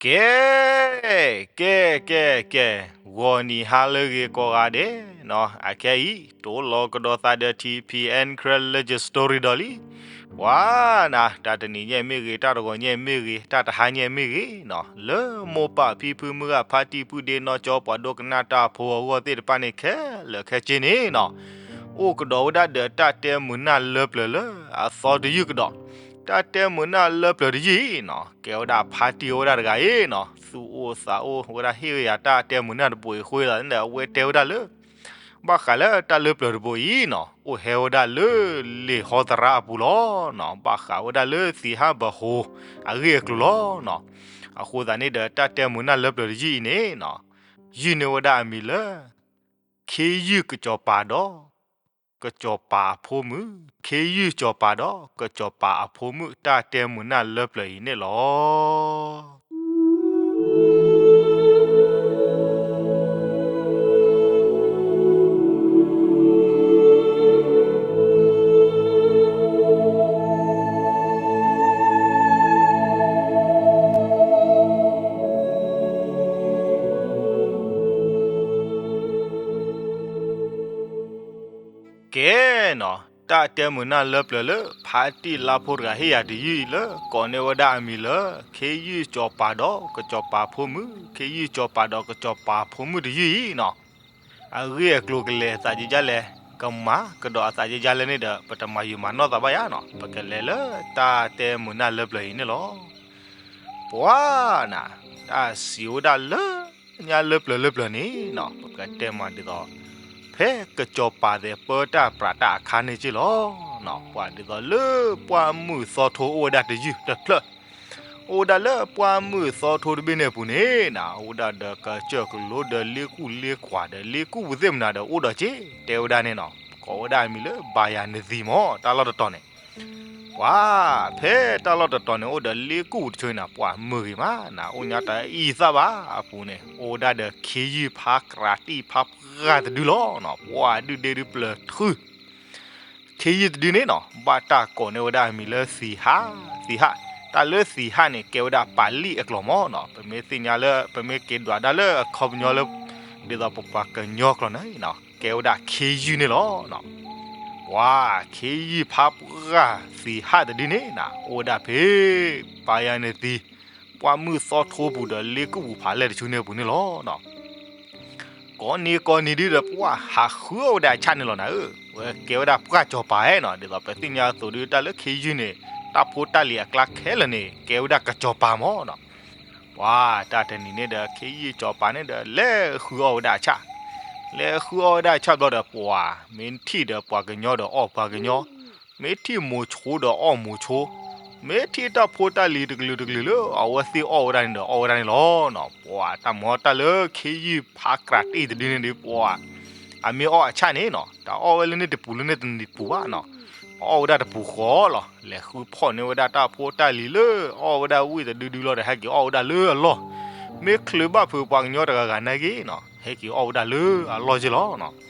ကဲ, ကဲ, ကဲ, ကဲ, ဂီၤနံၤဟါလၢအဂ့ၤကိးဂၤဒဲးနီၤ, အခဲအံၤ တိၢ်လီၤကဒီးသးဒီး ထံဖံအဲၣ် Karen Legend Story ဒီးလံ. ပှၤနၤ တၢ်တနံၤညါမ့ၢ်ဂ့ၤ, တၢ်တဂီၤညါမ့ၢ်ဂ့ၤ, တၢ်တဟါညါမ့ၢ်ဂ့ၤနီၤ, လၢမိၢ်ပၢ်ဖံဖုမုၢ်ဂၢ် ဖါတံၢ်ပုၢ်ဒ့နီၢ်ကၠီ ပှၤဒိကနၣ်တၢ်ဖိအဂီၢ်သ့ၣ်တဖၣ်န့ၣ် ခဲလၢာ်ခဲဆ့န့ၣ်နီၤ, အိၣ်ကဒီးဝဲဒၣ်ဒီးတၢ်တဲမုာ်နၢ်လၢပျၢၤလၢအသီတယုၢ်ကဒီး. တၢ်တဲမုာ်နၢ်လၢပျၢၤတယုၢ်အံၤနီၤ ကဲဝဲဒၣ်ဖါတံၢ်အိၣ်ဝဲဒၣ်တဂၤအံၤနီၤ, သူၣ်အိၣ်သးအိၣ်ဝဲဒၣ် ဟ့ၣ်ဝဲယၤတၢ်တဲမုာ်နၢ်တဘိအံၤအဃိသတးန့ၣ်ဒီး အဝဲတဲဝဲဒၣ်လၢ ဘၣ်ဃးလၢတၢ်လၢပျၢၤတဘိအံၤနီၤ အိၣ်ဟဲဝဲဒၣ်လၢလံာ်ဟီသရၣ်အပူၤလီၤနီၤ, ဘၣ်ဃးဝဲဒၣ်လၢသံၣ်ဟၣ်ဘၢဟိအဂ့ၢ်အကျိၤလီၤနီၤ. အဃိသတးန့ၣ်ဒီး တၢ်တဲမုာ်နၢ်လၢပျၢၤတယုၢ်အံၤန့ၣ်နီၤ ယုၢ်န့ၢ်ဝဲဒၣ်အမံၤလၢ ခ့ယုၢ်ကစီၤပၤဒီး ကစီၤပၤအဖိမုၣ်, ခ့ယုၢ်စီၤပၤဒီးကစီၤပၤအဖိမုၣ် တၢ်တဲမုာ်နၢ်လၢပျၢၤအံၤန့ၣ်လီၤ. ကဲနီၤ, တၢ်တဲမုာ်နၢ်လၢပျၢၤလၢ ဖါတံၢ်လါဖိတဂၤဟ့ၣ်ယၤတယုၢ်အံၤလၢ ကိးန့ၢ်ဝဲဒၣ်အမံၤလၢ ခ့ယုၢ်စီၤပၤဒီးကစီၤပၤဖိမုၣ်, ခ့ယုၢ်စီၤပၤဒီးကစီၤပၤဖိမုၣ်တယုၢ်အံၤနီၤ, အဂ့ၢ်အကျိၤကလဲၤအသးကကလဲၣ်, ကမၤကဒီးအသးကကလဲၣ်န့ၣ်ဒီး ပတမၤယုာ်မၤနီၢ်သးဘၣ်ယၤနီၤ, ပကလဲၤလၢတၢ်တဲမုာ်နၢ်လၢပျၢၤအံၤန့ၣ်လီၤ. ပှၤနၤ, တၢ်စံးဝဲဒၣ်လၢညါလၢပျၢၤလၢပျၢၤန့ၣ်နီၤ, ပကတဲမးဒ်သိး ဖဲကစီၤပၤသဲးပၢတၢ်ပြးတၢ်အခါန့ၣ်က့လီၤ. ပှၤဒ်သိးလၢပှၢ်မုၢ်သီထိအိၣ်ဝဲဒၣ်တယုၢ်တဖျၢၣ်, အိၣ်ဝဲဒၣ်လၢပှၢ်မုၢ်သီထိတဘ့ၣ်န့ၣ်အပူၤန့ၣ်နၤ, အိၣ်ဝဲဒၣ်ဒီးကစၢၢ်ကလိဒီးလ့ကူၣ်လ့ကွၢ်ဒီးလ့ကူၣ်ပူၤသ့ၣ်မနၤဒီးအိၣ်ဒီးက့, တဲဝဲဒၣ်န့ၣ်နီၤ, ကိးဝဲဒၣ်အမံၤလၢ ဘါယၤနသံမး တၢ်လီၢ်တတီၤန့ၣ် ပှၤဖဲတၢ်လီၢ်တတီၤန့ၣ် အိၣ်ဒီးလ့ကူၣ်ပူၤတဆိအံၤနၤ, ပှၤမုာ်ဂ့ၤမးနၤ, အိၣ်ညါတၢ်အံသၣ်ဘၣ်အပူၤန့ၣ် အိၣ်ဝဲဒၣ်ဒီးခ့ယုၢ်ဖါကြးတံၢ်ဖါပှၢ်တဒုလီၤနီၤ, ပှၤဒုၣ်ဒ့ဒုပျၢၤထု, ခ့ယုၢ်တဒုန့ၣ်နီၤ ဘၣ်တၢ်ကိးန့ၢ်ဝဲဒၣ်အမံၤလၢသံၣ်ဟၣ်, သံၣ်ဟၣ်, တၢ်လၢသံၣ်ဟၣ်န့ၣ် ကဲဝဲဒၣ်ပာ်လံၣ်အကျိာ်မးနီၤ, ပမ့ၢ်သ့ၣ်ညါလၢ ပမ့ၢ်က့ၤဒွးဒၣ်လၢအခီပညီလၢ ဒ်သိးပပှၤကညီကျိာ်န့ၣ်နီၤ ကဲဝဲဒၣ်ခ့ယုၢ်န့ၣ်လီၤ. ပှၤခ့ယုၢ်ဖါပှၢ်သံၣ်ဟၣ်တဒုန့ၣ်နၤ အိၣ်ဝဲဒၣ်ဖဲ ဘါယၤနသံ ပှၢ်မုၢ်သီထိပူၤဒီးလ့ကူၣ်ပူၤဖးလဲၢ်တဆူန့ၣ်အပူၤန့ၣ်လီၤ. ကိးနံၤကိးနံၤဒုဒီးပှၤဟးဃုအီၣ်ဝဲဒၣ်အဆၣ်န့ၣ်လီၤနၤဧၢ, ဝဲကဲဝဲဒၣ်ပှၢ်စီၤပၤနီၤ, ဒ်သိးပသ့ၣ်ညါအသိးဒု တၢ်လၢခ့ယုၢ်န့ၣ် တၢ်ဖိတၢ်လံၤအကျါခဲလၢာ်န့ၣ် ကဲဝဲဒၣ်ကစီၤပၤမးနီၤ. ပှၤတၢ်တနံၤန့ၣ်ဒီး ခ့ယုၢ်စီၤပၤန့ၣ်ဒီး လဲၤဃုအီၣ်ဝဲဒၣ်အဆၣ်, လဲၤဃုအီၣ်ဝဲဒၣ်အဆၣ်ဘျီဒီး ပှၤမ့ၢ်ထံၣ်ဒီးပှၤကညီဒီးအီၣ်ပှၤကညီ, မ့ၢ်ထံၣ်မိၤဆိဒီးအီၣ်မိၤဆိ, မ့ၢ်ထံၣ်တၢ်ဖိတၢ်လံၤတကလုာ်တကလုာ်လၢအဝဲသ့ၣ်အီၣ်ဝဲဒၣ်န့ၣ်ဒီးအီၣ်ဝဲဒၣ်န့ၣ်လီၤ. ပှၤတၢ်မၤတၢ်လၢခ့ယုၢ်ဖါကြးတံၢ်တဒုန့ၣ်ဒီး ပှၤ အမ့ၢ်အီၣ်အဆၣ်န့ၣ်နီၤ တအီၣ်ဝဲလၢန့ၣ်တပူၤလၢန့ၣ်တပူၤဘၣ်နီၤ, အီၣ်ဝဲဒၣ်တပူၤဃီလီၤ. လဲၤဃုဖီၣ်န့ၢ်ဝဲဒၣ်တၢ်ဖိတၢ်လံၤလၢအီၣ်ဝဲဒၣ်ဝံၣ်တဒုဒုလီၤဒီး ဟဲက့ၤအီၣ်ဝဲဒၣ်လၢအလီၢ်, မ့ၢ်ချုးဘၣ်ဖုးပှၤကညီတဂၤဂၤနာ်က့နီၤ ဟဲက့ၤအီၣ်ဝဲဒၣ်လၢအလီၢ်က့လီၤ.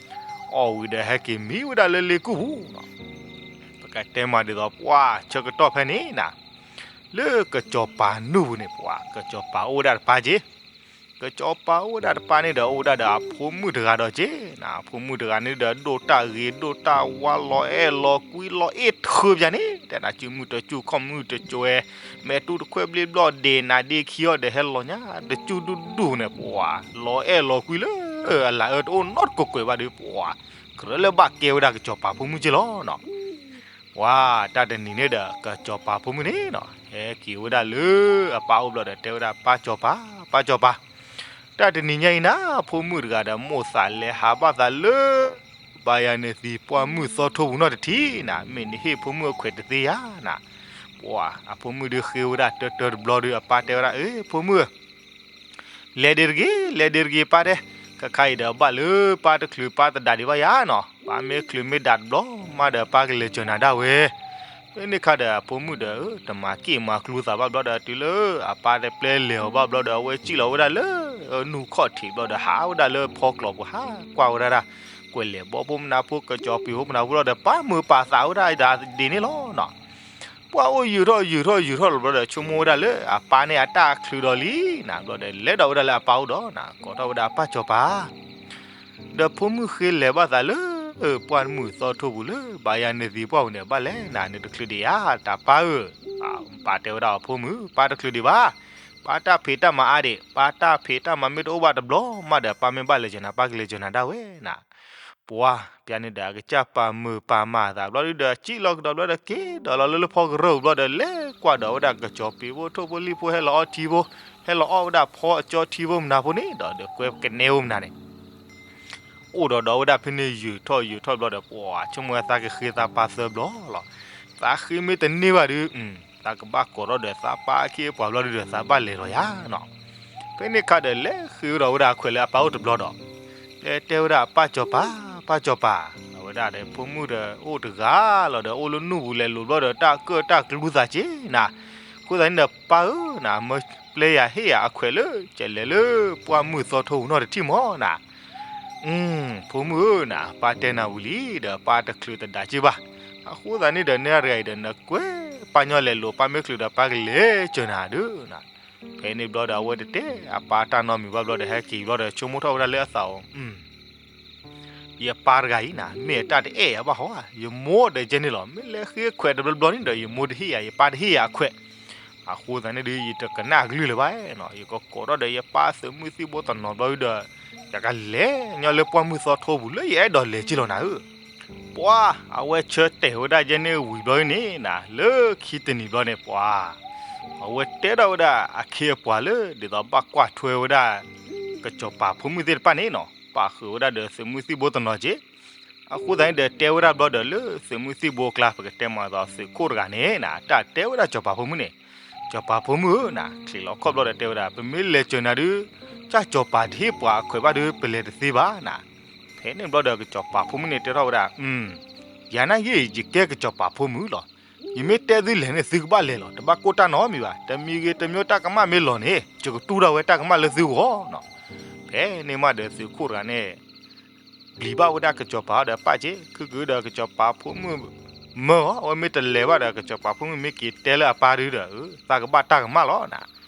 အီၣ်ဝံၤဒီးဟဲက့ၤမံဝဲဒၣ်လၢလ့ကူၣ်ပူၤနီၤ. ပကတဲမးဒ်သိးပှၤဆၢကတီၢ်ဖဲန့ၣ်နၤ လၢကစီၤပၤနူၢ်ပူၤန့ၣ် ပှၤကစီၤပၤအိၣ်ဝဲဒၣ်တပၢ်က့, ကစီၤပၤအိၣ်ဝဲဒၣ်တပၢ်န့ၣ်ဒီး အိၣ်ဝဲဒၣ်ဒီးအဖိမုၣ်တဂၤဒီးက့နၤ, အဖိမုၣ်တဂၤန့ၣ်ဒီး ဒိၣ်တၢ်ဂ့ၤဒိၣ်တၢ်ဝါ လီၤအဲၣ်လီၤကွံ လီၤအ့ၣ်ထုဘၣ်န့ၣ် တဲနၤ စုမုၢ်တစူၢ်ခီၣ်မုၢ်တစူၢ်ဝဲ, မဲာ်တူၢ်တခွဲးဘျ့ဘျီၣ်ဒ့ၣ်နၤဒ့ခံအီၤဒီး ဟဲလီၤညါတစူၢ်ဒူၣ်ဒူၣ်န့ၣ် ပှၤလီၤအဲၣ်လီၤကွံလၢအလၤအၢတအိၣ်နီတကိးကွဲးဘၣ်ဒီး ပှၤကြၢးလၢဘၣ်ကဲဝဲဒၣ်ကစီၤပၤဖိမုၣ်က့လီၤနီၤ. ပှၤတၢ်တနံၤန့ၣ်ဒီး ကစီၤပၤဖိမုၣ်န့ၣ်နီၤ ဟဲက့ၤဝဲဒၣ်လၢအပၢ်အိၣ်ဘျီဒီး တဲဝဲဒၣ် ပၢ်စီၤပၤ, ပၢ်စီၤပၤ, တၢ်တနံၤညါအံၤနၤ ဖိမုၣ်တဂၤဒီး မိၣ်သးလဲၤဟးဘၣ်သးလၢ ဘါယၤနသံ ပှၢ်မုၢ်သီထိပူၤနီတထံၣ်နၤ, မ့ၢ်နဟ့ၣ်ဖိမုၣ်အခွဲးတသ့ဧါနၤ. ပှၤအဖိမုၣ်ဒုးဃ့ဝဲဒၣ်တၢတၢတဘျီဒီး အပၢ်တဲဝဲဒၣ် အ့ ဖိမုၣ်ဧၢ လဲၤဒ့တဂ့ၤ လဲၤဒ့တဂ့ၤ ပၢ်တဲ, ခဲခါအံၤဒီး ဘၣ်လၢပၢ်တချုးပၢ်တဒးဒံးဘၣ်ယၤနီၤ, ပၢ်မ့ၢ်ချုးမ့ၢ်ဒးတဘျီမးဒီး ပၢ်ကလဲၤစၢၤနၤဒၣ်ဝဲ. ဖဲန့ၣ်ခါဒီး အဖိမုၣ်ဒီး တမၤက့ၣ်မၤကျူသးဘၣ်ဘျီဒီး တုၤလၢအပၢ်တပျဲလဲၤအီၤဘၣ်ဘျီဒီး အဝဲစံၣ်လီၤဝဲဒၣ်လၢ နူၢ်ခီၣ်ထံးဘျီဒီး ဟးဝဲဒၣ်လၢဖီကျိၤပူၤ ဟးကွၢ်ဝဲဒၣ်ဒၣ် ကွဲးလဲၤဘီဖိမနုၤဖိ ကစီၤပၤဖိမနုၤဖိလီၤဒီး ပာ်မုာ်ပာ်သးဝဲဒၣ်ဒ်န့ၣ်လီၤနီၤ. ပှၢ်အိၣ်ယုာ်ထီၣ်ယုာ်ထီၣ်ယုာ်ထီၣ်လီၤဘျီဒီး ဆိကမိၣ်ဝဲဒၣ်လၢအပၢ်န့ၣ်အတၢ်ချုးဒီးလံနၤ, ဘျီဒီးလဲၤဒီးဝဲဒၣ်လၢအပၢ်အိၣ်ဒီးနၤ, ကိးထီၣ်ဝဲဒၣ်အပၢ်စီၤပၤ ဒီးဖိမုၣ်ဃ့လဲၤဘၣ်သးလၢ ပှၢ်မုၢ်သီထိပူၤလၢ ဘၣ်ယၤန့ၢ်သံပှၢ်ပူၤန့ၣ် ဘၣ်လဲၣ်နၤ နတချုးဒံးဧါ တၢ်ပၢ်ဧၢ. ပၢ်တဲဝဲဒၣ်အီၤ ဖိမုၣ် ပၢ်တချုးဒံးဘၣ်, ပၢ်တၢ်ဖံးတၢ်မၤအါဒံး, ပၢ်တၢ်ဖံးတၢ်မၤမ့ၢ်တအိၣ်ဘၣ်တဘျီမးဒီး ပၢ်မ့ၢ်ဘၣ်လဲၤစၢၤနၤ ပၢ်ကလဲၤစၢၤနၤဒၣ်ဝဲနၤ. ပှၢ်ပျၢ်န့ၣ်ဒီး အကစၢ်ပာ်မုာ်ပာ်မၤအသးဘျီဒုဒီး စံၣ်လီၤကဒီးဘျီဒီး က့ၤဒီးလီၤလၢလၢဖီကရၢၢ်ဘျီဒီး လဲၤကွၢ်ဒီးဝဲဒၣ်ကစီၤပ့ၤဖိထိၣ်ဖိလံၣ်ဖိ ဟဲလီၤအီထံဖိ, ဟဲလီၤအီၣ်ဝဲဒၣ်ဖီအကၠီထံဖိမနၤဖိန့ၣ်ဒီး ဒီးကွဲကနဲဖိမနၤန့ၣ် အိၣ်ဒီးဒီးဝဲဒၣ်ဖဲန့ၣ်ယုာ်ထီၣ်ယုာ်ထီၣ်ဘျီဒီး ပှၢ်ဆိကမိၣ်ဝဲသးကဃ့သးပၢ်သၢဘျီလီၤ. သးဃ့မ့ၢ်တန့ၢ်ဘၣ်ဒီး သးကဘၣ်ကိးထီၣ်ဒီးသးပၢ်အခ့အပှၤဘျီဒုဒီး သးဘၣ်လဲၤလီၤယၤနီၤ. ဖဲန့ၣ်ခါဒီး လဲၤဃ့ဝဲဒီးဝဲဒၣ်အခွဲးလၢအပၢ်အိၣ်တဘျီဒီး လဲၤတဲဝဲဒၣ်အပၢ်စီၤပၤ, ပၢ်စီၤပၤ, အဝဲဒၣ်ဒီးဖိမုၣ်ဒီးအိၣ်တဂၤလီၤဒီး အိၣ်လၢနူၢ်ပူၤလဲၤလိာ်ဘျီဒီး တၢ်ကၢၣ်တၢ်ကျူသးက့နၤ. အဃိသတးန့ၣ်ဒီး ပၢ်ဧၢနၤ, မၢပျဲယၤဟ့ၣ်ယၤအခွဲးလၢ ကလဲၤလၢပှၢ်မုၢ်သီထိပူၤနီတထံၣ်မၢ်နၤ. ဖိမုၣ်ဧၢနၤ, ပၢ်တဲနၤဝံၤလံဒီး ပၢ်တချုးတဒါက့ဘၣ်. အဃိသတးန့ၣ်ဒီး နဲတဂၤအံၤဒီး နကွဲးပၢ်ညီလဲၤလိာ် ပၢ်မ့ၢ်ချုးဒီး ပၢ်ကလဲၤစၢၤနၤဒုနၤ. ဖဲန့ၣ်ဘျီဒီး အဝဲတတဲအပၢ်တၢ်နီတမံၤဘၣ်ဘျီဒီး ဟဲက့ၤဘျီဒီး ဆိကမိၣ်ထီၣ်ဝဲဒၣ်လၢအသးအီၤ ယပၢ်တဂၤအံၤနၤ မ့ၢ်အတၢ်တအဲၣ်ယၤဘၣ်ဟီဧါ, ယမိၢ်ဒီးကဲန့ၣ်လီၤ. မ့ၢ်လဲၤဃ့ခွဲးတဘျီဘျီန့ၣ်ဒီး ယမိၢ်တဟ့ၣ်ယၤ ယပၢ်တဟ့ၣ်ယၤအခွဲး. အဃိသတးန့ၣ်ဒီး ယတကနၣ်အကလုၢ်လၢၤဘၣ်နီၤ. ယကကိးထီၣ်ဒီးယပၢ်သုးမုၢ်သံၣ်ဘိတနီၤဘျီဒီး ယကလဲၤညီလၢပှၢ်မုၢ်သီထိပူၤလၢယအဲၣ်ဒိးလဲၤက့လီၤနၤဧၢ. ပှၢ်အဝဲဆၢတဲာ်ဝဲဒၣ်ယဲန့ၣ်ဝံၤဘျီန့ၣ်နၤ လၢခံတနံၤဘျီန့ၣ် ပှၢ်အဝဲတဲထီၣ်ဝဲဒၣ်အခ့အပှၤလၢ ဒ်သိးဘၣ်ကွၢ်ထွဲဝဲဒၣ် ကစီၤပၤဖိမုၣ်သ့ၣ်တဖၣ်န့ၣ်နီၤ ပာ်ဃုာ်ဝဲဒၣ်ဒီးသုးမုၢ်သံၣ်ဘိတနီၤက့. အဃိသတးန့ၣ်ဒီး တဲဝဲဒၣ်ဘျီဒီး လၢသုးမုၢ်သံၣ်ဘိအကျါ ပကတဲမၤအသးသုးခိၣ်တဂၤန့ၣ်နၤ တၢ်တဲဝဲဒၣ်စီၤပၤဖိမုၣ်န့ၣ်, စီၤပၤဖိမုၣ်ဧၢနၤ, ချံးလီၤခီၣ်ဘျီဒီးတဲဝဲဒၣ် ပမ့ၢ်လဲၤစၢၤနၤဒုး ကၢ်စီၤပၤတဟ့ၣ်ပှၤအခွဲးဘၣ်ဒီး ပလဲၤတသ့ဘၣ်နၤ. ဖဲန့ၣ်ဘျီဒီး ကစီၤပၤဖိမုၣ်န့ၣ်တဲထီၣ်ဝဲဒၣ်, ယၤနာ်က့ ယကဲကစီၤပၤဖိမုၣ်လီၤ. ယမ့ၢ်တဲသုလဲၤန့ၣ် သုကဘၣ်လဲၤလီၤ. တဘၣ်ကိၢ်တၢ်နီတမံၤဘၣ်. တမံၤဂ့ၤတမံၤ တၢ်ကမၣ်မ့ၢ်လီၤန့ၣ် ယကတူၢ်ထီၣ်ဝဲတၢ်ကမၣ်လၢသုဂီၢ်နီၤ. ဖဲန့ၣ်မးဒီးသုးခိၣ်တဂၤန့ၣ် ပျံၤဘၣ်ဝဲဒၣ်ကစီၤပၤဒီးပၢ်က့, ခုၣ်ခုၣ်ဒီးကစီၤပၤဖိမုၣ်မၢအီၤ, အဝဲမ့ၢ်တလဲၤဘၣ်ဒီး ကစီၤပၤဖိမုၣ်မ့ၢ်က့ၤတဲလၢအပၢ်ဒုဒီး သးကဘၣ်တၢ်ကမၣ်လီၤနၤ.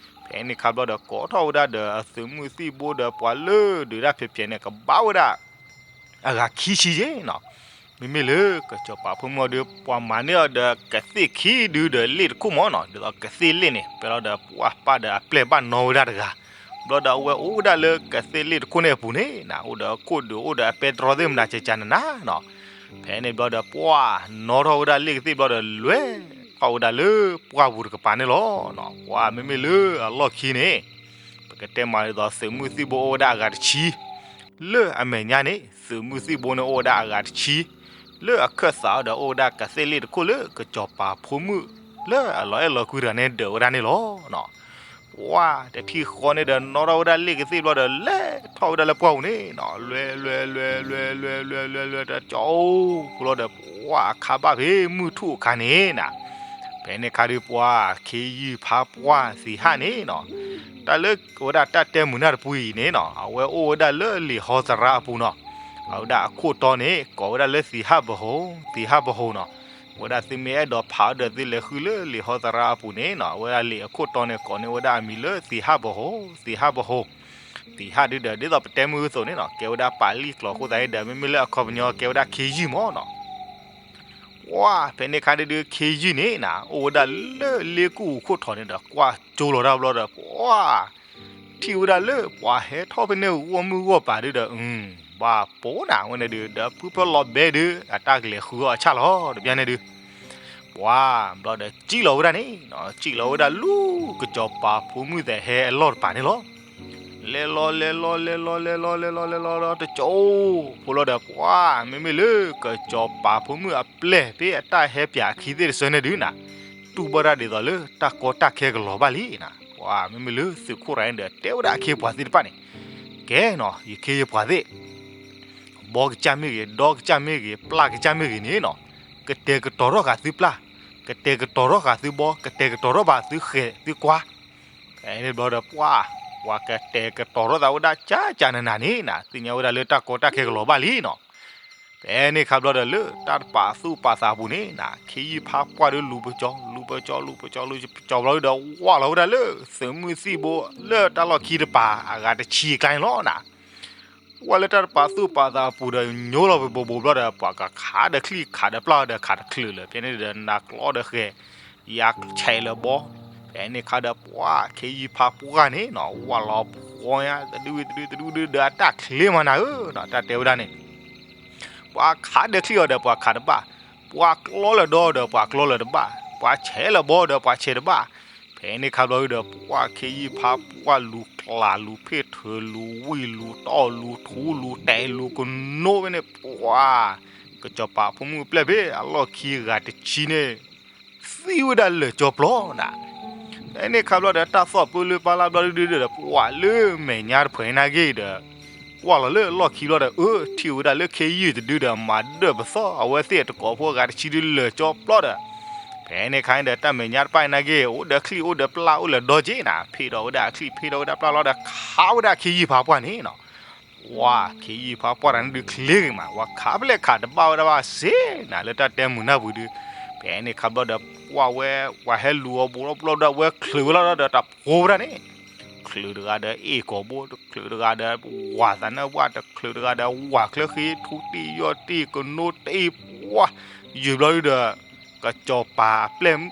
ဖဲန့ၣ်ခါဘျီဒီး ကိးထီၣ်ဝဲဒၣ်ဒီးအသုးမုၢ်သံၣ်ဘိဒီးပှၤလၢဒုးတၢ်ဖျဲးဖျဲးန့ၣ် ကဘၣ်ဝဲဒၣ် အဂၤခံဆံယ့ၣ်နီၤ. မ့မ့ၢ်လၢကစီၤပၤဖိမုၣ်အီၤဒီး ပှၤမၤန့ၢ်အီၤဒီးကသ့ၣ်ခံဒုဒီးလ့ၣ်တခိၣ်မၢ်နီၤ, ဒ်သိးကသ့ၣ်လ့ၣ်န့ၣ် ဖဲလီၤဒီးပှၢ်ပၢ်ဒီးအပျဲၢ်ဘၣ်နီၢ်ဝဲဒၣ်တဂၤ, ဘျီဒီးအဝဲအိၣ်ဝဲဒၣ်လၢကသ့ၣ်လ့ၣ်တခိၣ်န့ၣ်အပူၤန့ၣ်နၤ, အိၣ်ဒီးအခိၣ်ဒုးအိၣ်ဒီးအပဲတြီသ့ၣ်မနၤကကနနၤနီၤ. ဖဲန့ၣ်ဘျီဒီးပှၢ်နီၣ်ထီၣ်ဝဲဒၣ်လ့ၣ်ကသ့ၣ်ဘျီဒီး လဲၤထီၣ်ဝဲဒၣ်လၢပှၢ်ပူၤတကပၤန့ၣ်လီၤ. ပှၢ်မ့မ့ၢ်လၢအလီၢ်ခံန့ၣ် ပကတဲမးဒ်သိးသုးမုၢ်သံၣ်ဘိအိၣ်ဝဲဒၣ်အဂၤတဆံ လၢအမဲာ်ညါန့ၣ် သုးမုၢ်သံၣ်ဘိန့ၣ်အိၣ်ဝဲဒၣ်အဂၤတဆံ, လၢအခၢၣ်သးအီၤဒီးအိၣ်ဝဲဒၣ်ကသ့ၣ်လ့ၣ်တခိၣ်လၢကစီၤပၤဖိမုၣ် လၢအလီၤအဲၣ်လီၤကွံတဂၤန့ၣ်ဒၢးဝဲဒၣ်န့ၣ်လီၤ. ပှၢ်တထံၣ်ဃီန့ၣ်ဒီး နီၣ်ထီၣ်ဝဲဒၣ်လ့ၣ်ကသ့ၣ်ဘျီဒီး လဲၤထီၣ်ဝဲဒၣ်လၢပှၢ်ပူၤန့ၣ်နီၤ, လွဲလွဲလွဲလွဲလွဲလွဲလွဲလွဲတကီၢ်အိၣ်ဖိလီၤဒီး ပှၢ်အခါဘၣ်ဖဲမုၢ်ထူၣ်အခါန့ၣ်နၤ ဖဲန့ၣ်ခါဒုးပှၢ်ခ့ယုၢ်ဖးပှၢ်သံဟၣ်န့ၣ်နီၤ, တၢ်လၢဝဲဒၣ်တၢ်တဲမုာ်နၢ်တပူၤအံၤန့ၣ်နီၤ အဝဲအိၣ်ဝဲဒၣ်လၢလံာ်ဟီသရါအပူၤနီၤ, အဝဲဒၣ်အခိၣ်တီန့ၣ် ကိးဝဲဒၣ်လၢသံဟၣ်ပဟိ, သံဟၣ်ပဟိနီၤ, ဝဲဒၣ်သုမ့ၢ်အဲၣ်ဒိးဖးအီၤဒီးသုလဲၤဃုလၢလံာ်ဟီသရါအပူၤန့ၣ်နီၤ အဝဲဒၣ်လံာ်အခိၣ်တီန့ၣ် ကိးန့ၢ်ဝဲဒၣ်အမံၤလၢသံဟၣ်ပဟိ, သံဟၣ်ပဟိ, သံဟၣ်ဒုဒီး ဒ်သိးပတဲမုၢ်အသိးန့ၣ်နီၤ ကဲဝဲဒၣ်ပာ်လံာ်ကျိာ်အဃိသတးန့ၣ်ဒီး မ့မ့ၢ်လၢအခီပညီကဲဝဲဒၣ်ခ့ယုၢ်မၢ်နီၤ ပှၢ်ဖဲန့ၣ်ခါဒုဒုခ့ယုၢ်န့ၣ်နၤ အိၣ်ဝဲဒၣ်လၢလ့ကူၣ်အူခိၣ်ထီၣ်န့ၣ်ဒီး ကွၢ်ကၠိလီၤတၢ်ဘျီဒီး ပှၢ်ထံၣ်ဝဲဒၣ်လၢပှၤဟဲထီၣ်ဖဲန့ၣ်ဂီၢ်မုၢ်ဂီၢ်ပၤဒုဒီး ဘၣ်ပိာ်နၤဝဲန့ၣ်ဒု ဒီးဖုဖၢလီၤဘဲဒု အတၢ်ကလဲၤဃုအီၣ်အဆၣ်လီၤ တဘျီန့ၣ်ဒု ပှၢ်ဘျီဒီးစံၣ်လီၤဝဲဒၣ်န့ၣ်နီၤ စံၣ်လီၤဝဲဒၣ်လၢကစီၤပၤဖိမုၣ်သဲးဟဲအလီၢ်တပၤန့ၣ်လီၤ. လဲၤလီၤလဲၤလီၤလဲၤလီၤလဲၤလီၤလဲၤလီၤလဲၤလီၤဒီးတကီၢ်အိၣ်ဖိလီၤဒီး ပှၢ်မ့မ့ၢ်လၢကစီၤပၤဖိမုၣ်အပျဲၢ်ဖဲအတၢ်ဟဲပၠးအခံသ့ၣ်တဆၢန့ၣ်ဒုနၤ တူၢ်ဘၣ်တၢ်ဒ်သိးလၢတၢ်ကီတၢ်ခဲကလီၤဘၣ်လံနၤ ပှၢ်မ့မ့ၢ်လၢသုးခိၣ်ရၤန့ၣ်ဒီး တဲဝဲဒၣ်အခ့အပှၤသ့ၣ်တဖၣ်န့ၣ် ကဲနီၤ ယခ့ယပှၤသ့ၣ် ဘီကစၢ်မ့ၢ်ဂ့ၤ ဒီကစၢ်မ့ၢ်ဂ့ၤ ပျၢ်ကစၢ်မ့ၢ်ဂ့ၤန့ၣ်နီၤ ကတဲာ်ကတီၤထီၣ်ဃာ်သုပျၢ်, ကတဲာ်ကတီၤထီၣ်ဃာ်သုဘီ, ကတဲာ်ကတီၤထီၣ်ဘၣ်သုဃဲၤသုကွါ ဖဲန့ၣ်ဘျီဒီးပှၢ် ပှၤကတဲာ်ကတီၤထီၣ်သးဝဲဒၣ်ကၢ်ကၢ်နးနးန့ၣ်နၤ သ့ၣ်ညါဝဲဒၣ်လၢတၢ်ကီတၢ်ခဲကလီၤဘၣ်လံနီၤ. ဖဲန့ၣ်ခါဘျီဒီးလၢတၢ်တပာ်သူၣ်ပာ်သးအပူၤန့ၣ်နၤ ခ့ယုၢ်ဖါပှၢ်ဒီးလူၤပကၠီ လူၤပကၠီ လူၤပကၠီ လူၤပကၠီဘျီဒီး ဝၢ်လီၤဝဲဒၣ်လၢ သုးမုၢ်သံၣ်ဘိ လၢတၢ်လီၢ်ခံတပၤအဂၤတဆံအကျါန့ၣ်လီၤနၤ. ဝၢ်လၢတၢ်တပာ်သူၣ်ပာ်သးအပူၤဒီး ညိလီၤပဘိးဘိးဘျီဒီး ပှၤကခးဒီးချံၣ်ခးဒီးပျၢ်ဒီးခးတချုးလၢာ် ဖဲန့ၣ်ဒီးနးကျီဒီးဃဲၤ ယါဆဲးလၢာ်ဘီ, ဖဲန့ၣ်ခါဒီးပှၤခ့ယုၢ်ဖါပှၢ်န့ၣ်နီၤ ဝၢ်လီၤဖှီညါ တဒုဝံၤတဒု တဒုဒုဒီးအတၢ်ချ့မးနၤဧၢနီၤ တၢ်တဲဝဲဒၣ်န့ၣ် ပှၤခးဒီးချံၣ်အီၤဒီးပှၤခးတဘၣ်, ပှၤကျီလၢာ်ဒီဒီးပှၤကျီလၢာ်တဘၣ်, ပှၤဆဲးလၢာ်ဘီဒီးပှၤဆဲးတဘၣ်, ဖဲန့ၣ်ခါဘျီဒီး ပှၤခ့ယုၢ်ဖါပှၢ်လူၤကျးလူၤဖ့ၣ်ထၢၣ်လူၤဝံၣ်လူၤတီၢ်လူၤထူလူၤတဲာ်လူၤကနိးဖဲန့ၣ် ပှၤ ကစီၤပၤဖိမုၣ်အပျဲၢ်ဖဲအလီၢ်ခံဂၤတဆံန့ၣ် သံဝဲဒၣ်လၢာ်ကၠီပျီနၤ. ဖဲန့ၣ်ခါဘျီဒီး တၢ်သီၣ်ပၢလၢပၢ်လၢ်ဘျီဒုဒီး ပှၤလၢမဲာ်ညါတဖှဲးနာ်က့ဒီး ကွၢ်လီၤလၢအလီၢ်ခံဘျီဒီး အၢ ထံၣ်ဝဲဒၣ်လၢခ့ယုၢ်တဒုဒီး မၤဒၢၣ်ပသီၣ် အဝဲသ့ၣ်တကိးဖိအဂၤတဆံဒုလၢာ်ကၠီပျီဒီး ဖဲန့ၣ်ခါန့ၣ်ဒီး တၢ်မဲာ်ညါတဖၣ်နာ်က့ အိၣ်ဒီးချံၣ်အိၣ်ဒီးပျၢ်အိၣ်လၢာ်ဒီက့နၤ ဖ့ၣ်ထီၣ်ဝဲဒၣ်အချံၣ်ဖ့ၣ်ထီၣ်ဝဲဒၣ်ပျၢ်လီၤဒီး ခးဝဲဒၣ်ခ့ယုၢ်ဖါပှၢ်န့ၣ်နီၤ ပှၤခ့ယုၢ်ဖါပှၢ်တဂၤန့ၣ်ဒုးချ့ဂ့ၤမး ပှၤခးဖဲလဲၣ်ခးတဘၣ်ဝဲဒၣ်ဘၣ်စ့ၢ်နၤ လၢတၢ်တဲမုာ်နၢ်ပူၤဒုး ဖဲန့ၣ်ခါဘျီဒီး ပှၤဝဲ ပှၤဟဲလူၤအီၤဘိးထီၣ်ဘျီဒီး အဝဲချုးဝဲလီၤဒီးတၢ်ဖိဝဲဒၣ်န့ၣ် ချုးတဂၤဒီးအ့ၣ်ကိာ်ဘိ တချုးတဂၤဒီးဝၢ်သးနၢၣ်ဝၣ် တချုးတဂၤဒီးဝၢ်ချၢဃ့ ထူတ့ၢ်ယီၢ်တ့ၢ်ကနိတ့ၢ် ပှၤ ယုၢ်ဘျီဒုဒီး ကစီၤပၤအပျဲၢ်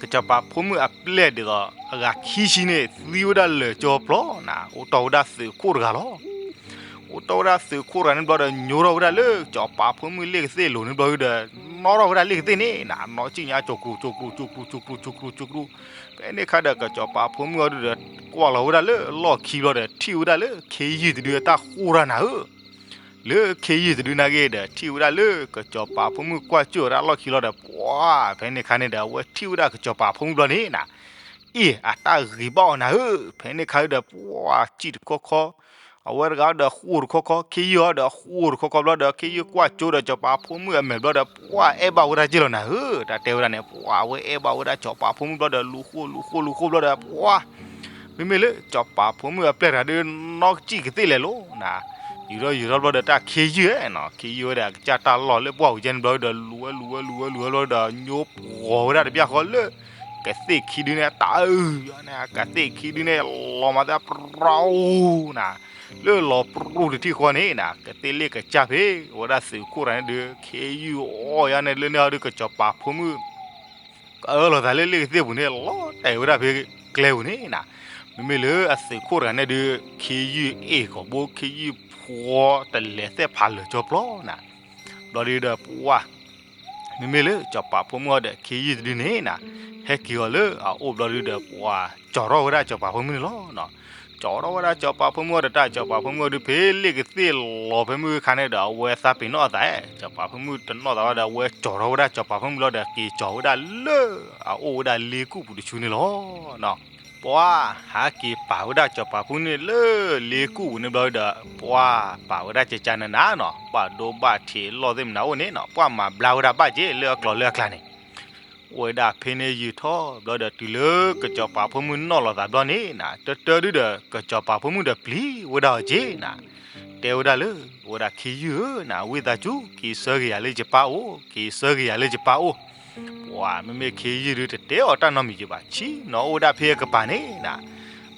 ကစီၤပၤဖိမုၣ်အပျဲၢ်ဒ်သိး အဂၤခံဆံန့ၣ် သံဝဲဒၣ်လၢာ်ကၠီပျီနၤ အိၣ်တီၢ်ဝဲဒၣ်သုးခိၣ်တဂၤလီၤ. အိၣ်တီၢ်ဝဲဒၣ်သုးခိၣ်တဂၤန့ၣ်ဘျီဒီး ညိထီၣ်ဝဲဒၣ်လၢကစီၤပၤဖိမုၣ်လ့ၣ်ကသ့ၣ်လိၤန့ၣ်ဘျီဒီး နီၣ်ထီၣ်ဝဲဒၣ်လ့ၣ်ကသ့ၣ်န့ၣ်နၤ နီၣ်ကံၣ်ညါ ကၠိၤကျူၤ ကၠိၤကျူၤ ကၠိၤကျူၤ ကၠိၤကျူၤ ကၠိၤကျူၤ ဖဲန့ၣ်ခါဒီး ကစီၤပၤဖိမုၣ်အီၤဒုဒီး ကွၢ်လီၤဝဲဒၣ်လၢအလီၢ်ခံဘျီဒီး ထံၣ်ဝဲဒၣ်လၢခ့ယုၢ်တဒုအတၢ်ဃိၣ်တၢ်နၤဧၢ လၢခ့ယုၢ်တဒုနာ်က့ဒီး ထံၣ်ဝဲဒၣ်လၢကစီၤပၤဖိမုၣ်ကွၢ်ကၠိၣ်ဝဲဒၣ်အလီၢ်ခံလီၤဒီး ပှၤ ဖဲန့ၣ်ခါန့ၣ်ဒီး အဝဲထံၣ်ဝဲဒၣ်ကစီၤပၤဖိမုၣ်ဘျီန့ၣ်နၤ အ့ၣ် အတၢ်ဂ့ၤဘၣ်အီၤနၤဧၢ ဖဲန့ၣ်ခါဒီး ပှၤစံၣ်တခီခီ အဝဲတဂၤဒီးဃိၣ်တခီခီ ခ့ယုၢ်အီၤဒီးဃိၣ်တခီခီဘျီဒီး ခ့ယုၢ်ကွၢ်ကၠိဒီးကစီၤပၤဖိမုၣ်အမဲာ်ဘျီဒီး ပှၤအဲၣ်ဘၣ်ဝဲဒၣ်က့ၢ်လီၤနၤဧၢ တၢ်တဲဝဲဒၣ်န့ၣ် ပှၤအဝဲအဲၣ်ဘၣ်ဝဲဒၣ်ကစီၤပၤဖိမုၣ်ဘျီဒီး လူၤဃိၣ်လူၤဃိၣ်လူၤဃိၣ်ဘျီဒီး ပှၤ မ့မ့ၢ်လၢကစီၤပၤဖိမုၣ်အပျဲၢ်တဂၤဒီး နီၣ်ကံၣ်ကသ့ၣ်လဲၤလိၤနၤ ယူၤထီၣ်ယူၤထီၣ်ဘျီဒီး တၢ်ခ့ယုၢ်နီၤ ခ့ယုၢ်ဝဲဒၣ်ကစၢ်တၢ်လီၢ်လၢပှၢ်ဝံၤကဲန့ၣ်ဘျီဒီး လူၤဝဲလူၤဝဲလူၤဝဲလူၤဝဲဘျီဒီး ညိပှီၤဝဲဒၣ်တဘျီဃီလၢ ကသ့ၣ်ခံဒုန့ၣ် တၢ်အုၣ်န့ၣ် ကသ့ၣ်ခံဒုန့ၣ် လီၤမၤသးပရီနၤ လၢလီၤပရူၢ်တထံၣ်ဃီန့ၣ်နၤ ကသ့ၣ်လ့ၣ်ကစၢ်ဖဲ ဝဲဒၣ်သုးခိၣ်တဂၤန့ၣ်ဒီး ခ့ယုၢ်အီၣ်ယါန့ၣ်လၢန့ၣ်အီၤဒီး ကစီၤပၤဖိမုၣ် ကအၢၣ်လီၤသးလၢလ့ၣ်ကသ့ၣ်ပူၤန့ၣ် လီၤတဲာ်ဝဲဒၣ်ဖဲကျဲပူၤန့ၣ်နၤ မ့မ့ၢ်လၢအသုးခိၣ်တဂၤန့ၣ်ဒီး ခ့ယုၢ်အ့ၣ်ကိာ်ဘိ ခ့ယုၢ်ဖှီတလဲၤသဲၣ်ဖးလၢာ်ကၠီပျီနၤ ဘျီဒုဒီးပှၤ မ့မ့ၢ်လၢစီၤပၤဖိမုၣ်အီၤဒီး ခ့ယုၢ်တဒုန့ၣ်နၤ ဟဲက့ၤအီၤလၢအအိၣ်ဘျီဒုဒီး ပှၤကၠီၤထီၣ်ဝဲဒၣ်စီၤပၤဖိမုၣ်န့ၣ်လီၤ. ကၠီၤထီၣ်ဝဲဒၣ်စီၤပၤဖိမုၣ်အီၤဒီး တၢ်စီၤပၤဖိမုၣ်အီၤဒုး ဖဲလ့ၣ်ကသ့ၣ်လီၤဖဲမုၢ်ခါန့ၣ်ဒီး အဝဲသးပ့ၤနီၣ်အသး စီၤပၤဖိမုၣ်တနီၣ်သးဘၣ်ဒီး အဝဲကၠီၤထီၣ်ဝဲဒၣ်စီၤပၤဖိမုၣ်လီၤဒီး က့ၤကၠီၤဝဲဒၣ်လၢအအိၣ်ဝဲဒၣ်လ့ကူၣ်ပူၤတဆူန့ၣ်လီၤ. ပှၤဟးက့ၤပာ်ဝဲဒၣ်စီၤပၤဖိမုၣ်န့ၣ်လၢလ့ကူၣ်ပူၤန့ၣ်ဘျီဒီး ပှၤပာ်ဝဲဒၣ်ကကနနနီၤ ဘၣ်ဒိဘၣ်ထံးလီၢ်သ့ၣ်မနုၤအိၣ်န့ၣ်နီၤ ပှၤမၤဘျါဝဲဒၣ်ဘၣ်က့ၤလၢအကျိၤလၢအကျါန့ၣ် အိၣ်ဝဲဒၣ်ဖဲန့ၣ်ယုာ်ထီၣ်ဘျီဒီး တုၤလၢကစီၤပၤဖိမုၣ်နီၣ်လီၤသးဘျီန့ၣ်နၤ တၢတၢဒုဒီး ကစီၤပၤဖိမုၣ်ဒီးပျံၤဝဲဒၣ်အီၤက့ၤနၤ တဲဝဲဒၣ်လၢ ဝဲဒၣ်ခ့ယုၢ်ဧၢနၤ ဝံသးစူၤ က့ၤဆၢက့ၤယၤလၢယပၢ်အိၣ် က့ၤဆၢက့ၤယၤလၢယပၢ်အိၣ် ပှၤမ့မ့ၢ်ခ့ယုၢ်ဒုးတတဲအီၤတၢ်နီတမံၤက့ၤဘၣ် ဆံးနီၤအိၣ်ဝဲဒၣ်ဖဲအကပၤန့ၣ်နၤ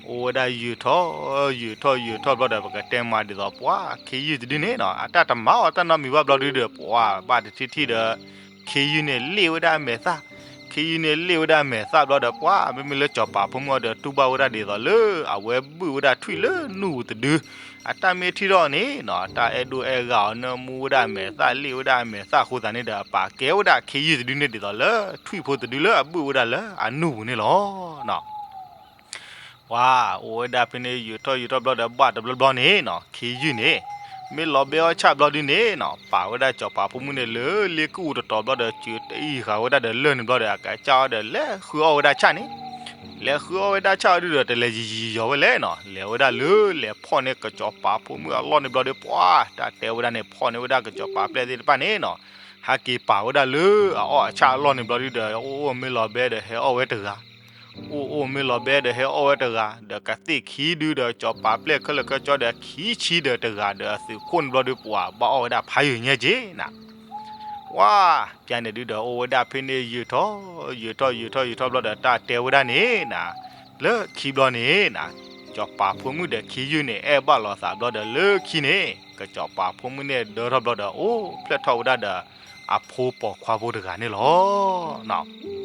အိၣ်ဝဲဒၣ်ယုာ်ထီၣ် ယုာ်ထီၣ်ယုာ်ထီၣ်ဘျီဒီး ပကတဲမးဒ်သိးပှၤခ့ယုၢ်တဒုန့ၣ်နီၤ အတၢ်တမၤအီၤတၢ်နီတမံၤဘၣ်ဘျီဒုဒီး ပှၤဘၣ်တထံၣ်ထံၣ်ဒီး ခ့ယုၢ်န့ၣ်လ့ၣ်ဝဲဒၣ်အမဲာ်သၣ် ခ့ယုၢ်န့ၣ်လ့ၣ်ဝဲဒၣ်အမဲာ်သၣ်ဘျီဒီး ပှၤမ့မ့ၢ်လၢစီၤပၤဖိမုၣ်အီၤဒီး တူၢ်ဘၣ်ဝဲဒၣ်ဒ်သိးလၢ အဝဲဘုၣ်ဝဲဒၣ်ထွံၣ်လၢနူၢ်ပူၤတဒု အတၢ်မ့ၢ်ထံၣ်ထီၣ်န့ၣ်နီၤ အတၢ်အဲၣ်ဒိၣ်အဲၣ်ဂၤအီၤ နၢမူဝဲဒၣ်အမဲာ်သၣ် လ့ၣ်ဝဲဒၣ်အမဲာ်သၣ်အဃိသတးန့ၣ်ဒီး ပာ်ကဲဝဲဒၣ်ခ့ယုၢ်တဒုန့ၣ်ဒ်သိးလၢ ထွံၣ်ဖိတဒုလၢအဘုၣ်ဝဲဒၣ်လၢအနူၢ်ပူၤန့ၣ်လီၤ. ပှၤအိၣ်ဝဲဒၣ်ဖဲန့ၣ် ယုာ်ထီၣ်ယုာ်ထီၣ်ဘျီဒီး ဘၣ်တဘျီဘျီန့ၣ်နီၤ ခ့ယုၢ်န့ၣ် မ့ၢ်လီၤဘဲအီၣ်ဆၣ်ဘျီဒုန့ၣ်နီၤ ပာ်ဝဲဒၣ်စီၤပၤဖိမုၣ်န့ၣ်လၢလ့ကူၣ်တတီၤဘျီဒီး စၢၤတအံၤဃာ်ဝဲဒၣ်ဒီးလၢၢ်န့ၣ်ဘျီဒီး အကစၢ်အီၤဒီးလဲၤဃုအီၣ်ဝဲဒၣ်ဆၣ်န့ၣ် လဲၤဃုအီၣ်ဝဲဒၣ်ဆၣ်အီၤဒုဒီး တလဲၤယံာ်ယံာ်ယံာ်ယီၤဝဲလဲၣ်နီၤ လဲၤဝဲဒၣ်လၢလဲၤဖီၣ်န့ၢ်ကစီၤပၤဖိမုၣ်အလီၢ်န့ၣ်ဘျီဒီး ပှၤတၢ်တဲဝဲဒၣ်န့ၣ် ဖီၣ်န့ၢ်ဝဲဒၣ်ကစီၤပၤပျဲၢ်သ့ၣ်တဖၣ်န့ၣ်နီၤ ဟဲက့ၤပာ်ဝဲဒၣ်လၢအအီၣ်အဆၣ်အလီၢ်န့ၣ်ဘျီဒုဒီး အိၣ်မ့ၢ်လီၤဘဲဒီးဟဲအီၣ်ဝဲတဂၤ အိၣ်အိၣ်မ့ၢ်လီၤဘဲဒီးဟဲအီၣ်ဝဲတဂၤ, ဒီးကသ့ၣ်ခံဒုဒီး ကစီၤပၤပျဲၢ်ခဲလၢာ်ခဲဆ့ဒီး ခံဆံဒီးတဂၤဒီးအသုးခိၣ်န့ၣ်ဘျီဒုး ပှၤဘၣ်အီၣ်ဝဲဒၣ်ဖးယံာ်ညါက့ၤနၤ. ပှၤဖဲန့ၣ်ဒုဒီး အိၣ်ဝဲဒၣ်ဖဲန့ၣ်ယံာ်ထီၣ် ယံာ်ထီၣ်ယံာ်ထီၣ်ယံာ်ထီၣ်ဘျီဒီး တၢ်တဲဝဲဒၣ်န့ၣ်နၤ, လၢခံဘျီန့ၣ်နၤ, စီၤပၤဖိမုၣ်ဒီးခံယုၢ်န့ၣ် အဲၣ်ဘၣ်လိာ်သးဘျီဒီး လၢခံန့ၣ် ကစီၤပၤဖိမုၣ်န့ၣ်ဒၢထီၣ်ဘျီဒီး အိၣ်ဖျဲၣ်ထီၣ်ဝဲဒၣ်ဒီး အဖိပိာ်ခွါဖိတဂၤန့ၣ်လီၤ.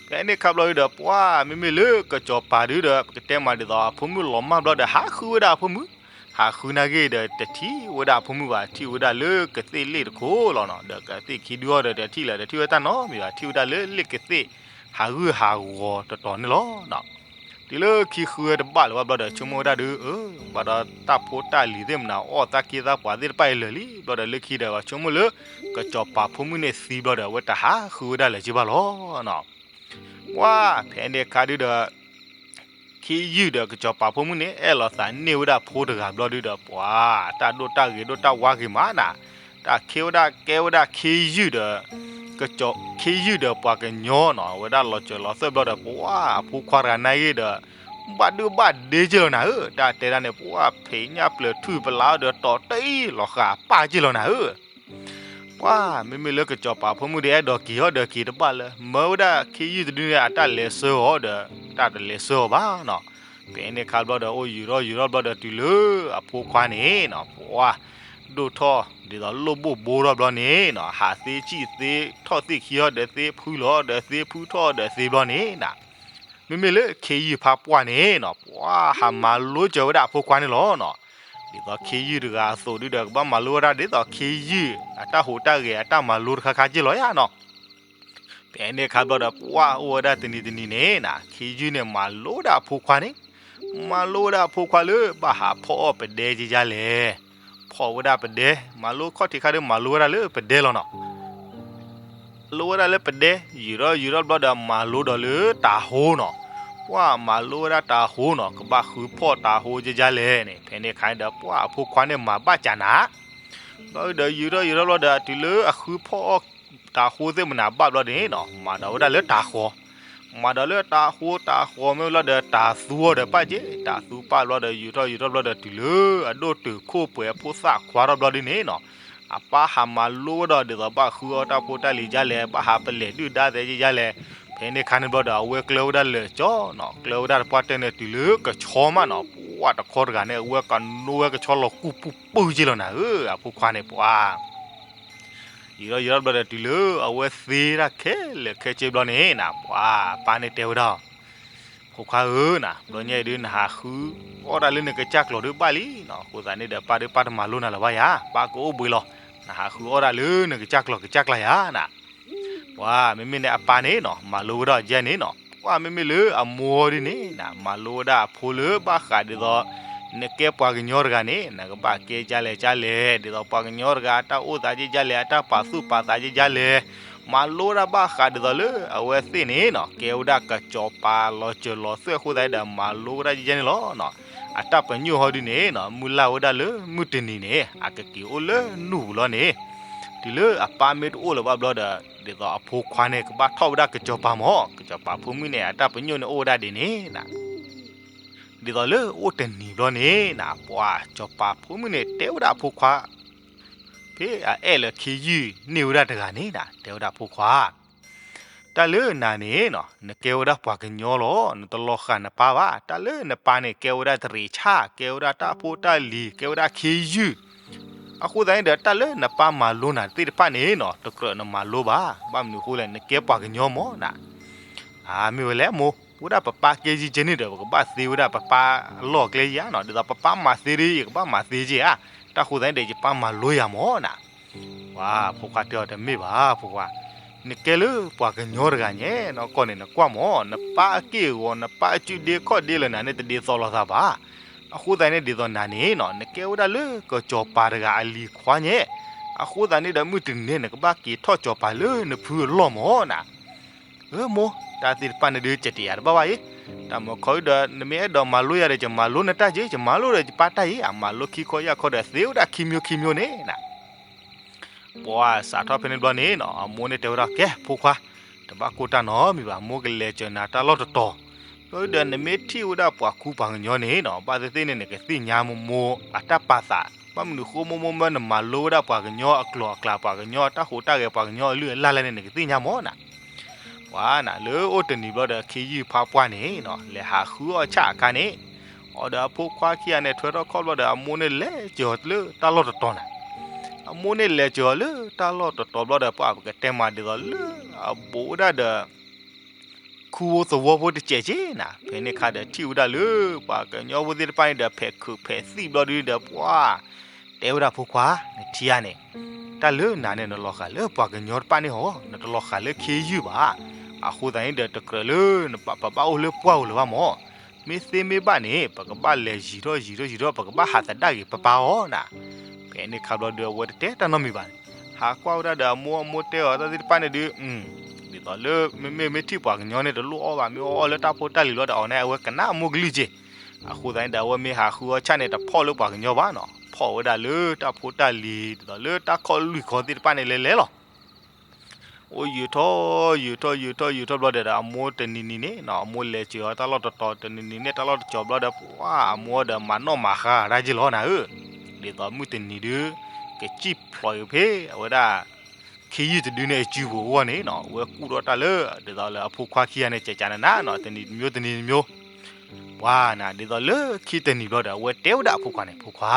ဖဲန့ၣ်ခါဘျီဒုဒီး ပှၤမ့မ့ၢ်လၢကစီၤပၤဒုဒီး ပကတဲမးဒ်သိး အဖိမုၣ်လီၤမၢ်ဘျီဒီး ဟးဃုဝဲဒၣ်အဖိမုၣ်, ဟးဃုနာ်က့ၤဒီး တထံၣ်ဝဲဒၣ်အဖိမုၣ်ဘၣ်, ထံၣ်ဝဲဒၣ်လၢကသ့ၣ်လ့ၣ်တခိၣ်လီၤနၤ. ဒီးကသ့ၣ်ခံဒုအီၤဒီး တထံၣ်လၢၤ တထံၣ်ဝဲတၢ်နီတမံၤဘၣ်, ထံၣ်ဝဲဒၣ်လၢလ့ၣ်ကသ့ၣ် ဟးဂူာ်ဟးဂီၤတတီၤန့ၣ်လီၤ. တုၤလၢခံဃုဝဲတဘၣ်လၢၤဘၣ်ဘျီဒီး ဆိကမိၣ်ဝဲဒၣ်ဒုး အၢ ဘၣ်ဒီးတၢ်ဖိတၢ်လံၤသ့ၣ်မနၤ အီၣ်သးက့သးပှၤသ့ၣ်တဖၣ်အံၤလၢာ်လံဘျီဒီး လၢခံဒီး ပှၤဆိကမိၣ်လၢ ကစီၤပၤဖိမုၣ်န့ၣ်သံဘျီဒီး အဝဲတဟးဃုဝဲဒၣ်လၢၤက့ၤဘၣ်လီၤ. ပှၤဖဲန့ၣ်အခါဒုဒီး ခံယုၢ်ဒီးကစီၤပၤဖိမုၣ်န့ၣ် အဲၣ်လိာ်သးန့ၢ်ဝဲဒၣ်ဖိတဂၤဘျီဒုဒီး ပှၤတၢ်ဒိၣ်တၢ်ဂ့ၤဒိၣ်တၢ်ဝါဂ့ၤမးနၤ, တၢ်ခ့ဝဲဒၣ်ကဲဝဲဒၣ်ခံယုၢ်ဒီး ကစီၤ ခံယုၢ်ဒီးပှၤကညီနီၤ အဝဲဒၣ်လီၤစၢၤလီၤသွဲၣ်ဘျီဒီး ပှၤအဖိခွါတဂၤနာ်ဂ့ၤဒီး ဘၣ်ဒိၣ်ဘၣ်ဒ့က့ၤလီၤနၤဧၢ, တၢ်တဲဒၣ်န့ၣ် ပှၤဖံးညၣ်ပျၢၤထူၣ်ပလၢ်အီၤဒီး တီၤတအံၤလီၤဃာ်ပၢ်က့ၤလီၤနၤဧၢ. ပှၤမ့မ့ၢ်လၢကစီၤပၤဖိမုၣ်ဒီး အဲၣ်ဒိးက့ၤအီၣ်ဒီးက့ၤတဘၣ်လၢၤ, မၢဝဲဒၣ်ခံယုၢ်တဒုန့ၣ် အတၢ်လဲၤဆှၢအီၤဒီး တၢ်တလဲၤဆှၢအီၤဘၣ်နီၤ. ဖဲန့ၣ်အခါဘျီဒီး အိၣ်ယူၤထီၣ်ယူၤထီၣ်ဘျီဒီး တုၤလၢအဖိခွါန့ၣ်နီၤ ပှၤဒိၣ်ထီၣ် ဒ်သိးလိၣ်ဘိၣ်ဘိထီၣ်ဘျီန့ၣ်နီၤ ဟးသ့စံၣ်သ့ထီၣ်သ့ခံအီၤဒီးသ့ဖုလီၤဒီးသ့ဖုထီၣ်ဒီးသ့ဘျီန့ၣ်နၤ မ့မ့ၢ်လၢခ့ယုၢ်ဖးပှၢ်န့ၣ်နီၤ ပှၤဟးမၤလိစၢၤဝဲဒၣ်အဖိခွါန့ၣ်လီၤနီၤ. ဒ်သိးခ့ယုၢ်တဂၤအသိးဒုဒီး ကဘၣ်မၤလိဝဲဒၣ်ဒ်သိးခ့ယုၢ် အတၢ်ဟူးတၢ်ဂဲၤအတၢ်မၤလိတခါခါက့ၤလီၤယါနီၤ. ဖဲန့ၣ်အခါဘျီဒီး ပှၤအိၣ်ဝဲဒၣ်တနံၤတနံၤန့ၣ်နၤ ခ့ယုၢ်န့ၣ် မၤလိဝဲဒၣ်အဖိခွါန့ၣ် မၤလိဝဲဒၣ်အဖိခွါလၢ ဘၣ်ဟးဖီၣ်အီၣ်ပဒဲက့ၤယါလဲၣ်. ဖီၣ်ဝဲဒၣ်ပဒဲ မၤလိခီၣ်ထံးခါဒီး မၤလိဝဲဒၣ်လၢပဒဲလီၤနီၤ. မၤလိဝဲဒၣ်လၢပဒဲ ယူၤထီၣ်ယူၤထီၣ်ဘျီဒီး မၤလိဒီးလၢတၤဟိနီၤ. ပှၤမၤလိဝဲဒၣ်တၤဟိနီၤ ကဘၣ်ဃုဖီၣ်တၤဟိက့ၤယါလဲၣ်န့ၣ် ဖဲန့ၣ်အခါဒီး ပှၤအဖိခွါန့ၣ်မၤဘၣ်စးနၤ ဘျီဒီးယူၤထီၣ်ယူၤထီၣ်ဘျီဒီး တုၤလၢအဃုဖီၣ်အီၣ်တၤဟိသ့ၣ်မနၤဘၣ်ဘျီန့ၣ်နီၤ မၤဒီးဝဲဒၣ်လၢတၤဃီၤ, မၤဒီးလၢတၤဟိတၤဃီၤမ့ၢ်ဘျီဒီး တၤသူအီၤဒီးပၢ်က့ၤ, တၤသူပၢ်ဘျီဒီး ယူၤထီၣ်ယူၤထီၣ်ဘျီဒီး တုၤလၢအဒိၣ်တုာ်ခိၣ်ပှဲၤအဖိသၣ်ခွါထီၣ်ဘျီဒ်န့ၣ်နီၤ အပၢ်ဟးမၤလိဝဲဒီး ဒ်သိးဘၣ်ဃုအီၣ်တၢ်ဖိတၢ်လံၤက့ၤယါလဲၣ်, ဘၣ်ဟးပလဲၤဒုၣ်ဒါသဲက့ၤယါလဲၣ်. ဖဲန့ၣ်အခါန့ၣ်ဘျီဒီး အဝဲကျၢၤဝဲဒၣ်လၢာ်ကၠီနီၤ, ကျၢၤဝဲဒၣ်တပှၢ်တၢၢ်န့ၣ် တုၤလၢကဆီမးနီၤ, ပှၤတခီတဂၤန့ၣ် အဝဲကနိဝဲကဆီလီၤကူၣ်ပူၤပူၤက့ၤလီၤနၤဧၢ, အဖိခွါန့ၣ်ပှၤ ယူၤထီၣ်ယူၤထီၣ်ဘျီဒီး တုၤလၢအဝဲသ့တၢ်ခဲလၢာ်ခဲဆ့ဘျီန့ၣ်နၤ ပှၤပၢ်န့ၣ်တဲဝဲဒၣ် ဖိခွါဧၢနၤ, ဘျီညါအံၤဒုး နဟးဃုအီၣ်ဒၣ်လၢနကစၢ်ကျီၤဒုးဘၣ်လံနီၤ, အဃိသတးန့ၣ်ဒီး ပၢ်ဒုးပၢ်တမၤလိနၤလၢၤဘၣ်ယါ, ပၢ်ကအိၣ်ဘှံးလီၤ, နဟးဃုအီၣ်ဒၣ်လၢနကစၢ်ကျီၤကစၢ်ကျါယါနၤ ပှၤမ့မ့ၢ်န့ၣ်အပၢ်န့ၣ်နီၤ မၤလိဝဲဒၣ်ကဲန့ၣ်နီၤ, ပှၤမ့မ့ၢ်လၢအမိၢ်ဒ်န့ၣ်နၤ မၤလိဝဲဒၣ်အဖိလၢဘၣ်ဃးဒ်သိး နကဲပှၤကညီတဂၤန့ၣ် နကဘၣ်ကဲကလဲၣ်ကလဲၣ်, ဒ်သိးပှၤကညီတဂၤအတၢ်အိၣ်သးကကလဲၣ်, အတၢ်ပာ်သူၣ်ပာ်သးကကလဲၣ်, မၤလိဝဲဒၣ်ဘၣ်ဃးဒ်သိးလၢအဝဲသ့ၣ်န့ၣ်နီၤ ကဲဝဲဒၣ်ကစီၤပၤလီၤစၢၤလီၤသွဲၣ်အဃိသတးဒီး မၤလိဝဲဒၣ်ကကဲန့ၣ်လီၤနီၤ. အတၢ်ပညိၣ်ဟီဒုန့ၣ်နီၤ မုၢ်လၢ်ဝဲဒၣ်လၢမုၢ်တနံၤန့ၣ် အကက့ၤအိၣ်လၢနူၢ်ပူၤလီၤန့ၣ် တုၤလၢအပၢ်မ့ၢ်တအိၣ်လၢၤဘၣ်ဘျီဒီး ဒ်သိးအဖိခွါန့ၣ် ကဘၣ်ထီၣ်ဝဲဒၣ်ကစီၤပၤမၢ်, ကစီၤပၤဖိမုၣ်န့ၣ် အတၢ်ပညိၣ်န့ၣ်အိၣ်ဝဲဒၣ်ဒ်န့ၣ်နၤ ဒ်သိးလၢအိၣ်တနံၤဘျီန့ၣ်နၤ ပှၤစီၤပၤဖိမုၣ်န့ၣ် တဲဝဲဒၣ်အဖိခွါ ဖဲအအဲၣ်လၢခ့ယုၢ်န့ၢ်ဝဲဒၣ်တဂၤန့ၣ်နၤ တဲဝဲဒၣ်အဖိခွါ တၢ်လၢနၤန့ၣ်နီၤ နကဲဝဲဒၣ်ပှၤကညီလီၤ, နတလီၤဃာ်နပၢ်ဘၣ်. တၢ်လၢနပၢ်န့ၣ် ကဲဝဲဒၣ်တရံးဆၣ်, ကဲဝဲဒၣ်တၢ်ဖိတၢ်လံၤ, ကဲဝဲဒၣ်ခ့ယုၢ်, အဃိသတးန့ၣ်ဒီး တၢ်လၢနပၢ်မၤလိနၤသ့ၣ်တဖၣ်န့ၣ်နီၤ တကြၢးနမၤလိဘၣ်. ဘၣ်မနုၤအဃိလဲၣ် နကဲပှၤကညီမၢ်နၤ အမ့ၢ်ဝဲလဲၣ်မိၢ်, ဝဲဒၣ်ပပၢ်ကဲယံကဲန့ၣ်ဒီး ပကဘၣ်သ့ဝဲဒၣ်ပပၢ်အလီၢ်အကျဲဧါနီၤ, ဒ်သိးပပၢ်မၤသ့ဒီး ယကဘၣ်မၤသ့က့ဧါ, တၢ်ဃိသတးန့ၣ်ဒီး ယပၢ်မၤလိယၤမၢ်နၤ. ပှၤဖိခွါတဲအီၤတမ့ၢ်ဘၣ် ဖိခွါ, နကဲလၢပှၤကညီတဂၤညါ နီၢ်ကီၢ်န့ၣ် နကွၢ်မၢ်, နပၢ်အက့ၢ်အဂီၤ နပၢ်အစုဒ့ခီၣ်ဒ့လၢနၤန့ၣ် တဒ်သိးလိာ်သးဘၣ်. အဃိသတးန့ၣ်ဒ်သိးနၤန့ၣ်နီၤ နကဲဝဲဒၣ်လၢကစီၤပၤတဂၤအလံၤခွါညါ, အဃိသတးန့ၣ်ဒီး မုၢ်တနံၤန့ၣ် နကဘၣ်က့ၤထီၣ်စီၤပၤလၢနဖုအလီၢ်မၢ်နၤ. အၢမိၢ်, တၢ်သ့ၣ်တဖၣ်န့ၣ်ဒုး ကတဲယၤတဘၣ်ဘၣ်အံၤ, တၢ်မၤခီဒီး နမ့ၢ်အဲၣ်ဒိးမၤလိယၤဒီး ယမၤလိနတၢ်က့, ယမၤလိဒီး ယပၢ်တၢ်အံၤ, အမၤလိခံခီယၢ်ခီဒီး သ့ဝဲဒၣ်ခံမျိုးခံမျိုးန့ၣ်နၤ. ပှၤစးထီၣ်ဖဲန့ၣ်ဘျီန့ၣ်နီၤ အမိၢ်န့ၣ်တဲဝဲဒၣ် ကဲ ဖိခွါ, တဘၣ်ကိၢ်တၢ်နီတမံၤဘၣ်, မိၢ်ကလဲၤစၢၤနၤတၢ်လီၢ်တတီၤ, ဒီးနမ့ၢ်ထံၣ်ဝဲဒၣ်ပှၤခူပှၤကညီန့ၣ်နီၤ, ဘၣ်သ့ၣ်သ့ၣ်န့ၣ် နကသ့ၣ်ညါမိၢ်မိၢ်အတၢ်ပာ်သး, ဘၣ်မနုၤဃိမိၢ်မိၢ်မၢနမၤလိဝဲဒၣ်ပှၤကညီအကျိာ်အကျဲ ပှၤကညီအတၢ်ဟူးတၢ်ဂဲၤ ပှၤကညီအလုၢ်အလၢ်လဲၣ်န့ၣ် နကသ့ၣ်ညါမၢ်နၤ. ပှၤနၤလၢအိၣ်တနံၤဘျီဒီး ခ့ယုၢ်ဖါပှၢ်န့ၣ်နီၤ လဲၤဟးဃုအီၣ်ဆၣ်အခါန့ၣ်, အီၤဒီးအဖိခွါခံဂၤန့ၣ် ထွဲထီၣ်ခီၣ်ဘျီဒီး အမိၢ်န့ၣ်လဲၤစၢၤအီၤလၢတၢ်လီၢ်တတီၤနၤ. အမိၢ်န့ၣ်လဲၤစၢၤအီၤလၢတၢ်လီၢ်တတီၤဘျီဒီး ပှၤပကတဲမးဒ်သိးလၢအဘူးဝဲဒၣ်ဒီး ခူဖိသဝီဖိတစဲးက့နၤ. ဖဲန့ၣ်အခါဒီးထံၣ်ဝဲဒၣ်လၢ ပှၤကညီဖိသ့ၣ်တဖၣ်န့ၣ်ဒီး ဖဲးခုးဖဲးသံၣ်ဘျီဒုဒီး ပှၤ တဲဝဲဒၣ်ဖိခွါ, နထံၣ်ဧါန့ၣ်, တၢ်လၢနၤန့ၣ် နလီၤဃာ်လၢပှၤကညီတဖၣ်န့ၣ်ဟီ, နတလီၤဃာ်လၢခ့ယုၢ်ဘၣ်. အဃိသတးန့ၣ်ဒီး တကြၢးလၢနပာ်ပဘၣ်အိၣ်လၢပှၢ်ပူၤလၢၤဘၣ်မၢ်. မ့ၢ်သ့မ့ၢ်ဘၣ်န့ၣ် ပကဘၣ်လဲၤယံာ်ထီၣ်ယံာ်ထီၣ်ယံာ်ထီၣ် ပကဘၣ်ဟးသဒၣ်ဂ့ၤပၢ်ပၢ်အီၤနၤ. ဖဲန့ၣ်အခါဘျီဒီး အဝဲတတဲတၢ်နီတမံၤဘၣ်. ဟးကွၢ်ဝဲဒၣ်ဒီးအမိၢ်, အမိၢ်တဲအီၤတၢ်သ့ၣ်တဖၣ်န့ၣ်ဒုး, ဒ်သိးလၢ မ့မ့ၢ်မ့ၢ်ထံၣ်ပှၤကညီန့ၣ် တလိၣ်အီၣ်ဘၣ်, မ့ၢ်အီၣ်အီၣ်လၢတၢ်ဖိတၢ်လံၤလီၤဒီး အီၤန့ၣ် အဝဲကနၣ်အမိၢ်ကလုၢ်က့. အဃိသတးန့ၣ်ဒီး အဝဲမ့ၢ်ဟးဃုအီၣ်ဆၣ်န့ၣ် တဖီၣ်လၢပှၤကညီဘၣ်နီၤ, ဖီၣ်ဝဲဒၣ်လၢတၢ်ဖိတၢ်လံၤ ဒ်သိးလၢတၢ်ခီၣ်လွံၢ်ခီသ့ၣ်တဖၣ်န့ၣ် လဲၤလဲၤလီၤ. အိၣ်ယံာ်ထီၣ်ယံာ်ထီၣ်ယံာ်ထီၣ်ယံာ်ထီၣ်ဘျီဒီး အမိၢ်တနံၤနံၤန့ၣ်နီၤ, အမိၢ်လဲၤစၢၤအီၤတၢ်လီၢ်တတီၤ, တနံၤနံၤန့ၣ်တၢ်လီၢ်တကီၤဘျီဒီး ပှၤအမိၢ်ဒီးမၤနီၣ်မၤဃါတၢ်က့လီၤနၤဧၢ. ဒ်သိးမုၢ်တနံၤဒုး ကစံၣ်ဖျိးအံၤဖဲ အဝဲဒၣ် ခ့ယုၢ်တဒုန့ၣ်အစုပူၤအဂီၢ်န့ၣ်နီၤ, အဝဲကူၣ်ထီၣ်တၢ်လၢ ဒ်သိးလၢအဖိခွါခံဂၤန့ၣ် ကကနနနီၤ, တနံၤတမျိုးတနံၤတမျိုး. ပှၤနၤ ဒ်သိးလၢခံတနံၤဘျီဒီး အဝဲတဲဝဲဒၣ်အဖိခွါန့ၣ်, ဖိခွါ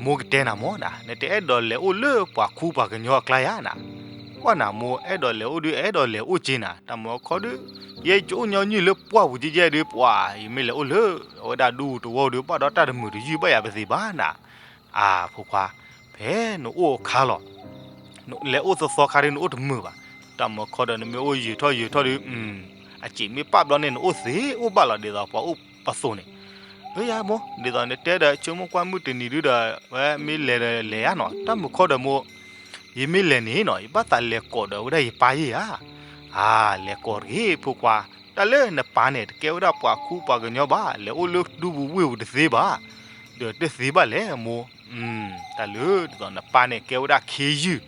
မိၢ်ကတဲနၤမၢ်နၤ, နတအဲၣ်ဒိးလဲၤအိၣ်လၢပှၤခူပှၤကညီအကျါဧါနၤ. ကွၢ်နၤမိၢ်, အဲၣ်ဒိးလဲၤအိၣ်ဒုး အဲၣ်ဒိးလဲၤအိၣ်က့နၤ, တၢ်မၢခီဒုး ယဲယအိၣ်ညီနုၢ်လၢပှၢ်ပူၤကဲကဲဒုး ပှၤ ယမ့ၢ်လဲၤအိၣ်လၢ အဝဲဒၣ်ဒူပူၤတဝီပူၤဒုး ဘၣ်ဒီးတၢ်တမုာ်တယုၢ်ဘၣ်ယၤပသ့ဘၣ်နၤ. အၢ ဖိခွါ, ဖဲနအိၣ်အခါလီၤ, လဲၤအိၣ်သီသီခါဒုး နအိၣ်တမုာ်ဘၣ်. တၢ်မၢခီဒီး နမ့ၢ်အိၣ်ယံာ်ထီၣ်ယံာ်ထီၣ်ဒုး အစ့းမ့ၢ်ပာ်ဘျီန့ၣ် နအိၣ်သ့အိၣ်ဘၣ်လီၤ ဒ်သိးပှၤအိၣ်ပသိးန့ၣ်. အၢ ယၤမိၢ်, ဒ်သိးနတဲဒီး ဆိကမိၣ်ကွၢ်မုၢ်တနံၤဒုဒီး ဝဲမ့ၢ်လဲၤဒီးလဲၤဧါနီၤ, တၢ်မၢခီဒီးမိၢ်, ယမ့ၢ်လဲၤန့ၣ်နီၤ ယဘၣ်သးလဲၤကိးဒီးဝဲဒၣ်ယပၢ်ယဲၢ်ဧါ. အၢ လဲၤကိးတဂ့ၤဖိခွါ, တၢ်လၢနပၢ်န့ၣ် တကဲဝဲဒၣ်ပှၤခူပှၤကညီဘၣ်, လဲၤအိၣ်လၢဒူပူၤဝ့ၢ်ပူၤတသ့ဘၣ်. ဒီးတသ့ဘၣ်လဲၣ်မိၢ်, တၢ်လၢဒ်သိးနပၢ်န့ၣ် ကဲဝဲဒၣ်ခ့ယုၢ်,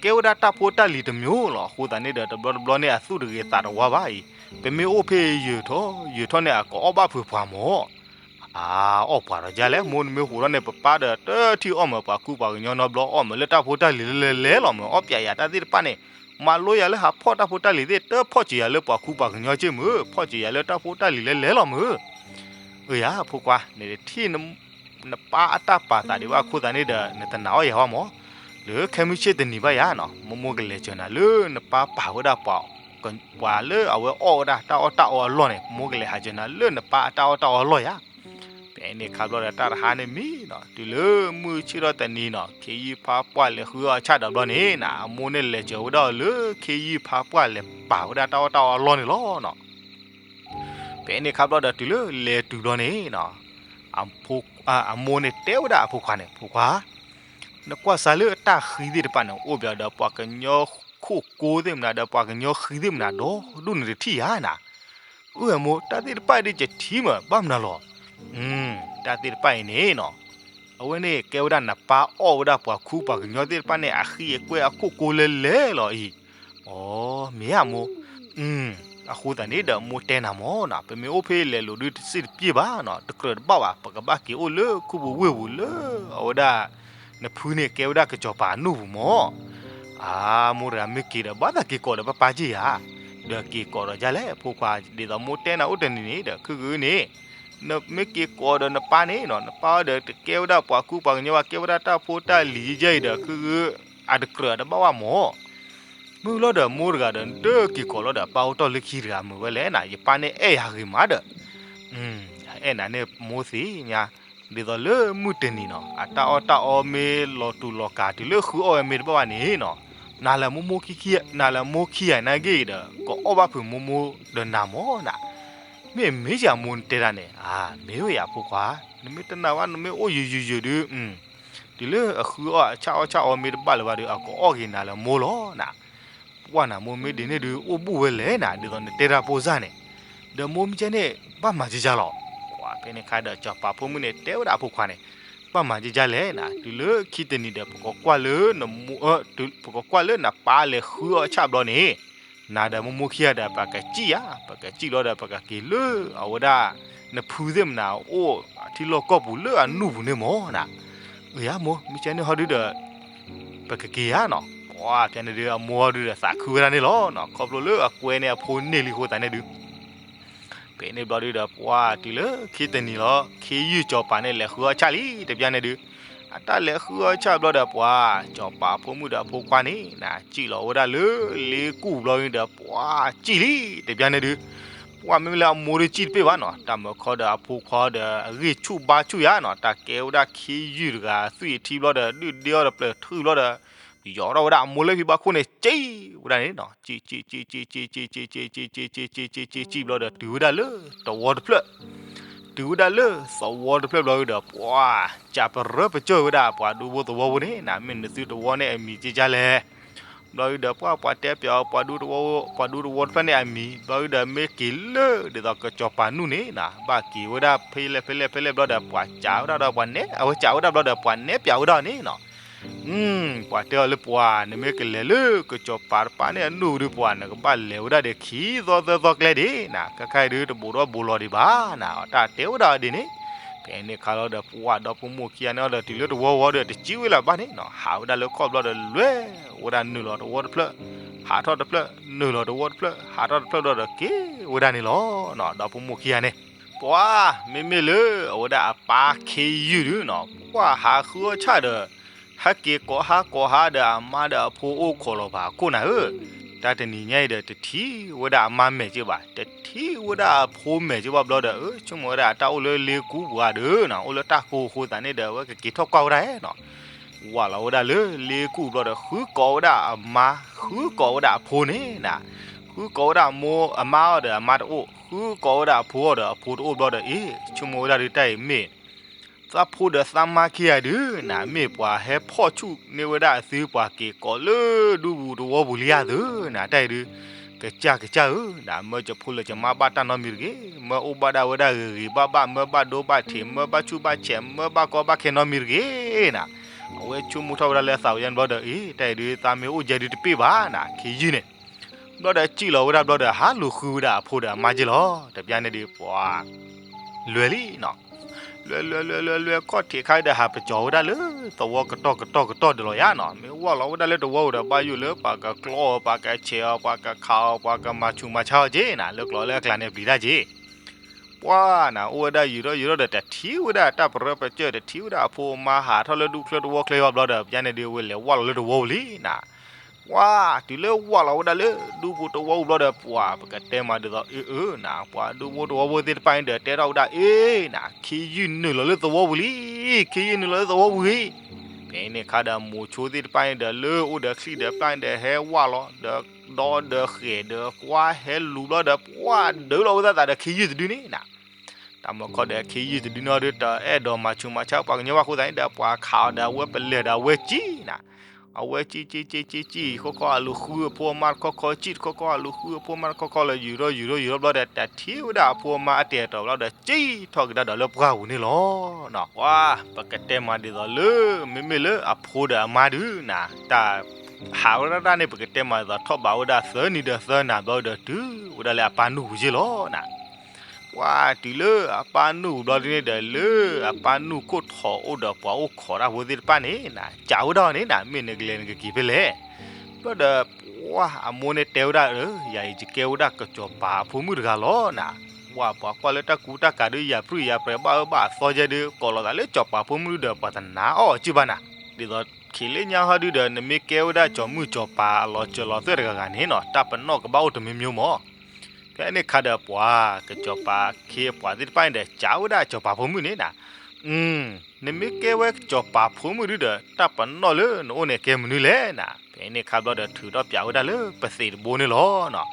ကဲဝဲဒၣ်တၢ်ဖိတၢ်လံၤတမျိုးလီၤ. အဃိသတးန့ၣ်ဒီး တဘျီတဘျီန့ၣ် အသူၣ်တဂ့ၤသးတဝါဘၣ်အံၤ, ပမ့ၢ်အိၣ်ဖဲယံာ်ထီၣ်ယံာ်ထီၣ်န့ၣ် အကအီၣ်ဘၣ်ဖုးပှၤမၢ်. အၢ အီၣ်ပှၤဒီးယၤလဲၣ်မိၢ်, နမ့ၢ်ဟူးထီၣ်န့ၣ် ပပၢ်ဒီးတထံၣ်အီၣ်မၢ်ပှၤခူပှၤကညီနီတဘျီ, အီၣ်မၢ်လၢတၢ်ဖိတၢ်လံၤလၢလဲၤလဲၤလီၤမၢ်, အီၣ်ပျဲယၤတၢ်သ့ၣ်တဖၣ်န့ၣ်, မၤလိယၤလၢဟးဖီၣ်တၢ်ဖိတၢ်လံၤသ့ၣ် တဖီၣ်စၢၤယၤလၢပှၤခူပှၤကညီက့မၢ်, ဖီၣ်စၢၤယၤလၢတၢ်ဖိတၢ်လံၤလၢလဲၤလီၤမၢ်. အၢ ယၤဖိခွါ, နတထံၣ် နပၢ်အတၢ်ပာ်သးဒံးဘၣ်အဃိသတးန့ၣ်ဒီး နတနာ်အီၣ်ယၤဘၣ်မၢ်. လၢခဲမုၢ်ဆ့ၣ်တနံၤဘၣ်ယၤနီၤ, မိၢ်မိၢ်ကလဲၤစၢၤနၤလၢနပၢ်ပာ်ဝဲဒၣ်ပှၤ ပှၤလၢအဝဲအီၣ်ဝဲဒၣ်တၢ်အီၣ်တၢ်အီအလီၢ်န့ၣ်, မိၢ်ကလဲၤဟးစၢၤနၤလၢနပၢ်အတၢ်အီၣ်တၢ်အီအလီၢ်ယၤ. ဖဲန့ၣ်အခါဘျီဒီးတၢ်တဟါန့ၣ်မံနီၤ, တုၤလၢမုၢ်ဆ့ၣ်ထီၣ်တနံၤနီၤ, ခ့ယုၢ်ဖါပှၢ်လဲၤဃုအီၣ်ဆၣ်ဒီးဘျီန့ၣ်နီၤ, အမိၢ်န့ၣ်လဲၤစၢၤဝဲဒၣ်အီၤလၢခ့ယုၢ်ဖါပှၢ်လဲၤပာ်ဝဲဒၣ်တၢ်အီၣ်တၢ်အီအလီၢ်န့ၣ်လီၤနီၤ. ဖဲန့ၣ်အခါဘျီဒီးတုၤလၢလဲၤတုၤဘျီန့ၣ်နီၤ, အမိၢ်န့ၣ်တဲဝဲဒၣ်အဖိခွါန့ၣ်, ဖိခွါ, နကွၢ်စၢ်လၢအတၢ်ဃံသ့ၣ်တဖၣ်န့ၣ် အိၣ်ပှဲၤဒီးပှၤကညီခိၣ်ကိးသ့ၣ်မနုၤဒီး ပှၤကညီဃံသ့ၣ်မနုၤဒီဒူၣ်န့ၣ်တထံၣ်ဧါနၤ. အၢ အမိၢ်, တၢ်သ့ၣ်တဖၣ်အံၤဒ်ယထံၣ်မး ဘၣ်မနုၤလီၤ. တၢ်သ့ၣ်တဖၣ်အံၤန့ၣ်နီၤ, အဝဲန့ၣ်ကဲဝဲဒၣ်နပၢ်အီၣ်ဝဲဒၣ်ပှၤခူပှၤကညီသ့ၣ်တဖၣ်န့ၣ် အဃံအကွဲအခိၣ်ကိးလဲၤလဲၤလီၤအံၤ. အိ မ့ၢ်ဧါမိၢ်. အဃိသတးန့ၣ်ဒီးမိၢ်တဲနၤမၢ်နီၤ, ပမ့ၢ်အိၣ်ဖဲလဲၤလိာ်ဒုးတစ့ၢ်တပျ့ၢ်ဘၣ်နီၤ, တကြၢးတဘၣ်ဘၣ်, ပကဘၣ်က့ၤအိၣ်လၢခူပူၤဝ့ၢ်ပူၤလၢ အဝဲဒၣ် နဖုန့ၣ်ကဲဝဲဒၣ်ကစီၤပၤအနူၢ်ပူၤမၢ်. အၢ မိၢ်တဂၤမ့ၢ်က့ၤဒီး ဘၣ်သးက့ၤကိးဒီးပၢ်ပၢ်က့ၢ်ဧါ. ဒီးက့ၤကိးဒီးဒ်လဲၣ် ဖိခွါ, ဒ်သိးမိၢ်တဲနၤအိၣ်တနံၤန့ၣ်ဒီး ခုဂုန့ၣ် နမ့ၢ်က့ၤကိးဒီးနပၢ်န့ၣ်နီၤ, နပၢ်အီၤဒီးတကဲဝဲဒၣ်ပှၤခူပှၤကညီဘၣ်, ကဲဝဲဒၣ်တၢ်ဖိတၢ်လံၤယဲၢ်အံၤဒီး ခုဂု အတကြၢးအတဘၣ်ဘၣ်မၢ်. မုၢ်လီၤဒီးမိၢ်တဂၤဒီး နတက့ၤကိးလီၤဒီး ပၢ်အိၣ်တီၢ်လၢခံတဂၤမုာ်ဝဲလဲၣ်နၤ, ယပၢ်န့ၣ်အဲၣ်ယၤဂ့ၤမးဒီး အဲၣ်နၤန့ၣ်မိၢ်သ့ၣ်ညါ. ဒ်သိးလၢမုၢ်တနံၤနီၤ, အတၢ်အီၣ်တၢ်အီမ့ၢ်လီၤတူာ်လီၤကာ်တုၤလၢဃုအီၣ်ဝဲမ့ၢ်တဘၣ်ဘၣ်န့ၣ်နီၤ, နၤလၢမိၢ်မိၢ်ခံ, နၤလၢမိၢ်ခံဂၤနာ်က့ၢ်အံၤဒီး ကအီၣ်ဘၣ်ဖုးမိၢ်မိၢ်ဒီးနၤမၢ်နၤ. မ့ၢ်မ့ၢ်ယၤမိၢ်နတဲဒၣ်န့ၣ်, အၢ မ့ၢ်ဝဲယၤဖိခွါ, နမ့ၢ်တနာ်ဘၣ် နမ့ၢ်အိၣ်ယုာ်ယုာ်ယုာ်ဒုး တုၤလၢအဃုအီၣ်အဆၣ်အီၣ်ဆၣ်အီမ့ၢ်တဘၣ်လၢၤဘၣ်ဒီး အကအီၣ်က့ၤနၤလၢမိၢ်လီၤနၤ. ပှၢ်နၤမိၢ်မ့ၢ်ဒ်န့ၣ်ဒုး အိၣ်ဘူးဝဲလဲၣ်နၤ, ဒ်သိးနတဲတၢ်ဖိစၢ်န့ၣ်, ဒီးမိၢ်မ့ၢ်ကဲန့ၣ် ဘၣ်မၤကကလီၤ. ဖဲန့ၣ်အခါဒီးစီၤပၤဖိမုၣ်န့ၣ် တဲဝဲဒၣ်အဖိခွါန့ၣ်, ဘၣ်မၤကကလဲၣ်နၤ, တုၤလၢခံတနံၤဒီး ပကကွၢ်လၢနမိၢ်, ပကကွၢ်လၢနပၢ်လဲၤဃုအီၣ်ဆၣ်ဘျီန့ၣ်, နၤဒီးမိၢ်မိၢ်ခံဂၤဒီး ပကစံၣ်ဧါ, ပကစံၣ်လီၤဒီး ပကက့ၤလၢအဝဲဒၣ် နဖုသ့ၣ်မနၤအိၣ်ထံလီၢ်ကီၢ်ပူၤလၢအနူၢ်ပူၤန့ၣ်မၢ်နၤ, အၢ ယၤမိၢ် မ့ၢ်ကဲန့ၣ်ဟီဒုဒီး ပကက့ၤဧါနီၤ, ပှၤဖဲန့ၣ်ဒုး အမိၢ်ဟီဒုဒီးသးခုဝဲဒၣ်န့ၣ်လီၤနီၤ, ခီဖျိလၢအကွဲန့ၢ်အဖိန့ၢ်လံအဃိသတးန့ၣ်ဒုး ဖဲန့ၣ်ဘျီဒုဒီး ပှၤတုၤလၢခံတနံၤလီၤ ခ့ယုၢ်စီၤပၤန့ၣ်လဲၤဃုအီၣ်ဆၣ်လံ တပျၢ်န့ၣ်ဒုး, အတၢ်လဲၤဃုအီၣ်ဆၣ်ဘျီဒီး ပှၤစီၤပၤဖိမုၣ်ဒီးအဖိခွါန့ၣ် နၤစံၣ်လီၤဝဲဒၣ်လၢလ့ကူၣ်ဘျီဒုဒီး ပှၤစံၣ်လံ တပျၢ်န့ၣ်ဒုး, ပှၤမ့မ့ၢ်လၢအမိၢ်ဒုးစံၣ်တပ့ၢ်ဘၣ်နီၤ, တၢ်မၢခီဒီးအဖိခွါဒီးအဂံၢ်ဆူၣ်ဘါဆူၣ်ယၤနီၤ, တၢ်ကဲဝဲဒၣ်ခ့ယုၢ်တဂၤသွံၣ်အထံဘျီဒီး ဒုၣ်ဒ့အီၤဒီးပျၢၤထုဘျီဒီး ယီၤထီၣ်ဝဲဒၣ်အမိၢ်လၢဖံဘၣ်ခိၣ်န့ၣ် စံၣ်ဝဲဒၣ်န့ၣ်နီၤ, စံၣ် စံၣ် စံၣ် စံၣ် စံၣ် စံၣ် စံၣ် စံၣ် စံၣ် စံၣ် စံၣ် စံၣ် စံၣ်ဘျီဒီး တုၤဝဲဒၣ်လၢသဝီတဖျၢၣ်, တုၤဝဲဒၣ်လၢသဝီတဖျၢၣ်ဘျီဒီး ပှၤ ကးပရၢပစၢၢ်ဝဲဒၣ်ပှၤဒူဖိသဝီဖိန့ၣ် နၤမ့ၢ်နသုတဝီန့ၣ်အမံၤကကလဲၣ် ဘျီဒုဒီး ပှၤ ပှၤတဲပၠးအီၤ ပှၤဒူတဝီ, ပှၤဒူတဝီတဖျၢၣ်န့ၣ်အမံၤ, ဘျီဒုဒီးမ့ၢ်က့ၤလၢဒ်သိးကစီၤပၤနူၢ်န့ၣ်နၤ, ဘၣ်က့ၤဝဲဒၣ်ဖဲလဲၣ်ဖဲလဲၣ်ဖဲလဲၣ်ဘျီဒီး ပှၤကးဝဲဒၣ်ဒီးပှၤနဲ, အဝဲကးဝဲဒၣ်ဘျီဒီး ပှၤနဲပၠးဝဲဒၣ်န့ၣ်နီၤ, ပှၤတဲအီၤလၢပှၤ နမ့ၢ်ကလဲၤလၢကစီၤပၤတပၤန့ၣ်အနူၢ်ဒုး ပှၤ နကဘၣ်လဲၤဝဲဒၣ်ဒီးခံသီသၢသီကျဲဒၣ်နၤ, ခဲခါအံၤဒုးတဘူးထီၣ်ဘူးလီၤဒံးဘၣ်နၤ, တၢ်တဲဝဲဒၣ်ဒ်န့ၣ်, ဖဲန့ၣ်ခါလီၤဒီး ပှၤဒီဖိမိၢ်ခံဂၤန့ၣ်ဒီး တုၤလၢတဝီဝီဒီး တစံၣ်ဝဲလၢၤဘၣ်န့ၣ်နီၤ, ဟးဝဲဒၣ်လၢခီၣ်ဘျီဒီး လဲၤဝဲဒၣ်နုာ်လီၤတဝီတဖျၢၣ်, ဟးထီၣ်တဖျၢၣ်, နုာ်လီၤတဝီတဖျၢၣ်, ဟးထီၣ်တဖျၢၣ်ဘျီဒီး က့ၤဝဲဒၣ်န့ၣ်လီၤနီၤ, ဒီဖိမိၢ်ခံဂၤန့ၣ် ပှၤ မ့မ့ၢ်လၢအဝဲဒၣ်အပၢ်ခ့ယုၢ်ဒုးနီၤ, ပှၤဟးဃုအီၣ်ဆၣ်ဒီး ဟဲက့ၤကိးဟါကိးဟါဒီးအမါဒီးအဖိအိၣ်ခိးလီၤဘၣ်အခိၣ်နၤဧၢ, တၢ်တနံၤညါအံၤဒီး တထံၣ်ဝဲဒၣ်အမါမဲာ်က့ဘၣ်, တထံၣ်ဝဲဒၣ်အဖိမဲာ်က့ဘၣ်ဘျီဒီး အၢ ဆိကမိၣ်ဝဲဒၣ်အတၢ်အိၣ်လၢလ့ကူပူၤဧါဒုးနီၤ, အိၣ်လၢတၢ်ကိၢ်အဃိသတးန့ၣ်ဒီး အဝဲကက့ၤထီၣ်ကွၢ်ဝဲဒၣ်နီၤ ဝၢ်လီၤဝဲဒၣ်လၢလ့ကူၣ်ဘျီဒီး ဃုကိးဝဲဒၣ်အမါ, ဃုကိးဝဲဒၣ်အဖိန့ၣ်နၤ, ဃုကိးဝဲဒၣ်အမိၢ်အမါအီၤဒီးအမါတအိၣ်, ဃုကိးဝဲဒၣ်အဖိအီၤဒီးအဖိတအိၣ်ဘျီဒီး အ့ ဆိကမိၣ်ဝဲဒၣ်ဒုးတၢ်အံၤမ့ၢ် သးဖိဒီးသးမါခံဂၤဒုးနၤ, မ့ၢ်ပှၤဟဲဖီၣ်ဆူၣ်န့ၢ်ဝဲဒၣ်အသု ပှၤက့ၤကိးလၢဒူပူၤတဝီပူၤလံဧါသုနၤ, တၢ်အံၤဒုး ကစၢ်ကစၢ်ဧၢနၤ, မၢကဖိလၢကမါဘၣ်တၢ်နီတမံၤတဂ့ၤ, မၢအိၣ်ဘၣ်ဒၣ်ဝဲဒၣ်ဂ့ၤဂ့ၤဘၣ်ဘၣ်, မၢဘၣ်ဒိဘၣ်ထံး, မၢဘၣ်ဆူၣ်ဘၣ်ဆဲး, မၢဘၣ်ကီဘၣ်ခဲနီတမံၤတဂ့ၤနၤ, အဝဲဆိကမိၣ်ထီၣ်ဝဲဒၣ်လၢအသးဝဲယါန့ၣ်ဘျီဒီး အ့ တၢ်အံၤဒုး သးမ့ၢ်အိၣ်ယဲဒုးတပ့ၢ်ဘၣ်နၤ, ခ့ယုၢ်န့ၣ် ဘျီဒီးစံၣ်လီၤဝဲဒၣ်ဘျီဒီး ဟးလူၤဃုဝဲဒၣ်အဖိဒီးအမါက့လီၤ, တပျၢ်န့ၣ်ဒုး ပှၤ လဲၤလံနီၤ, လဲၤလဲၤလဲၤလဲၤလဲၤ ခီၣ်ထံးခါဒီး ဟးပကၠီၤဝဲဒၣ်လၢသဝီကတီၢ်ကတီၢ်ကတီၢ်ဒၢးလီၤယါနီၤ, မ့ၢ်ဝၢ်လီၤဝဲဒၣ်လၢတဝီပူၤဒီး ဘၣ်ယိၣ်လၢပှၤကကျီအီၤ ပှၤကဆဲးအီၤ ပှၤကခးအီၤ ပှၤကမၤဆူးမၤဆါအီၤက့နၤ, လၢကျိၤလၢအကျါန့ၣ်ပျံၤတၢ်က့ ပှၤနၤ အိၣ်ဝဲဒၣ်ယံာ်ထီၣ်ယံာ်ထီၣ်ဒီး တထံၣ်ဝဲဒၣ်တၢ်ပရၢပစၢၢ်, တထံၣ်ဝဲဒၣ်အဖိအမါဟးထီၣ်လၢဒူချၢတဝီချၢဘၣ်ဘျီဒီး ပျၢ်န့ၣ်ဒုး ဝဲလဲၤဝၢ်လီၤလၢတဝီပူၤလံနၤ, ပှၤ တုၤလၢဝၢ်လီၤဝဲဒၣ်လၢဒူပူၤတဝီပူၤဘျီဒီး ပှၤ ပကတဲမးဒ်သိးအ့ၣ်အၢနၤ, ပှၤဒူဖိတဝီဖိသ့ၣ်တဖၣ်န့ၣ်ဒီး တဲထီၣ်ဝဲဒၣ်အ့ၣ်နၤ, ခ့ယုၢ်နုာ်လီၤလၢသဝီပူၤလံ, ခ့ယုၢ်နုာ်လီၤလၢသဝီပူၤလံ, ဖဲန့ၣ်အခါဒီး မိၤဆိသ့ၣ်တဖၣ်န့ၣ်ဒီး လၢအိၣ်ဒီးချံၣ်ဒီးပျၢ်န့ၣ်ဒီး ဟဲဝၢ်လီၤဒီး ဒီဒီးဃဲၤဒီးကွၢ်ဟဲလူၤဘျီဒီး ပှၤဒုးလီၤဝဲသးသးဒီး ခ့ယုၢ်တဒုန့ၣ်နၤ တၢ်မၤခီဒီး ခ့ယုၢ်တဒုန့ၣ်ဒီး တအဲၣ်ဒိးမၤဆူးမၤဆါပှၤကညီဘၣ်အဃိသတးန့ၣ်ဒီး ပှၤခးအီၤဒီး အဝဲပလဲၤဒီး အဝဲစံၣ်နၤ, အဝဲစံၣ်စံၣ်စံၣ်စံၣ်စံၣ် ဃီခီအလူၤဃုအဖိအမါတခီခီ စံၣ်တခီခီအလူၤဃုအဖိအမါတခီခီလၢ ယူၤထီၣ်ယူၤထီၣ်ယူၤထီၣ်ဘျီဒီး တထံၣ်ဝဲဒၣ်အဖိအမါအတဲာ်အတီၤဘျီဒီး စံၣ်ထီၣ်ကဒါဒီးလၢပှၢ်ပူၤန့ၣ်လီၤ. ပှၤ ပကတဲမးဒ်သိးလၢ မ့မ့ၢ်လၢအဖိဒီးအမါဒုးနၤ တၢ် ဟးဝဲဒၣ်န့ၣ် ပကတဲမးဒ်သိးထီၣ်ဘးဝဲဒၣ်သၢနံၤဒီးသၢနၤဘျီဒီး တုၤဝဲဒၣ်လၢအပၢ်နူၢ်ပူၤက့လီၤနၤ ပှၤတုၤလၢအပၢ်နူၢ်ပူၤဘျီဒုန့ၣ်ဒီး လၢအပၢ်နူၢ်ခိၣ်ထီးအိၣ်ဒီးပှၤအိၣ်ခိးတၢ်ဖိသ့ၣ်တဖၣ်န့ၣ်နၤ စံးဝဲဒၣ်န့ၣ်နၤ မ့ၢ်နကလဲၤနကက့ၤဖဲလဲၣ်. ဘျီဒီး ပှၤအမိၢ်န့ၣ်တဲဝဲဒၣ်ဧၢ, ယၤအံၤယကဲဝဲဒၣ်ကစီၤပၤအဖိမုၣ်တဂၤလီၤနၤ. ပှၤ ပှၤကွၢ်လၢတၢ်ကူတၢ်ကၤဒုး ယၤပြံၢ်ယၤပြဲၤဘၣ်အၢဘၣ်အသီယဲဒုး ကိးလီၤသးလၢစီၤပၤဖိမုၣ်ဒီး ပှၤတနာ်အီၤစ့ၢ်ဘၣ်နၤ. ဒ်သိး ခံးလၢညါဟီဒုဒီး နမ့ၢ်ကဲဝဲဒၣ်စီၤမုၣ်စီၤပၤအလီၤစၢၤလီၤသွဲၣ်တဂၤဂၤန့ၣ်နၤ တၢ်ပနီၣ်ကဘၣ်အိၣ်တမံၤမံၤမး ဖဲန့ၣ်အခါဒီးပှၤ ကစီၤပၤခ့အပှၤသ့ၣ်တဖၣ်န့ၣ်ဒီး စံးဝဲဒၣ်စီၤပၤဖိမုၣ်န့ၣ်နၤ, နမ့ၢ်ကဲဝဲစီၤပၤဖိမုၣ်ဒုဒီး တၢ်ပနီၣ်လၢနအိၣ်န့ၣ်ကဲမနုၤလဲၣ်နၤ. ဖဲန့ၣ်အခါဘျီဒီးထုးထီၣ်ပၠးဝဲဒၣ်လၢပသံးတဘိန့ၣ်လီၤ.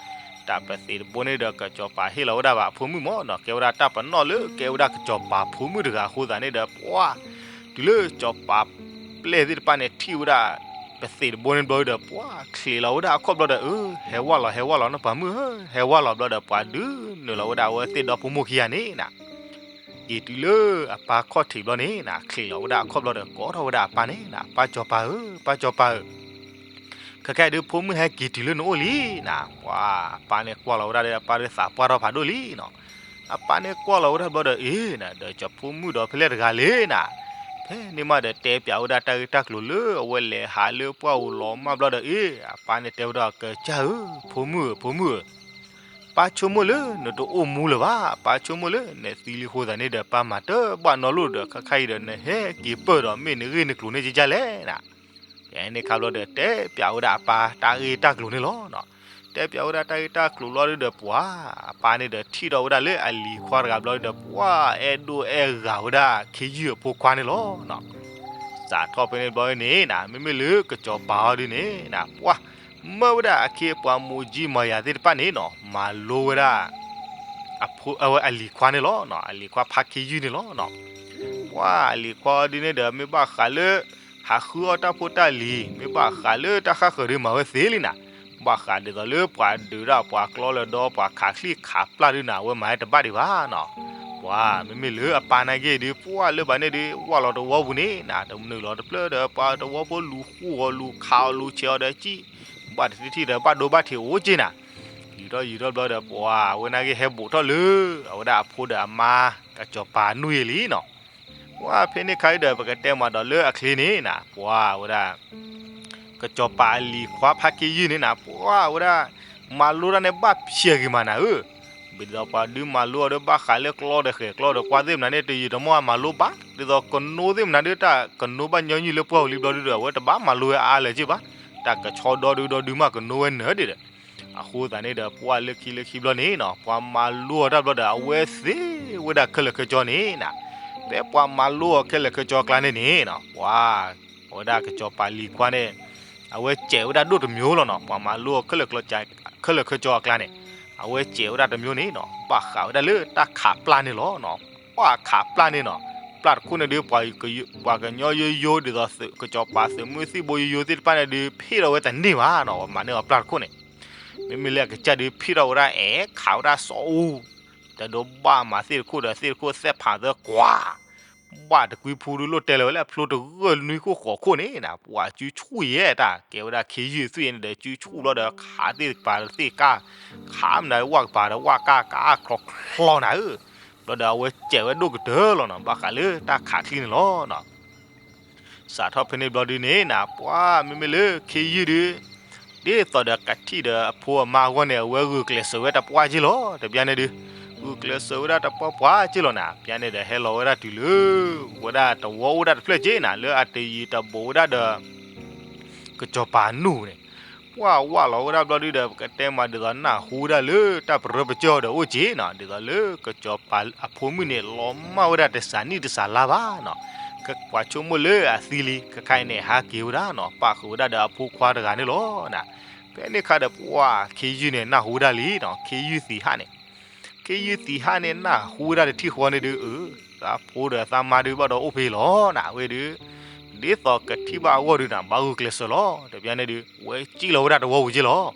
တၢ်ပသံးတဘိန့ၣ်ဒီး ကစီၤပၤဟ့ၣ်လီၤဝဲဒၣ်ဘၣ်အဖိမုၣ်မးနၤ ကဲဝဲဒၣ်တၢ်ပနီၣ်လၢကဲဝဲဒၣ်ကစီၤပၤဖိမုၣ်တဂၤအဃိသတးန့ၣ်ဒီး ပှၤ တုၤလၢစီၤပၤပျဲၢ်သ့ၣ်တဖၣ်န့ၣ် ထံၣ်ဝဲဒၣ် ပသံးတဘိန့ၣ်ဘျီဒီး ပှၤချံးလီၤဝဲဒၣ်အခီၣ်ဘျီဒီး အၢ ဟဲဝၢ်လီၤ ဟဲဝၢ်လီၤနီၢ်ပၤမုၣ်ဧၢ ဟဲဝၢ်လီၤဘျီဒီး ပှၤဒုးနုာ်လီၤဝဲဒၣ်အဝဲသ့ၣ်ဒီဖိမိၢ်ခံဂၤန့ၣ်နၤ က့ၤတုၤလၢအပၢ်ခီၣ်ထံးဘျီန့ၣ်နၤ, ချံးလီၤဝဲဒၣ်အခီၣ်ဘျီဒီး ကိးထီၣ်ဝဲဒၣ်အပၢ်န့ၣ်နၤ, ပၢ်စီၤပၤဧၢ, ပၢ်စီၤပၤဧၢ, ခဲခါအံၤဒုး ဖိမုၣ်ဟဲက့ၤတုၤလၢနအိၣ်လံနၤ. ပှၤအပၢ်န့ၣ်ကွၢ်လီၤဝဲဒၣ်ဒီး အပၢ်ဒီးသးပှၢ်ထီၣ်ဖးဒိၣ်လံနီၤ. အပၢ်န့ၣ်ကွၢ်လီၤဝဲဒၣ်ဘျီဒီး အ့ၣ်နၤ, ဒီးကၠီၤဖိမုၣ်ဒီးဖဲလဲၣ်တဂၤလဲၣ်နၤ. ဖဲန့ၣ်မးဒီးတဲပၠးဝဲဒၣ်တၢ်ဂ့ၢ်တၢ်ကျိၤလၢအဝဲလဲၤဟးလၢပှၢ်အူၤလီၤမၢ်ဘျီဒီး အ့ၣ် အပၢ်န့ၣ်တဲဝဲဒၣ် ကစၢ်ဧၢ, ဖိမုၣ်ဧၢ, ဖိမုၣ်ဧၢ, ပၢ်ဆိကမိၣ်လၢနတအိၣ်မူလၢၤဘၣ်, ပၢ်ဆိကမိၣ်လၢနသံလံအဃိသတးန့ၣ်ဒီး ပၢ်မၤတဘၣ်နီတဘျီဒီး ခဲခါအံၤဒီးနဟဲက့ၤပၢၢ်ဒီး မ့ၢ်နဂ့ၢ်နကျိၤန့ၣ်ကကလဲၣ်နၤ. ဖဲန့ၣ်ခါဘျီဒီး တဲပၠးဝဲဒၣ်အပၢ်တၢ်ဂ့ၢ်တၢ်ကျိၤန့ၣ်လီၤ. တဲပၠးဝဲဒၣ်တၢ်ဂ့ၢ်တၢ်ကျိၤလီၤဒီး ပှၤအပၢ်န့ၣ်ဒီးထံၣ်ထီၣ်ဝဲဒၣ်လၢအလံၤခွါတဂၤဘျီဒီး ပှၤအဲၣ်ဒိၣ်အဲၣ်ဂၤဝဲဒၣ်ခ့ယုၢ်အဖိခွါန့ၣ်လီၤ. စးထီၣ်ဖဲန့ၣ်ဘျီန့ၣ်နၤ, မ့မ့ၢ်လၢကစီၤပၤအီၤဒုန့ၣ်နၤ, ပှၤမၢဝဲဒၣ်အခ့အပှၤမိၢ်ကၠံမၤယၤသ့ၣ်တဖၣ်န့ၣ်နီၤ, မၤလိဝဲဒၣ် အဝဲအလံၤခွါန့ၣ်လီၤ. အလံၤခွါဖါခ့ယုၢ်န့ၣ်လီၤ. ပှၤအလံၤခွါအီၤဒုန့ၣ်ဒီး မ့ၢ်ဘၣ်ဃးလၢ ဟးဃုအီၣ်တၢ်ဖိတၢ်လံၤ, မ့ၢ်ဘၣ်ဃးလၢတၢ်ဃၣ်ဃၢၤဒုး မၤဝဲသ့လံနၤ. ဘၣ်ဃးဒ်သိးလၢပှၤဒုးဒၣ်ပှၤကျီလၢဒီ ပှၤခးချံၣ်ခးပျၢ်ဒုန့ၣ် အဝဲမၤဝဲတဘၣ်ဒံးဘၣ်နီၤ. ပှၤမ့မ့ၢ်လၢအပၢ်နာ်က့ၢ်ဒုး ပှၤလၢဘၣ်န့ၣ်ဒုး ဝၢ်လီၤတဝီပူၤန့ၣ်နၤ, တနုာ်လီၤတဖျၢၣ်ဒီး ပှၤတဝီဖိလူၤဃူအီၤ လူၤခးအီၤ လူၤဆဲးအီၤဒီး ကံၣ်ဘၣ်တထံၣ်ထံၣ်ဒီး ဘၣ်ဒိဘၣ်ထံးအိၣ်က့ၢ်နၤ. ယံာ်ထီၣ်ယံာ်ထီၣ်ဘျီဒီး ပှၤအဝဲနာ်က့ၢ်ဟဲဘူးထီၣ်လၢ အဝဲဒၣ်အဖိဒီးအမါ ကစီၤပၤနူၢ်ယံာ်လံနီၤ. ပှၤဖဲန့ၣ်ခါအံၤဒီး ပကတဲမးဒီးလၢအချ့န့ၣ်နၤ, ပှၤဝဲဒၣ် ကစီၤပၤအလံၤခွါဖါခ့ယုၢ်န့ၣ်နၤ, ပှၤဝဲဒၣ် မၤလိတၢ်န့ၣ် ဘၣ်ဖျဲးဂ့ၤမးနၤဧၢ. ဘၣ်ဒ်သိးပှၤဒုးမၤလိအီၤဒီး ဘၣ်ဃးလၢကျီဒီးဃဲၤကျီဒီး ကွၢ်သ့ၣ်မနုၤန့ၣ် တယံာ်တမီၢ်မၤလိဘၣ်, ဒ်သိးကနိသ့ၣ်မနုၤဒုး တၢ်ကနိဘၣ်ညီနုၢ်လၢပှၢ်ပူၤလံဘျီဒုဒီး အဝဲတဘၣ်မၤလိဝဲအါလၢၤက့ၢ်ဘၣ်, တၢ်ကဆီဒီဒုဒီဒုမးကနိဝဲနၢၤဒံးဒီး အဃိသတးန့ၣ်ဒီး ပှၤလၢခံလၢခံဘျီန့ၣ်နီၤ, ပှၤမၤလိအီၤတၢ်ဘျီဒီး အဝဲသ့ဝဲဒၣ်ခဲလၢာ်ခဲဆ့န့ၣ်နၤ, ဖဲပှၤမၤလိအီၤခဲလၢာ်ခဲဆ့အကျါန့ၣ်န့ၣ်နီၤ, ပှၤ အဝဲဒၣ်ကစီၤပၤလံၤခွါန့ၣ် အဝဲစဲးဝဲဒၣ်ဒိၣ်တမျိုးလီၤနီၤ, ပှၤမၤလိအီၤခဲလၢာ် ခဲလၢာ်ခဲဆ့အကျါန့ၣ်, အဝဲစဲးဝဲဒၣ်တမျိုးန့ၣ်နီၤ, ဘၣ်ဃးဝဲဒၣ်လၢတၢ်ခးပျၢ်န့ၣ်လီၤနီၤ. ပှၤခးပျၢ်န့ၣ်နီၤ, ပျၢ်တခိၣ်န့ၣ်ဒုး ပှၤကညီယိယိ ဒ်သိး ကစီၤပၤသုးမုၢ်သံၣ်ဘိယိယိသ့ၣ်တဖၣ်န့ၣ်ဒုး ဖ့ၣ်ထီၣ်ဝဲတန့ၢ်ဘၣ်နီၤ, ပှၤမၤန့ၢ်အီၤပျၢ်တခိၣ်န့ၣ်, မ့မ့ၢ်လၢအကစၢ်ဒုး ဖ့ၣ်ထီၣ်ဝဲဒၣ်အဲၣ် ခးဝဲဒၣ်စီၤအူ တဒိးဘၣ်မၤသ့ၣ်တခိၣ်ဒီး သ့ၣ်တခိၣ်သဲးဖးသၢကွၢ် ဘၣ်တကွံဖူဒုး လိၣ်တဲလၢၤဝဲလၢအဖျိတဂၢၢ်နွံခိၣ်ဃိးခိၣ်န့ၣ်နၤ, ပှၤစုဆူၣ်ယဲၢ်တၢ် ကဲဝဲဒၣ်ခ့ယုၢ်သွံၣ်န့ၣ်ဒီး စုဆူၣ်ဘျီဒီး ခးသ့ၣ်ကပၤသ့ၣ်ကါ, ခးမနုၤဝၣ်ကပၤဒီးဝၣ်ကါ ကါချီချီနၤဧၢ, ဘျီဒီးအဝဲစဲးဝဲဒိၣ်ကတၢၢ်လီၤနီၤ, ဘၣ်ဃးလၢတၢ်ခးချံန့ၣ်လီၤနီၤ. စးထီၣ်ဖဲန့ၣ်ဘျီဒုန့ၣ်နၤ, ပှၤမ့မ့ၢ်လၢခ့ယုၢ်ဒုး ဒ်သိးဒီးကထံၣ်ဒီးအဖိအမါအဂီၢ်န့ၣ် အဝဲဂုာ်ကျဲးစၢးဝဲတပှၢ်က့ၢ်လီၤ, တဘျီန့ၣ်ဒုး ဂုာ်ကျဲးစၢးဝဲဒၣ်တပှၢ်ပှၢ်က့ၢ်လီၤနၤ, ဘျီန့ၣ်ဒီးဟဲလီၤဝဲဒၣ်တုၤလၢ ဝဲဒၣ်တဝီအိၣ်ဒၣ်တဖျၢၣ်က့ၢ်နၤ, လၢအတယံၤတဘူးဝဲဒၣ်ဒီး ကစီၤပၤနူၢ်န့ၣ်, ပှၤဝၢ်လီၤဝဲဒၣ်ဘျီဒုဒီး ပကတဲမးဒ်သိးနၢ်ဟူဝဲဒၣ်လၢတၢ်ပရၢပကၢၢ်အီၤဒီးအိၣ်က့ၢ်နီၤ, ဒ်သိးလၢကစီၤပၤအဖိမုၣ်န့ၣ် လီၤမၢ်ဝဲဒၣ်တစှၤနံၣ်တစှၤလါဘၣ်နီၤ, ပှၤဆိကမိၣ်လၢအသံလံ, ခဲခါအံၤန့ၣ် ဟးက့ၤဝဲဒၣ်နီၤ, ပၣ်ဃုာ်ဝဲဒၣ်ဒီးအဖိခွါတဂၤန့ၣ်လီၤ. ဖဲန့ၣ်ခါဒီးပှၤခ့ယုၢ်န့ၣ် နၢ်ဟူဝဲဒၣ်လံနီၤ, ခ့ယုၢ်သံဟးန့ၣ် ခ့ယုၢ်သံဟးန့ၣ် နၢ်ဟူဝဲဒၣ်တထံၣ်ဃီန့ၣ်ဒုး အၢ သးဖိဒီးသးမါဒုးဘၣ်ဒီးအိၣ်ဖဲအံၤလီၤနၤ, ဝဲဒုး ဒ်သိးကထံၣ်ဘၣ်အဂီၢ်ဒုးနၤ ဘၣ်ဂုာ်ကျဲးစၢးလီၤ, တဘျီန့ၣ်ဒုး ဝဲစံၣ်လီၤဝဲဒၣ်တဝီပူၤက့ၢ်လီၤ.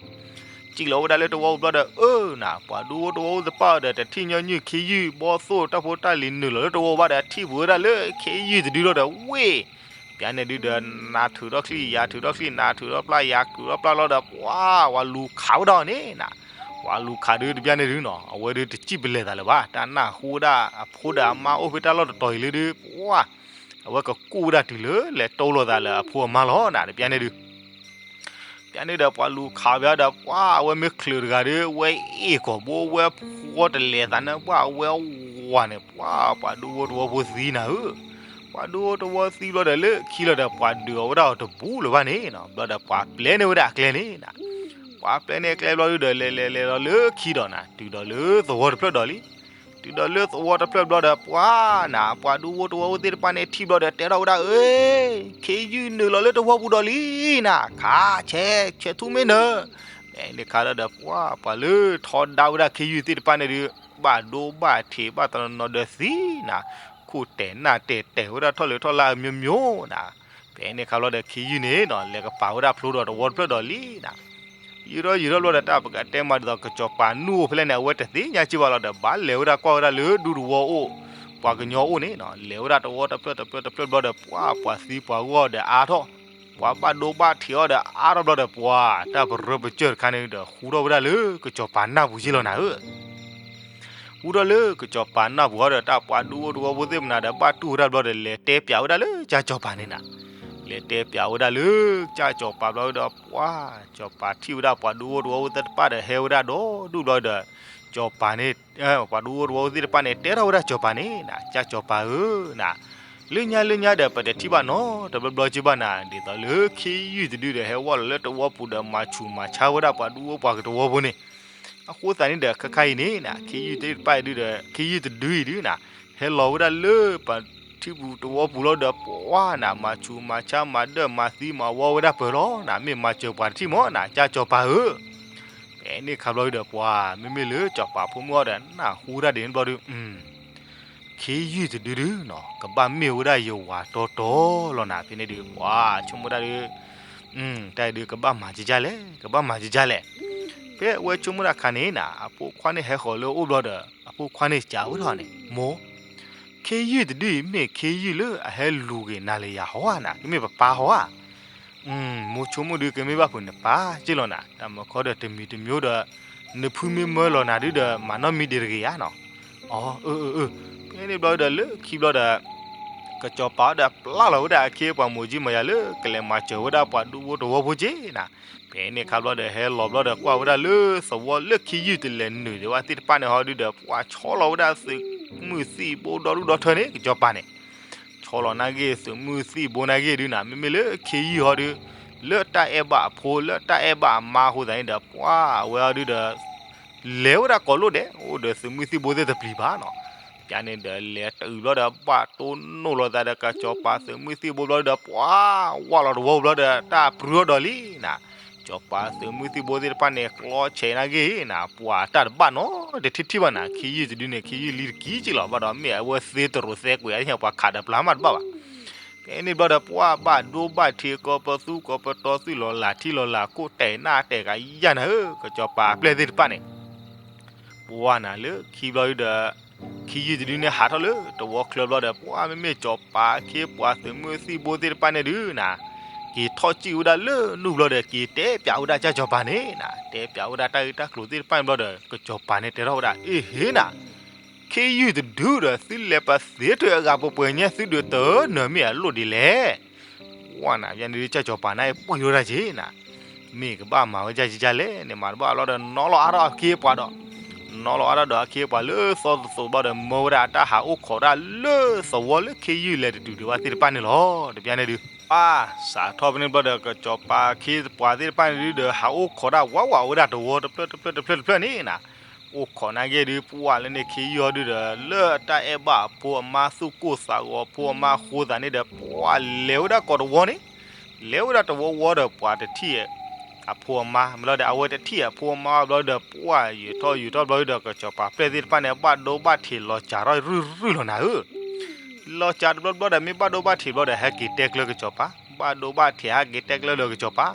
စံၣ်လီၤဝဲဒၣ်လၢတဝီပူၤဘျီဒီး အၢ နၤ ပှၤဒူဖိတဝီဖိသ့ၣ်တဖၣ်ဒီး တထံၣ်ညီနုၢ်ခ့ယုၢ်ဘီသိၣ်တၢ်ဖိတၢ်လံၤနုာ်လီၤလၢတဝီပူၤဘၣ်ဒီး ထံၣ်ပှဲၤဝဲဒၣ်လၢခ့ယုၢ်တဒုလီၤဒီး ဝ့ၢ် တဘျီန့ၣ်ဒုးဒီး နၤထုးထီၣ်ချံၣ် ယၤထုးထီၣ်ချံၣ် နၤထုးထီၣ်ပျၢ် ယၤထုးထီၣ်ပျၢ်လီၤဒီး ပှၤ ပှၤလူၤခးဝဲဒၣ်အီၤန့ၣ်နၤ, ပှၤလူၤခးဒုးတဘျီန့ၣ်ဒုးနီၤ အဝဲဒုးတစံၣ်ပလဲၤသးလၢၤဘၣ်, တၢ်နၢ်ဟူဝဲဒၣ်အဖိဒီးအမါအိၣ်ဖဲတၢ်လီၢ်တတီၤအံၤလၢဒုး ပှၤ အဝဲကကူၣ်ဝဲဒၣ်တုၤလၢလဲၤတိၢ်လိာ်သးလၢအဖိအမါလီၤနၤ, တဘျီန့ၣ်ဒုး တဘျီန့ၣ်ဒီး ပှၤလူၤခးဝဲဒီး ပှၤ အဝဲမ့ၢ်ချုးတဂၤဒီး ဝဲအ့ၣ်ကီၤဘိ ဝဲဖှီတလဲၤသးန့ၣ် ပှၤ အဝဲဝၤန့ၣ် ပှၤ ပှၤဒူဖိတဝီဖိသံနၤဧၢ, ပှၤဒူဖိတဝီသံဘျီဒီး လၢခံလီၤဒီး ပှၤဒုးအီၤဝဲဒၣ်အီၤတဘူးလၢၤဘၣ်န့ၣ်နီၤ, ဘျီဒီးပှၤပျဲန့ၢ်ဝဲဒၣ်အကျဲန့ၣ်နၤ, ပှၤပျဲန့ၢ်အကျဲဘျီဒုးဒီး လဲၤလဲၤလဲၤလီၤလၢခံဒီးနၤ တုၤဒီးလၢသဝီတဖျၢၣ်ဒီးလံ, တုၤဒီးလၢသဝီတဖျၢၣ်ဘျီဒီး ပှၤနၤ ပှၤဒူဖိတဝီဖိသ့ၣ်တဖၣ်န့ၣ် ထံၣ်ဘျီဒီး တဲထီၣ်ဝဲဒၣ် အ့ ခ့ယုၢ်နုာ်လီၤလၢတဝီပူၤဒီးလံနၤ, ခးဆဲး ဆဲးထူမ့ၢ်နၢၤ, ဖဲန့ၣ်ခါဒီး ပှၤ ပှၤလၢထီဒါဝဲဒၣ်ခ့ယုၢ်သ့ၣ်တဖၣ်န့ၣ်ဒုး ဘၣ်ဒိဘၣ်ထံးဘၣ်တနီၤနီၤဒီးသံနၤ, ခိၣ်တဲာ်နၢ်တဲာ်တဲာ်ဝဲဒၣ်ထီၣ်လဲၤထီၣ်လၢအမျိုးမျိုးနၤ, ဖဲန့ၣ်ခါဘျီဒီးခ့ယုၢ်န့ၣ်နီၤ လဲၤကပၤဝဲဒၣ်ဖျိဒီးတဝီတဖျၢၣ်ဒီးလံနၤ, ယံာ်ထီၣ်ယံာ်ထီၣ်ဘျီဒီး တၢ်ပကတဲမးဒ်သိး ကစီၤပၤနူၢ်အိၣ်ဖဲလဲၣ်န့ၣ် အဝဲတသ့ၣ်ညါစ့ၢ်ဘၣ်လီၤဒီး ဘၣ်လဲၤဝဲဒၣ်ကွၢ်ဝဲဒၣ်လၢဒူတဝီအိၣ်, ပှၤကညီအိၣ်န့ၣ်နီၤ လဲၤဝဲဒၣ်တဝီတဖျၢၣ်တဖျၢၣ်တဖျၢၣ်တဖျၢၣ်ဘျီဒီး ပှၤပှၤသံပှၤဂီၢ်ဒီးအါထီၣ်, ပှၤဘၣ်ဒိဘၣ်ထံးအီၤဒီးအါထီၣ်ဘျီဒီး ပှၤတၢ်ပရၢပစၢၢ်တခါန့ၣ်ဒီး ဟူထီၣ်ဝဲဒၣ်လၢကစီၤပၤနၢ်ပူၤက့လီၤနၤဧၢ. ဟူထီၣ်လၢကစီၤပၤနၢ်ပူၤဟီဒီး တၢ်ပှၤဒူဖိတဝီဖိသ့ၣ်မနၤဒီး ဘၣ်တူၢ်ဝဲဒၣ်ဘျီဒီး လဲၤတဲပၠးဝဲဒၣ်လၢကၠၢ်ကၠီၤပၤန့ၣ်နၤ, လဲၤတဲပၠးဝဲဒၣ်လၢကၠၢ်ကၠီၤပၤဘျီဒီး ပှၤကၠီၤပၤထံၣ်ဝဲဒၣ်ပှၤဒူဖိတဝီဖိသ့ၣ်တဖၣ်ဒီး ဟဲဝဲဒၣ်ဒီဒူၣ်ဘျီဒီး ကၠီၤပၤန့ၣ် ပှၤဒူဖိတဝီဖိသ့ၣ်တဖၣ်န့ၣ် တဲထီၣ်ဝဲဒၣ်ကၠီၤပၤန့ၣ်နၤ, ကၠၢ်ကၠီၤပၤဧၢနၤ, လၢညါလၢညါဒီး ပတထံၣ်ဘၣ်နီတဘျီဘျီက့ဘၣ်နၤ, ဒ်သိးလၢခ့ယုၢ်တဒုဒီး ဟဲဝဲလီၤလၢတဝီပူၤဒီး မၤဆူၣ်မၤဆါဝဲဒၣ်ပှၤဒူဖိပှၤကတဝီဖိန့ၣ်, အဃိသတးန့ၣ်ဒီး ခဲခါအံၤန့ၣ်နၤ ခ့ယုၢ်သ့ၣ်တဖၣ်အံၤဒုဒီး ခ့ယုၢ်တဒုအံၤဒုနၤ ဟဲလီၤဝဲဒၣ်လၢပှၤထံပူၤတဝီပူၤလီၤဒီး ပှၤနၤ မၤဆူၣ်မၤဆါမၤဒၢၣ်မၤသံမၤဝီဝဲဒၣ်ပၢၢ်လီၤနၤ, မ့ၢ်မၤစၢၤပှၤတထံၣ်မးနၤ ကၠၢ်ကၠီၤပၤဧၢ. ဖဲန့ၣ်ခါဘျီဒီး ပှၤမ့မ့ၢ်လၢစီၤပၤဖိမုၣ်အီၤဒီး နၢ်ဟူဒၣ်ဒ်န့ၣ်ဘျီဒီး ခ့ယုၢ်တဒုဒုနီၤ ကဘၣ်မ့ၢ်ဝဲဒၣ်ယဝၤတီတီလီၤနၤ, ဖဲန့ၣ်ဒုး ပှၤဆိကမိၣ်ဒၣ်ဒုး တၢ်အံၤဒုး ကဘၣ်မၤကကၢ်လဲၣ် ကဘၣ်မၤကကၢ်လဲၣ်. ဖဲအဝဲဆိကမိၣ်တၢ်ခါန့ၣ်နၤ အဖိခွါန့ၣ်ဟဲဃီၤလၢအအိၣ်ဘျီဒီး အဖိခွါန့ၣ်စံးဝဲဒၣ်န့ၣ် မိၢ် ခ့ယုၢ်တဒုအံၤ မ့ၢ်ခ့ယုၢ်လၢအဟဲလူၤက့ၤနၤလၢယၤဟီဧါနၤ, ကမ့ၢ်ပပၢ်ဟီဧါ. မိၢ်ဆိကမိၣ်ဒုး ကမ့ၢ်ဘၣ်ဖုးနပၢ်က့လီၤနၤ, တၢ်မၤခီဒီးတမံၤတမံၤဒီး နဖုမ့ၢ်မၢလီၤနၤဒုဒီး မၤနီတမံၤဒံးတဂ့ၤဧါနီၤ. အၢ အၢ အၢ ဖဲန့ၣ်ဘျီဒီး လၢခံဘျီဒီး ကစီၤပၤဒီးပျၢ်လီၤဝဲဒၣ်အခ့အပှၤမိၢ်ကၠံမၤယၤလၢ ကလဲၤမၤစၢၤဝဲဒၣ်ပှၤဒူဖိတဝီဖိက့နၤ. ဖဲန့ၣ်ခါဘျီဒီး ဟဲလီၤဘျီဒီးကွၢ်ဝဲဒၣ်လၢသဝီလၢခ့ယုၢ်တလဲၤနုာ်ဒံးဘၣ်သ့ၣ်တဖၣ်န့ၣ်ဟီဒုဒီး ပှၤဆီလီၤဝဲဒၣ်သုးမုၢ်သံၣ်ဘိဒီဒူၣ်ဒီထၢန့ၣ် ကစီၤပၤန့ၣ် ဆီလီၤနာ်က့ သုးမုၢ်သံၣ်ဘိနာ်က့ဒုနၤ, မ့မ့ၢ်လၢခ့ယုၢ်ဟီဒု လၢတၢ်အဲၣ်ဘၣ်အဖိ လၢတၢ်အဲၣ်ဘၣ်အမါအဃိသတးန့ၣ်ဒီး ပှၤဝဲဟီဒုဒီး လဲၤဝဲဒၣ်ကိးလိၣ်ဒဲး အိၣ်ဒီးသုးမုၢ်သံၣ်ဘိသ့ၣ်တပျံၤဘၣ်နီၤ. ဖဲန့ၣ်ဒီးလဲၤတုၤဘျီဒီး ဘၣ်တိၢ်နီၣ်လီၤသးဒီး ကစီၤပၤသုးမုၢ်သံၣ်ဘိဘျီဒီး ပှၤဝးလီၤတဝီဘျီဒီး တၢ်ပြူထီၣ်ဒီးလံနၤ. ကစီၤပၤသုးမုၢ်သံၣ်ဘိသ့ၣ်တဖၣ်န့ၣ် ကျီဆဲးနာ်က့နၤ, ပှၤတၢ်တဘၣ်နီတထံၣ်ထံၣ်ဘၣ်နၤ, ခ့ယုၢ်တဒုန့ၣ် ခ့ယုၢ်လံတကံက့လီၤ, ဘၣ်ဒီးမ့ၢ်အဝဲသ့တရိးသဲကွံာ်အါညါ ပှၤခးဒီးပျၢ်မးတဘၣ်ဘၣ်. ဖဲန့ၣ်ဘျီဒီး ပှၤဘၣ်ဒိဘၣ်ထံး ကိးပသူကိးပတီၤ သုးလီၤလးထံလီၤလးခိၣ် တဲာ်နၢ်တဲာ်ကယၢ်နၤဧၢ, ကစီၤပၤအပျဲၢ်သ့ၣ်တဖၣ်န့ၣ် ပှၤနၤလၢခံဘျီဒုဒီး ခ့ယုၢ်တဒုန့ၣ်ဟးထီၣ်လၢတဝီချၢဘျီဒီး ပှၤမ့မ့ၢ်စီၤပၤခ့ပှၤသုးမုၢ်သံၣ်ဘိသ့ၣ်တဖၣ်န့ၣ်ဒုနၤ က့ၤထီၣ်ကံၣ်ဝဲဒၣ်လၢနူၢ်ဘျီဒီး က့ၤတဲပၠးဝဲဒၣ်ကၠၢ်ကစီၤပၤန့ၣ်နၤ, တဲပၠးဝဲဒၣ်တၢ်ဂ့ၢ်တၢ်ကျိၤသ့ၣ်တဖၣ်န့ၣ်ဘျီဒီး ကစီၤပၤန့ၣ်တဲထီၣ်ဝဲဒၣ် အ့ဟ့နၤ ခ့ယုၢ်တဒုဒီး သုလဲၤပသ့ထွဲအဂၤပှဲၤပှဲၤညါ သုဒုးတနၢၤမ့ၢ်အလိၣ်ဒ်လဲၣ်. ဝဲနၤ ဖဲန့ၣ်ဒုး ကၠၢ်ကစီၤပၤန့ၣ် ပှံၢ်ဝဲဒၣ်က့နၤ, မ့ၢ်ကဘၣ်မၤဝဲဒ်လဲၣ်, န့ၣ်မၤတဘၣ်လီၤဒီး နီလီၤအါထီၣ်အခ့အပှၤဒီး နီလီၤအါထီၣ်ဒီးအခ့အပှၤလၢသီသသိးဘျီဒီး မၢဝဲဒၣ်အတၢ်ဟးအိၣ်ခိးဒၣ်လၢသဝီလၢခ့ယုၢ်လဲၤတတုၤဒံးဘၣ်သ့ၣ်တဖၣ်န့ၣ်လီၤ. တပျၢ်န့ၣ်ဒုး ပှၤစးထီၣ်ဖဲန့ၣ်ဘျီဒီး ကစီၤပၤခ့ပှၤသ့ၣ်တဖၣ်န့ၣ်ဒုးဒီး ဟးအိၣ်ခိးဒၣ်ဝးဝးဝဲဒၣ်တဝီတဖျၢၣ်တဖျၢၣ်တဖျၢၣ်တဖျၢၣ်န့ၣ်နၤ, အိၣ်ခိးနာ်က့ဒုး ပှၤလၢန့ၣ်ခ့ယုၢ်ဟီဒုးဒီး လၢတၢ်အဲၣ်ဘၣ်အဖိအမါ သူၣ်ကိၢ်သးဂီၤဖိအမါအဃိသတးန့ၣ်ဒီး ပှၤလဲၤဝဲဒၣ်ကိးတဝီန့ၣ် လဲၤဝဲဒၣ်တဝီဝီဒီး ပှၤတထံၣ်အဖိအမါ မ့ၢ်လီၤဒီး အဝဲတထံၣ်အဖိအမါဘျီဒီး ပှၤယၢၤထီၣ်ယၢၤထီၣ်ဘျီဒီး ကစီၤပၤပျဲၢ်သ့ၣ်တဖၣ်န့ၣ် ဘၣ်ဒိဘၣ်ထံးလီၤစၢ်ထီၣ်ရုၢ်ရုၢ်လီၤနၤဧၢ. လီၤစၢ်တဘျီဘျီဒီး မ့ၢ်ဘၣ်ဒိဘၣ်ထံးဘျီဒီး ဟဲက့ၤတဲကျၢၤကစီၤပၤ, ဘၣ်ဒိဘၣ်ထံးဟဲက့ၤတဲကျၢၤဒီးကစီၤပၤ,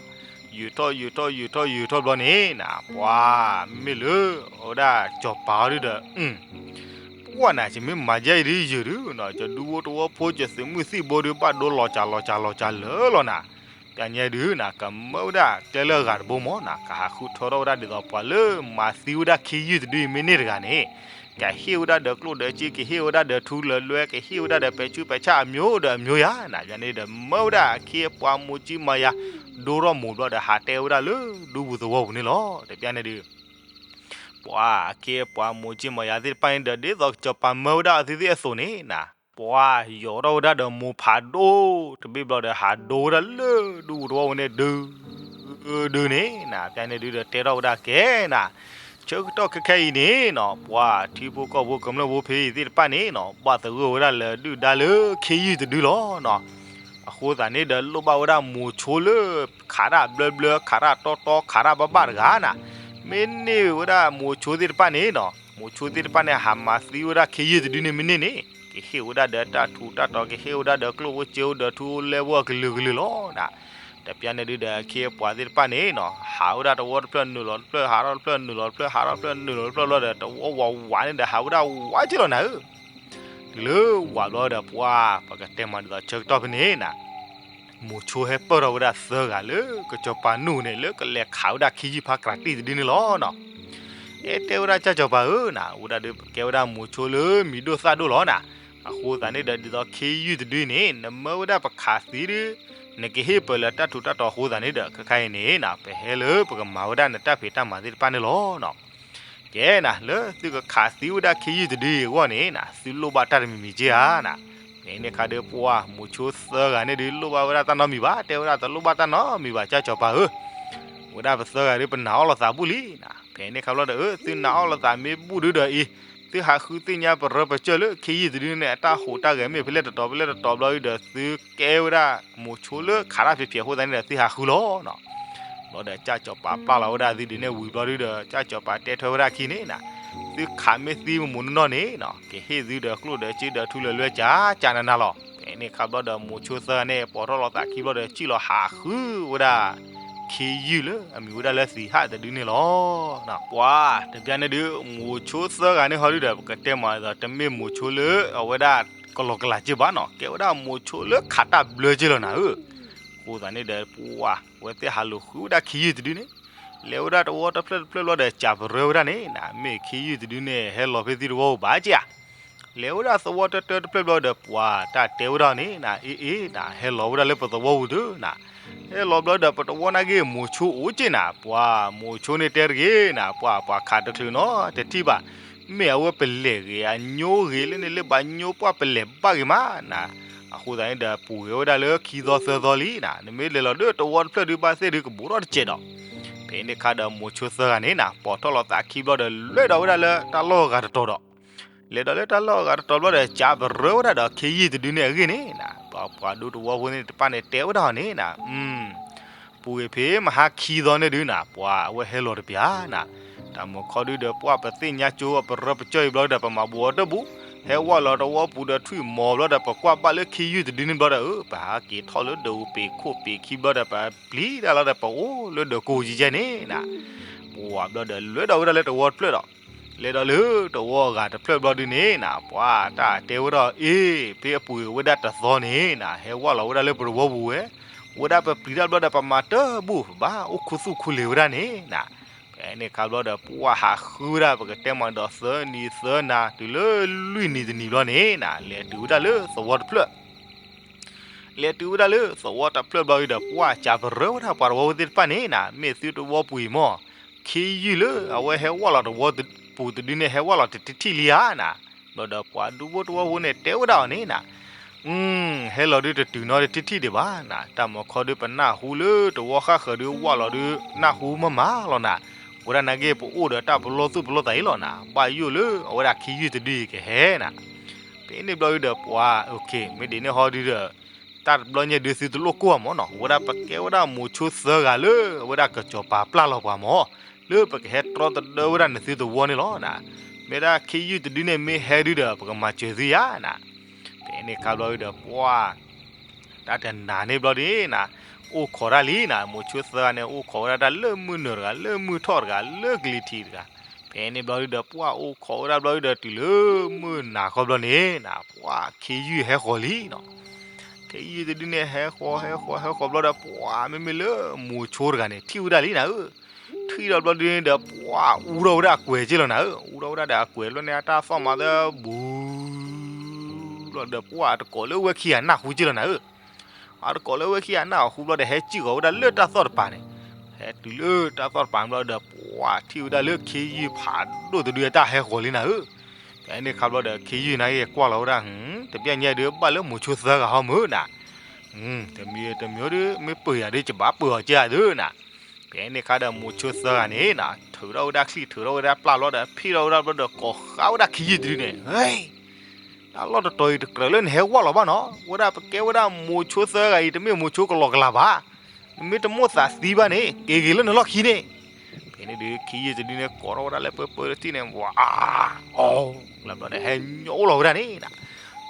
ယၢၤထီၣ်ယၢၤထီၣ်ယၢၤထီၣ်ယၢၤထီၣ်ဘျီန့ၣ်နၤ ပှၤမ့မ့ၢ်လၢ အဝဲဒၣ်စီၤပၤအီၤဒုးဒီး ပှၤနၤ ယမ့ၢ်မၤယဲအံၤဒုးယုာ်ဒုးနီၤ ယဒူဖိတဝီဖိ ယသုးမုၢ်သံၣ်ဘိဒုး ဘၣ်ဒိလီၤစၢ်လီၤစၢ်လီၤစၢ်လၢာ်လီၤနၤ. ပျၢ်ညါဒုးနၤ ကမၢဝဲဒၣ်ကျဲလၢအဂၤတဘိမးနၤ ကဟးဃုထၢထီၣ်ဝဲဒၣ်ဒ်သိးပှၤလၢမၤသံဝဲဒၣ်ခ့ယုၢ်တဒုအံၤမ့ၢ်န့ၢ်တဂၤန့ၣ် ကဟ့ၣ်ဝဲဒၣ်ဒီးကျိၣ်ဒီးစ့ ကဟ့ၣ်ဝဲဒၣ်ဒီးထူလၢာ်လွဲ ကဟ့ၣ်ဝဲဒၣ်ဒီးပဲာ်ဆူးပဲာ်ဆၣ်အမျိုးဒီးအမျိုးယၤနၤ. ပျၢ်န့ၣ်ဒီး မၢဝဲဒၣ်အခ့အပှၤမိၢ်ကၠံမၤယၤ ဒိထီၣ်မိၢ်ဘျီဒီး ဟးတဲဝဲဒၣ်လၢဒူပူၤသဝီပူၤန့ၣ်လီၤ. တပျၢ်န့ၣ်ဒုး ပှၤအခ့အပှၤမိၢ်ကၠံမၤယၤသ့ၣ်တဖၣ်န့ၣ်ဒီး ဒ်သိးကစီၤပၤမၢဝဲဒၣ်အီၤသ့ၣ်အသိးန့ၣ်နၤ ပှၤယိးထီၣ်ဝဲဒၣ်ဒီးမိၢ်ဖးဒိၣ်တဘ့ၣ်ဘျီဒီး ဟးဒိဝဲဒၣ်လၢဒူပူၤသဝီပူၤန့ၣ်ဒုး ဒုးန့ၣ်နၤ. ပျၢ်န့ၣ်ဒုးဒီး တဲထီၣ်ဝဲဒၣ်ကဲနၤ ဆၢကတီၢ်ခဲခဲအံၤန့ၣ်နီၤ ပှၤထံဖိကီၢ်ဖိကမျၢၢ်ဖိဖဲအံၤသ့ၣ်တဖၣ်န့ၣ်နီၤ ဘၣ်သဂၢၢ်ဝဲဒၣ်လၢဒုၣ်ဒါလၢခ့ယုၢ်တဒုလီၤနီၤ. အဃိသတးန့ၣ်ဒီး လိၣ်ဘၣ်ဝဲဒၣ်မိၢ်ဆိလၢ ခးတၢ်ဘျၢဘျၢ ခးတၢ်တီတီ ခးတၢ်ဘၣ်ဘၣ်တဂၤနၤ. မ့ၢ်န့ၢ်ဝဲဒၣ်မိၢ်ဆိသ့ၣ်တဖၣ်န့ၣ်နီၤ မိၢ်ဆိသ့ၣ်တဖၣ်န့ၣ် ဟးမၤသံဝဲဒၣ်ခ့ယုၢ်တဒုန့ၣ်မ့ၢ်န့ၢ်န့ၣ် ကဟ့ၣ်ဝဲဒၣ်ဒီးတၢ်ထူးတၢ်တီၤ ကဟ့ၣ်ဝဲဒၣ်ဒီးကျိၣ်ဖိစ့ဖိဒီးထူလၢဖိအကလုာ်ကလုာ်လီၤ. တပျၢ်န့ၣ်ဒုးဒီး အခ့အပှၤသ့ၣ်တဖၣ်န့ၣ်နီၤ ဟးဝဲဒၣ်တဝီတဖျၢၣ်နုာ်လီၤတဖျၢၣ် ဟးထီၣ်တဖျၢၣ်နုာ်လီၤတဖျၢၣ် ဟးထီၣ်တဖျၢၣ်နုာ်လီၤတဖျၢၣ်ဘျီဒီး တဝီဝးဝးန့ၣ်ဒီး ဟးဝဲဒၣ်ဝးက့လီၤနၤဧၢ. တ တုၤလၢဝၤဘျီဒီးပှၢ် ပကတဲမးဒ်သိးဆၢကတီၢ်ဖဲန့ၣ်နၤ, မိၤဆိဟဲပၢၢ်ထီၣ်ဝဲဒၣ်သၢဂၤလၢကစီၤပၤနူၢ်န့ၣ် လၢကလဲၤခးဝဲဒၣ်ခ့ယုၢ်ဖးကြၢးတံၢ်တဒုန့ၣ်လီၤနီၤ. ကဲတဲဝဲဒၣ်ကၢ်စီၤပၤဧၢနၤ, ဝဲဒၣ်ဒီးပကဲဝဲဒၣ်မိၤဆိလၢမံၤဒိၣ်သၣ်ဒိၣ်လီၤနၤ. အဃိသတးန့ၣ်ဒီး ဒ်သိးခ့ယုၢ်တဒုန့ၣ် နမၢဝဲဒၣ်ပခးသံဒီး နကဟ့ၣ်ပၢၤလၢတၢ်ထူးတၢ်တီၤအဃိသတးန့ၣ်ဒီး ခဲခါအံၤန့ၣ်နၤ ပဟဲလၢပကမၤဝဲဒၣ်နတၢ်ဖံးတၢ်မၤသ့ၣ်တဖၣ်န့ၣ်လီၤနီၤ. ကဲနၤ လၢသုကခးသံဝဲဒၣ်ခ့ယုၢ်တဒုအံၤအဂီၢ်န့ၣ်နၤ သုလိၣ်ဘၣ်တၢ်တမံၤမံၤက့ဧါနၤ. ဖဲန့ၣ်အခါဒီးပှၢ်မိၤဆိသၢဂၤန့ၣ်ဒုး လိၣ်ဘၣ်ဝဲဒၣ်တၢ်နီတမံၤဘၣ်, တဲဝဲဒၣ်တလိၣ်ဘၣ်တၢ်နီတမံၤဘၣ် ကၢ်စီၤပၤဧၢ. ဝဲဒၣ်ပသၢဂၤဒုးပနာ်အီၤလိာ်သးဘူၣ်လံနၤ. ဖဲန့ၣ်အခါဘျီဒီး အၢ သုနာ်အီၤလိာ်သးမ့ၢ်ဘူၣ်ဒုဒီးအံၤ သုဟးဃုသ့ၣ်ညါပရၢပကၢၢ်လၢခ့ယုၢ်တဒုန့ၣ် အတၢ်ဟူးတၢ်ဂဲၤမ့ၢ်ဖဲလဲၣ်တတီၤဖဲလဲၣ်တတီၤဘျီဒုဒီး သုကဲဝဲဒၣ်မိၤဆိလၢခးတၢ်ဖံးဖံးအဃိသတးန့ၣ်ဒီး သုဟးဃုလီၤနီၤ. ဘျီဒီးကၢ်စီၤပၤပျၢ်လီၤဝဲဒၣ်သုဒုးန့ၣ်ဝံၤဘျီဒုဒီး ကၢ်စီၤပၤတဲထွဲဝဲဒၣ်ခံန့ၣ်နၤ, သုခးမ့ၢ်သံမိၢ်မိၢ်နီၢ်နီၢ်န့ၣ်နၤ ကဟ့ၣ်သုဒီးကျိၣ်ဒီးစ့ဒီးထူလၢာ်လွဲၢ်ကၠးကၠးနးနးလီၤ. ဖဲန့ၣ်အခါဘျီဒီးမိၤဆိသၢဂၤန့ၣ် ပိာ်ထီၣ်လိာ်သးခံဘျီဒီး စံၣ်လီၤဟးဃုဝဲဒၣ် ခ့ယုၢ်လၢအမံၤဝဲဒၣ်လၢသံးဟးတဒုန့ၣ်လီၤ. ပှၤတဘျီန့ၣ်ဒုး မိၤဆိသၢဂၤန့ၣ်ဟီဒုဒီး ပကတဲမးဒ်သိး တမ့ၢ်မိၤဆိလၢအဝဲဒၣ်ကလီကလးက့ဘၣ်နီၤ, ကဲဝဲဒၣ်မိၤဆိလၢခးတၢ်ဘျၢက့လီၤနၤဧၢ. အဃိသတးန့ၣ်ဒီး ပှၤဝဲသ့ၣ်ဟးလိာ်ဃုဝဲဒၣ်ခ့ယုၢ်တဒုန့ၣ် လဲၤဝဲဒၣ်တဝီတဖျၢၣ်တဖျၢၣ်ဘျီဒီး ကးပရၢဝဲဒၣ်န့ၣ်နၤ, မ့ၢ်ခ့ယုၢ်တဒုန့ၣ် ဟဲလီၤဖဲသံတဝီဧိၤဘၣ်က့ဧါ. လဲၤဝဲဒၣ်သဝီတၢတၢတဖျၢၣ်ဘျီဒီး ပှၤတၢ်တဲဝဲဒၣ်န့ၣ်နၤ, အ့အ့နၤ, ဟဲလီၤဝဲဒၣ်လၢပသဝီပူၤဒုးနၤ, ဟဲလီၤဘျီဒီး ပတဝီနာ်က့မိၤဆိအိၣ်က့နၤ, ပှၤမိၤဆိန့ၣ်တဲတဂ့ၤနၤ, ပှၤပှၤခးတချုးနီတထံၣ်ဘၣ်, မ့ၢ်အဝဲပလဲၤဂ့ၤ အညိဂ့ၤလၢန့ၣ်လၢဘၣ်ညိပှၢ်ပလဲၤဘၣ်ဂ့ၤမးနၤ, အဃိသတးန့ၣ်ဒီး ပူၤဂ့ၤဝဲဒၣ်လၢခံသီသၢသီလံနၤ, နမ့ၢ်လဲၤလီၤဒုးတဝီတဖျၢၣ်ဒုးဘၣ်သ့ၣ်ဒုးကဘူးထီၣ်တစဲးဒီး ဖဲန့ၣ်အခါဒီးမိၤဆိသၢဂၤန့ၣ်နၤ ပိာ်ထီၣ်လိာ်သးခံဘျီဒီး လဲၤဒီးဝဲဒၣ်လၢတၢ်လီၢ်ဂၤတတီၤဒီး လဲၤဒီးလၢတၢ်လီၢ်ဂၤတတီၤဘျီဒီး ကးပရၢဝဲဒၣ်ဒီးခ့ယုၢ်တဒုန့ၣ်အဂ့ၢ်န့ၣ်နၤ, ပှၤဒူတဝီဖိန့ၣ်တဖၣ်န့ၣ်တဲဝဲဒၣ်အီၤန့ၣ်နၤ, ပူၤဂ့ၤဖဲမဟါခံသီန့ၣ်ဒုးနၤ ပှၤအဝဲဟဲလီၤတပျၢ်နၤ, တၢ်မုၢ်ခီဒုးဒီး ပှၤပသ့ၣ်ညါကၠိပရၢပကၢၢ်အံၤဘျီဒီး ပမၤဘူးအီၤတဘူၣ်, ဟဲဝဲလီၤတဝီပူၤဒီးထွံၣ်မီၤဘျီဒီး ပကွၢ်ဘၣ်လၢခ့ယုၢ်တဒုန့ၣ်ဘျီဒီး အၢ ပဟးက့ၤထီၣ်လၢဒၢးပူၤပ့ၤခိၣ်ပ့ၤခံဘျီဒီး ပပျံၤတၢ်လီၤဒီး ပအိၣ်လၢဒၢးကိးယံၤကဲန့ၣ်နၤ, ပှၤဘျီဒီးလဲၤဒီးဝဲဒၣ်လၢတဝီတဖျၢၣ်ဒီး လဲၤဒီးလၢတဝီအဂၤတဖျၢၣ်ဘျီဒုးန့ၣ်နၤ ပှၤတၢ်တဲဝဲဒၣ်အီၤ အ့ ဖဲအပူၤဂ့ၤဝဲဒၣ်တသီန့ၣ်နၤ ဟဲဝဲလီၤဝဲဒၣ်လၢပတဝီပူၤဝဲ, ဝဲဒၣ်ပပျံၤတၢ်ဘျီဒီး ပမၤတဘူၣ် ပဘၣ်အိၣ်ခူသူၣ်ခူလ့ၤဝဲဒၣ်န့ၣ်နၤ, ဖဲန့ၣ်အခါဘျီဒီး ပှၤဟးဃုဝဲဒၣ် ပကတဲမးဒီးသၢနံၤသၢနၤ တုၤလၢလွံၢ်နံၤတနံၤဘျီန့ၣ်နၤ လဲၤတုၤဝဲဒၣ်လၢသဝီတဖျၢၣ် လဲၤတုၤဝဲဒၣ်လၢသဝီတဖျၢၣ်ဘျီဒုးဒီး ပှၤကးပရၢဝဲဒၣ်ပှၤတဝီဖိသ့ၣ်တဖၣ်န့ၣ်နၤ မ့ၢ်သုတဝီပူၤအံၤမၢ်, ခ့ယုၢ်လၢအဝဲဟဲဝဲလီၤတဝီပူၤတဒုန့ၣ် ဟဲဝဲလီၤတထံၣ်လံဧါနၤ, ဘျီဒီးပှၤဒူဖိတဝီဖိန့ၣ်တဲဝဲဒၣ်အီၤန့ၣ်နၤ ဟဲလီၤဒုးတတုၤနီတထံၣ်ဒံးဘၣ်နၤ, တၢ်မုၢ်ခီဒုးပနၢ်ဟူလၢတဝီဃၣ်ဃၢၤဒုးဝဲလီၤဒုး နၢ်ဟူမးမးလီၤနၤ, ဝဲဒၣ်နာ်က့ပအိၣ်ဒီးတၢ်ပလီၢ်သူၣ်ပလီၢ်သးအံၤလီၤနၤ, ဘၣ်ယိၣ်လၢအဝဲဒၣ်ခ့ယုၢ်တဒုအံၤကဟဲနၤ ဖဲန့ၣ်ဘျီဒုးဒီးပှၤ မ့ၢ်ဒ်န့ၣ်ဟီဒုးဒီး တၢ်တဘျီညါဒုးသုတလိၣ်ကိၢ်အမၢ်နီၤ, ဝဲဒၣ်ပကဲဝဲဒၣ်မိၤဆိသၢဂၤလၢ အဝဲဒၣ်ကစီၤပၤပျၢ်လီၤပှၤမၢ်, လၢပကဟဲတြီတဒၢဝဲဒၣ်နသုတဝီန့ၣ်လီၤနၤ, မ့ၢ်ဒၣ်ခ့ယုၢ်တဒုန့ၣ်မ့ၢ်ဟဲဒုးဒီး ပကမၤစၢၤသုယၤနၤ, ဖဲန့ၣ်ခါဘျီဒုးဒီးပှၤ တၢ်တနၤန့ၣ်ဘျီဒုးနၤ, အိၣ်ခိးတၢ်လံနၤ, မိၤဆိသၢဂၤန့ၣ် အိၣ်ခိးဝဲဒၣ်တၢ်လၢမုၢ်နုာ်တဂၤ လၢမုၢ်ထီၣ်တဂၤ လၢကလံၤထံးတဂၤ, ဖဲန့ၣ်ဘျီဒုးဒီး ပှၤအိၣ်ခိးဝဲဒၣ်ဘျီဒုးဒီး တုၤလၢမုၢ်နၤခီဘျီန့ၣ်နၤ, ပှၤခ့ယုၢ်ဟဲဃီၤလံနီၤ, ခ့ယုၢ်တဒုန့ၣ် ဟဲဃီၤ ဟဲဃီၤ ဟဲဃီၤဘျီဒီး ပှၤမ့မ့ၢ်လၢမိၤဆိတဂၤန့ၣ် ထံၣ်ဝဲဒၣ်လံနၤဧၢ, ထံၣ်ဒီးဘျီဒုးန့ၣ်ဒီး ပှၤအူထီၣ်ဝဲဒၣ်အကွဲၤက့လီၤနၤဧၢ, အူထီၣ်ဝဲဒၣ်ဒီးအကွဲၤဘျီန့ၣ် အတၢ်သီၣ်မၤသၢ ဘူး လီၤဒီး ပှၤတကိးလၢဝဲခံဂၤနၢ်ဟူက့လီၤနၤဧၢ, အတကိးလၢဝဲခံဂၤနၢ်ဟူဘျီဒီး ဟဲစံၣ်ဃီၤဝဲဒၣ်လၢတၢ်သီၣ်တပၤန့ၣ်, ဟဲတုၤလၢတၢ်သီၣ်တပၤဘျီဒီး ပှၤထံၣ်ဝဲဒၣ်လၢခ့ယုၢ်ဖးဒိၣ်တဒုအတၢ်ဟဲဃီၤလံနၤဧၢ, ဖဲန့ၣ်ခါဘျီဒီး ခ့ယုၢ်နာ်က့ၤကွၢ်လီၤဝဲဒၣ်, တဘျီညါဒုးဘၣ်လၢမိၤဆိသၢဂၤဟီမုၢ်နၤ, တမံၤတမံၤဒုး မ့ၢ်ပၢၢ်ယၤဒုး ယဘၣ်ပၢၢ်အီၤကဲဧါဒုးနၤ, ဖဲန့ၣ်ခါဒီးမိၤဆိသၢဂၤန့ၣ်နၤ ထုးထီၣ်ဝဲဒၣ်ချံ ထုးထီၣ်ဝဲဒၣ်ပျၢ်ဘျီဒီး ဖံးထီၣ်ဝဲဒၣ်ဘျီဒီး ကိးဃာ်ဝဲဒၣ်ခ့ယုၢ်တဒုန့ၣ်, ဟဲ တၢ်လီၢ်တတီၤအံၤတကြၢးလၢနဟဲဝဲလီၤဘၣ်နီၤ, ဝဲဒၣ်ပကဲဝဲဒၣ်မိၤဆိသၢဂၤအံၤ တမ့ၢ်မိၤဆိကလီကလးဘၣ်, နမ့ၢ်တမိၣ်သးသံဘၣ်န့ၣ် က့ၤဂ့ၤလၢနလီၢ်ခံန့ၣ်, ဖဲန့ၣ်ဒုး ခ့ယုၢ်တဒုန့ၣ် ကိးထီၣ်ဝဲဒၣ်လၢပၢပၢတထံၣ်န့ၣ် ဝါ အီ လီၤဘျီဒီး ဟဲညိလီၤဝဲဒၣ်န့ၣ်နၤ,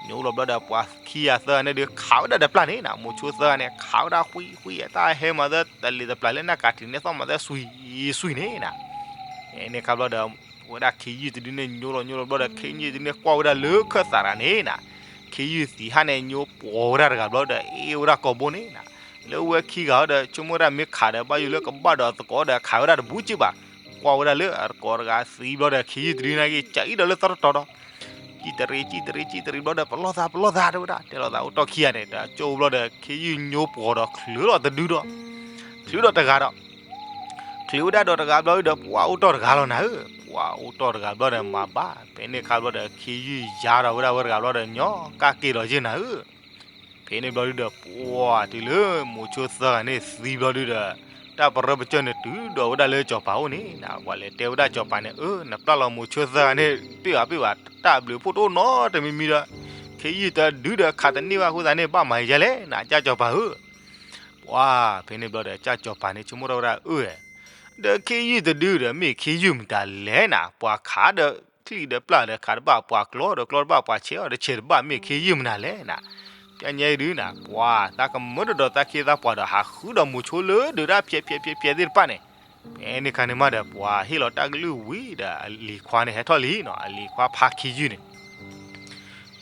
ညိလီၤဘျီဒီး ပှၤခံဂၤသၢဂၤန့ၣ်ဒုး ခးဝဲဒၣ်ဒီးပျၢ်န့ၣ်နၤ, မိၤဆိသၢဂၤန့ၣ် ခးဝဲဒၣ်ဃွံဃွံ အတၢ်ဟဲမၤသၢ တလ့ၤတပျၢ်လၢနၢ်ကးထံးန့ၣ် သီၣ်မၤသၢ ဆွံဆွံန့ၣ်နၤ, ဖဲန့ၣ်ခါဘျီဒီး ဝဲဒၣ်ခ့ယုၢ်တဒုန့ၣ်ညိလီၤညိလီၤဘျီဒီး ခ့ယုၢ်တဒုန့ၣ်ကွၢ်ဝဲဒၣ်လၢခၢၣ်သးတဂၤန့ၣ်နၤ, ခ့ယုၢ်သံဟးန့ၣ်ညိပှီၤဝဲဒၣ်တဂၤဘျီဒီး အ့ၣ်ဝဲဒၣ်ကိာ်ဘိန့ၣ်နၤ, လၢဝဲခံဂၤဒီး ဆိကမိၣ်ဝဲဒၣ်မ့ၢ်ခးဒီးဘၣ်ယိၣ်လၢကဘၣ်ဒီးသကိးဒီးခးဝဲဒၣ်တဘူးက့ဘၣ်, ကွၢ်ဝဲဒၣ်လၢအသကိးတဂၤသံဘျီဒီး ခ့ယုၢ်တဒုန့ၣ်က့ၤ ကၠးအံၤဒီးလၢသီတတီၤဒီး ကံၣ်တရံး ကံၣ်တရံး ကံၣ်တရံးဘျီဒီး ပလီၢ်သး ပလီၢ်သး တဲဝဲဒၣ်, တဲလီၤသးအိၣ်တီၢ်ခံဂၤန့ၣ် တကၠိဘျီဒီး ခ့ယုၢ်ညိပှီၤဒီးချုးလီၤတဒုဒီး, ချုးဒီးတဂၤဒီး, ချုးဝဲဒၣ်ဒီးတဂၤဘျီဒီး ပှၤအိၣ်တီၢ်တဂၤလီၤနၤဧၢ, ပှၤအိၣ်တီၢ်တဂၤဘျီဒီးမၤဘၣ်, ဖဲန့ၣ်ခါဘျီဒီး ခ့ယုၢ်ယါဒီးဝဲဒၣ်ဝဲတဂၤဘျီဒီး ညီကၢ်က့ၤလီၤယဲၢ်နၤဧၢ. ဖဲန့ၣ်ဘျီဒုဒီး ပှၤတုၤလၢ မိၤဆိသၢဂၤန့ၣ်သံဘျီဒုဒီး တၢ်ပရၢပကၢၢ်န့ၣ်တုၤဒီးဝဲဒၣ်လၢစီၤပၤအိၣ်န့ၣ်နၤ, ပှၤလဲၤတဲဝဲဒၣ်စီၤပၤန့ၣ် အၢ နပျၢ်လီၤမိၤဆိသၢဂၤန့ၣ် တပ့ၢ်ဘၣ်ပ့ၢ်ဘၣ် တၢ်ဘျုးဖှိၣ်တအိၣ်နီတမံၤမံၤဒီး ခ့ယုၢ်တဒုဒီးခးတန့ၢ်ဘၣ်အဃိသတးန့ၣ် ဘၣ်မၤယဲလဲၣ်နၤ ကၢ်စီၤပၤဧၢ. ပှၤဖဲန့ၣ်ဘျီဒီး ကၢ်စီၤပၤန့ၣ် ဆိကမိၣ်ထီၣ်ဝဲဒၣ် အၢ ဒီးခ့ယုၢ်တဒုဒီး မ့ၢ်ခ့ယုၢ်မတၤလဲၣ်နၤ, ပှၤခးဒီးချံၣ်ဒီးပျၢ်ဒီးခးတဘၣ်, ပှၤကျီဒီးကျီတဘၣ်, ပှၤဆဲးအီၤဒီးဆဲးတဘၣ်, မ့ၢ်ခ့ယုၢ်မနုၤလဲၣ်နၤ. ပျဲညါအံၤဒုနၤ ပှၤသးကမၢတဒီးသးခ့သးပှၤဒီး ဟးဃုဒီးမိၤဆိလၢဒုးတၢ်ဖျဲးဖျဲးဖျဲးဖျဲးသ့ၣ်တဖၣ်န့ၣ်, ဖဲန့ၣ်ခါန့ၣ်မးဒီး ပှၤဟ့ၣ်လီၤတၢ်ကလုၢ်ဝံၤဒီး အလံၤခွါန့ၣ်ဟဲထီၣ်လံနီၤ, အလံၤခွါဖါခ့ယုၢ်န့ၣ်